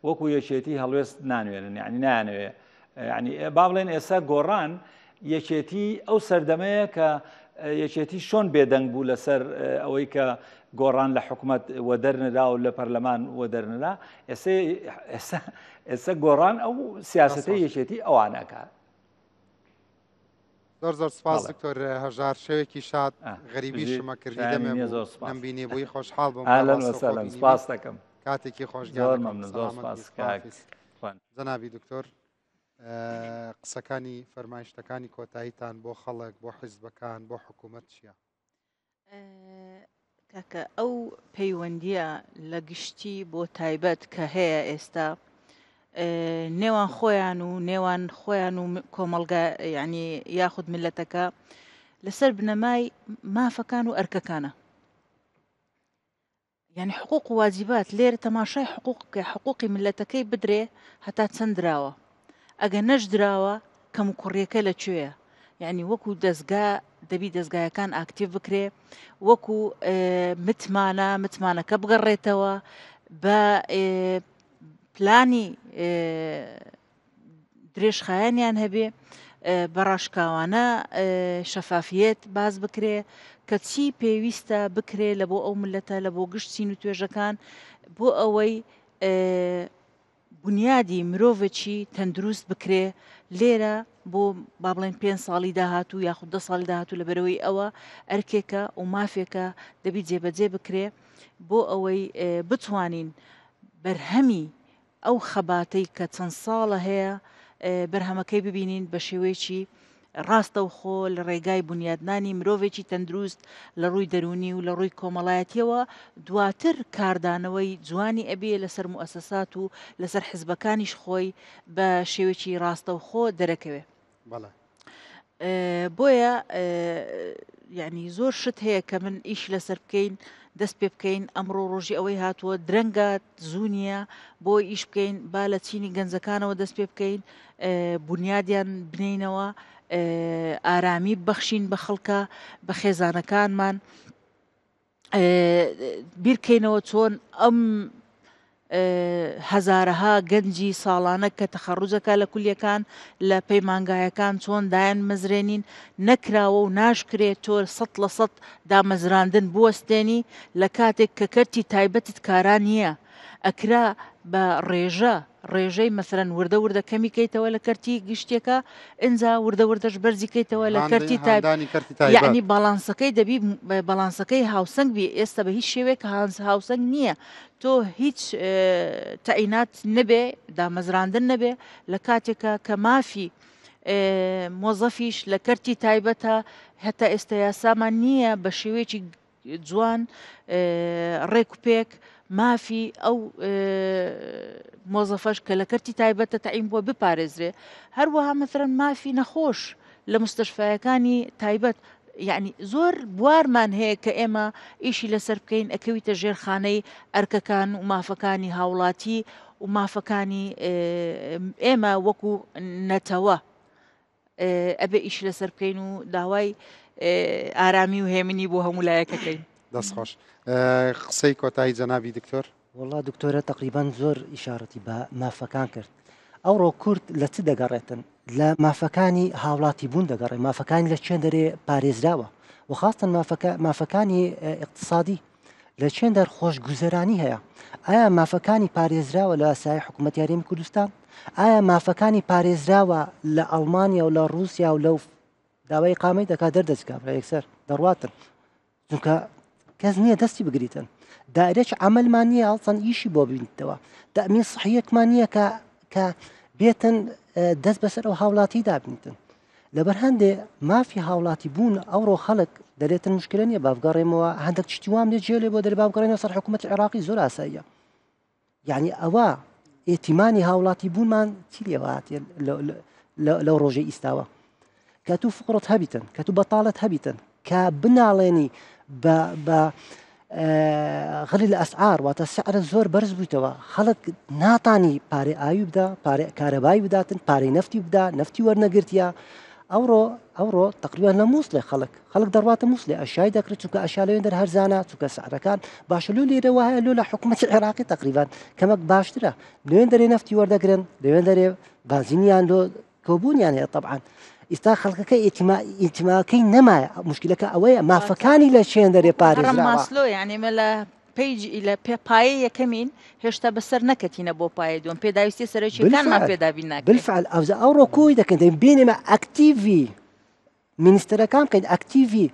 وەکو یەکێتی هەڵوێست نانوێنن، یعنی نایانەوێ یعنی با بڵێن ئێستا گۆڕان یەکێتی ئەو سەردەمەیە کە یەکێتی چۆن بێدەنگ بوو لەسەر ئەوەی کە گۆڕان لە حکومەت وەدەرنرا و لە پەرلەمان وەدەرنرا، ئێستا ئێستا گۆڕان ئەو سیاسەتەی یەکێتی ئەوان ئەکات. زۆر زۆر سپاس دکتۆر هەژار شەوێکی شاد غەریبی شمە کردی دەمێ زۆر نەمبینی بووی خۆشحاڵ بووم سپاس دەکەم کاتێکی خۆش زۆر مەمنون زۆر سپاس کاک جەنابی دکتۆر قسەکانی فەرمایشتەکانی کۆتاییتان بۆ خەڵک بۆ حیزبەکان بۆ حکوومەت چییە؟ کاکە ئەو پەیوەندیە لە گشتی بۆ تایبەت کە هەیە ئێستا نێوان خۆیان و نێوان خۆیان و کۆمەڵگا یعنی یاخود ملەتەکە لەسەر بنەمای مافەکان و ئەرکەکانە یانی حقوق و واجبات لێرە تەماشای حقوق بکە حقوقی ملەتەکەی بدرێ هەتا چەند دراوە ئەگە نەشدراوە کەم و کوڕیەکە لە کوێیە یعنی وەکو دەستگا دەبی دەستگایەکان ئاکتیڤ بکرێ وەکو متمانە متمانەکە بگەڕێتەوە بە پلانی درێژخایەنیان هەبێ، بە ڕاشکاوانە شەفافیەت باس بکرێ کە چی پێویستە بکرێ لە بۆ ئەو ملەتە لە بۆ گشت چین و توێژەکان بۆ ئەوەی بنیادی مرۆڤێکی تەندروست بکرێ لێرە بۆ با بڵێن پێ ساڵی داهاتوو یاخود دە ساڵی داهاتوو لە بەرەوەی ئەوە ئەرکێکە و مافێکە دەبی جێبەجێ بکرێ بۆ ئەوەی بتوانین بەرهەمی ئەو خەباتەی کە چەند ساڵە هەیە بەرهەمەکەی ببینین بە شێوەیەکی ڕاستەوخۆ لە ڕێگای بونیادنانی مرۆڤێکی تەندروست لە ڕووی دەروونی و لە ڕووی کۆمەڵایەتیەوە دواتر کاردانەوەی جوانی ئەبێ لەسەر موئەسەسات و لەسەر حزبەکانیش خۆی بە شێوەیەکی ڕاستەوخۆ دەرەکەوێ. بەڵێ. بۆیە یعنی زۆر شت هەیە کە من ئیش لەسەر بکەین دەست پێ بکەین ئەمڕۆ ڕۆژی ئەوەی هاتووە درەنگە زوو نییە بۆ ئیش بکەین با لە چینی گەنجەکانەوە دەست پێ بکەین بنیادیان بنینەوە ئارامی بەخشین بە خەڵکە بە خێزانەکانمان بیرکەینەوە چۆن ئەم هەزارەها گەنجی ساڵانە کە تەخەڕوجەکە لە کولیەکان لە پەیمانگایەکان چۆن دایان مەزرێنین نەکراوە و ناشکرێت تۆ سە لە سەد دامەزراندن بوەستێنی لە کاتێک کە کەرتی تایبەتت کارا نییە ئەکرا بە ڕێژە ڕێژەی مەسەلەن وردە وردە کەمی کەیتەوە لە کەرتی گشتیەکە ئینجا وردە وردەش بەرزی کەیتەوە لە کەرتی تایبەت یعنی باڵانسەکەی دەبی باڵانسەکەی هاوسەنگ بی ئێستا بە هیچ شێوەیەک هانس هاوسەنگ نییە تۆ هیچ تەعینات نەبێ دامەزراندن نەبێ لە کاتێکە کە مافی مۆزەفیش لە کەرتی تایبەتە هەتا ئێستا یاسامان نییە بە شێوەیەکی جوان ڕێک و پێک مافی ئەو مۆزەفەش کە لە کەرتی تایبەتە تەعین بووە بپارێزرێ هەروەها مەسەرەن مافی نەخۆش لە مستەشفایەکانی تایبەت یعنی زۆر بوارمان هەیە کە ئێمە ئیشی لەسەر بکەین ئەکەویتە ژێرخانەی ئەرکەکان و مافەکانی هاوڵاتی و مافەکانی ئێمە وەکو نەتەوە ئەبێ ئیش لەسەر بکەین و داوای ئارامی و هێمنی بۆ هەموو لایەکەکەین. دەست خۆش. قسەی کۆتایی جەنابی دکتۆر. وەڵا دکتۆرە تەقریبەن زۆر ئیشارەتی بە مافەکان کرد. ئەوڕۆ کورد لە چ دەگەڕێتن؟ لە مافەکانی هاوڵاتی بوون دەگەڕێ، مافەکانی لە چێن دەرێ پارێزراوە و خاستەن مافەکە مافەکانی ئیقتسادی لە چێندەر خۆشگوزەرانی هەیە؟ ئایا مافەکانی پارێزراوە لە سای حکوومەتی هەرێمی کوردستان؟ ئایا مافەکانی پارێزراوە لە ئەڵمانیا و لە ڕووسیا و لەو داوای قامەی دەکات دەردەچ کابرا یەکسەر دەڕواتن چونکە کەس نییە دەستی بگریتن دایرەی عملمان نییە هەڵسەن ئیشی بۆ بینیتەوە تەمین سحیەکمان نییە کە کە بێتن دەست بەسەر ئەو هاوڵاتی دابنیتن لەبەر هەندێ مافی هاوڵاتی بوون ئەوڕۆ خەڵک دەلێتن مشکلە نییە بابگەڕێمەوە هەندێک شتی وام لێ جێ لێ بۆ دەرێ بابگەڕێنەوە سەر حکوومەتی عێراقی زۆر ئاساییە یعنی ئەوە ئێتیمانی هاوڵاتی بوونمان چی لێوە هاتیە لەو ڕۆژەی ئیستاوە کە تو فقرت هەبیتن کە تو بەتاڵت هەبیتن کە بناڵێنی بە بە غلی لە ئەسعار واتە سعر زۆر بەرز بوویتەوە خەڵک ناتانی پارەی ئاوی بدا پارەی کارەبای بداتن پارەی نەفتی بدا نەفتی وەرنەگرتیە ئەوڕۆ ئەوڕۆ تقریبان لە مووسڵێ خەڵک خەڵک دەڕواتە مووسلێ ئەشای دەکرێت چونکە ئەشا لەوێن دەر هەرزانە چونکە سعرەکان باشە لۆ لێرە وایە لۆ لە حکوومەتی عێراقی تقریبان کەمەک باشترە لەوێن دەرێ نەفتی وەردەگرن لەوێن دەرێ بازینیان لۆ کۆبوونیان هەیە طبعا ئیستا خەڵکەکە ئیتیماکەی نەمایە مشکلەکە ئەوەیە مافەکانی لە چێن دەرێ پارێزراوە ماسلۆ یعنی مە لە پەیج لە پێ پایە یەکەمین هێشتا بەسەر نەکەتینە بۆ پایە دووەم پێداویستی سەرەکیەکانمان پێدابین ناکرێت بالفعل ئەوزە ئەوڕۆ کۆی دەکەن دەین بینێمە ئەکتیڤی مینیستەرەکان بکەین ئەکتیڤی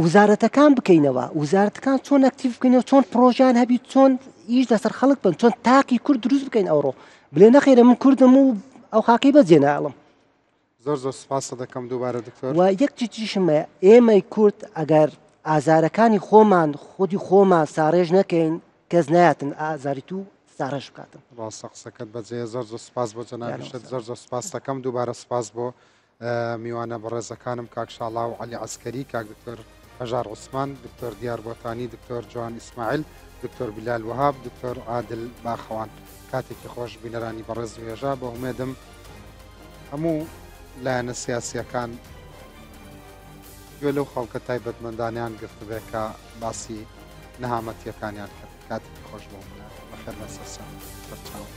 وزارەتەکان بکەینەوە وزارەتەکان چۆن ئەکتیڤ بکەینەوە چۆن پرۆژیان هەبی چۆن ئیش لەسەر خەڵک بن چۆن تاکی کورد دروست بکەین ئەوڕۆ بلێ نەخێرە من کوردم و ئەو خاکەی بەجێ ناڵم زۆر زۆر سپاست دەکەم دووبارە دکتۆر. و یەک چیتریشم هەیە ئێمەی کورد ئەگەر ئازارەکانی خۆمان خودی خۆمان ساڕێژ نەکەین کەس نایەتن ئازاری تو ساڕێژ بکاتن. ڕاستە قسەکەت بەجێیە زۆر زۆر سپاس بۆ جەنابیشت زۆر زۆر سپاست دەکەم دووبارە سپاس بۆ میوانە بەڕێزەکانم کاک شاڵاو عەلی عەسکەری، کاک دکتۆر هەژار عوسمان، دکتۆر دیار بۆتانی، دکتۆر جوان ئیسماعیل، دکتۆر بیلال وەهاب، دکتۆر عادل باخەوان. کاتێکی خۆش بینەرانی بەڕێز و هێژا، بە هومێدم هەموو لایەنە سیاسییەکان گوێ لەو خەڵکە تایبەتمەندانەیان گرتبێ کە باسی نەهامەتییەکانیان کرد. کاتێکی خۆش بۆ هەموو لایەک. بەخێر بێن سەرچاو. سەرچاوە.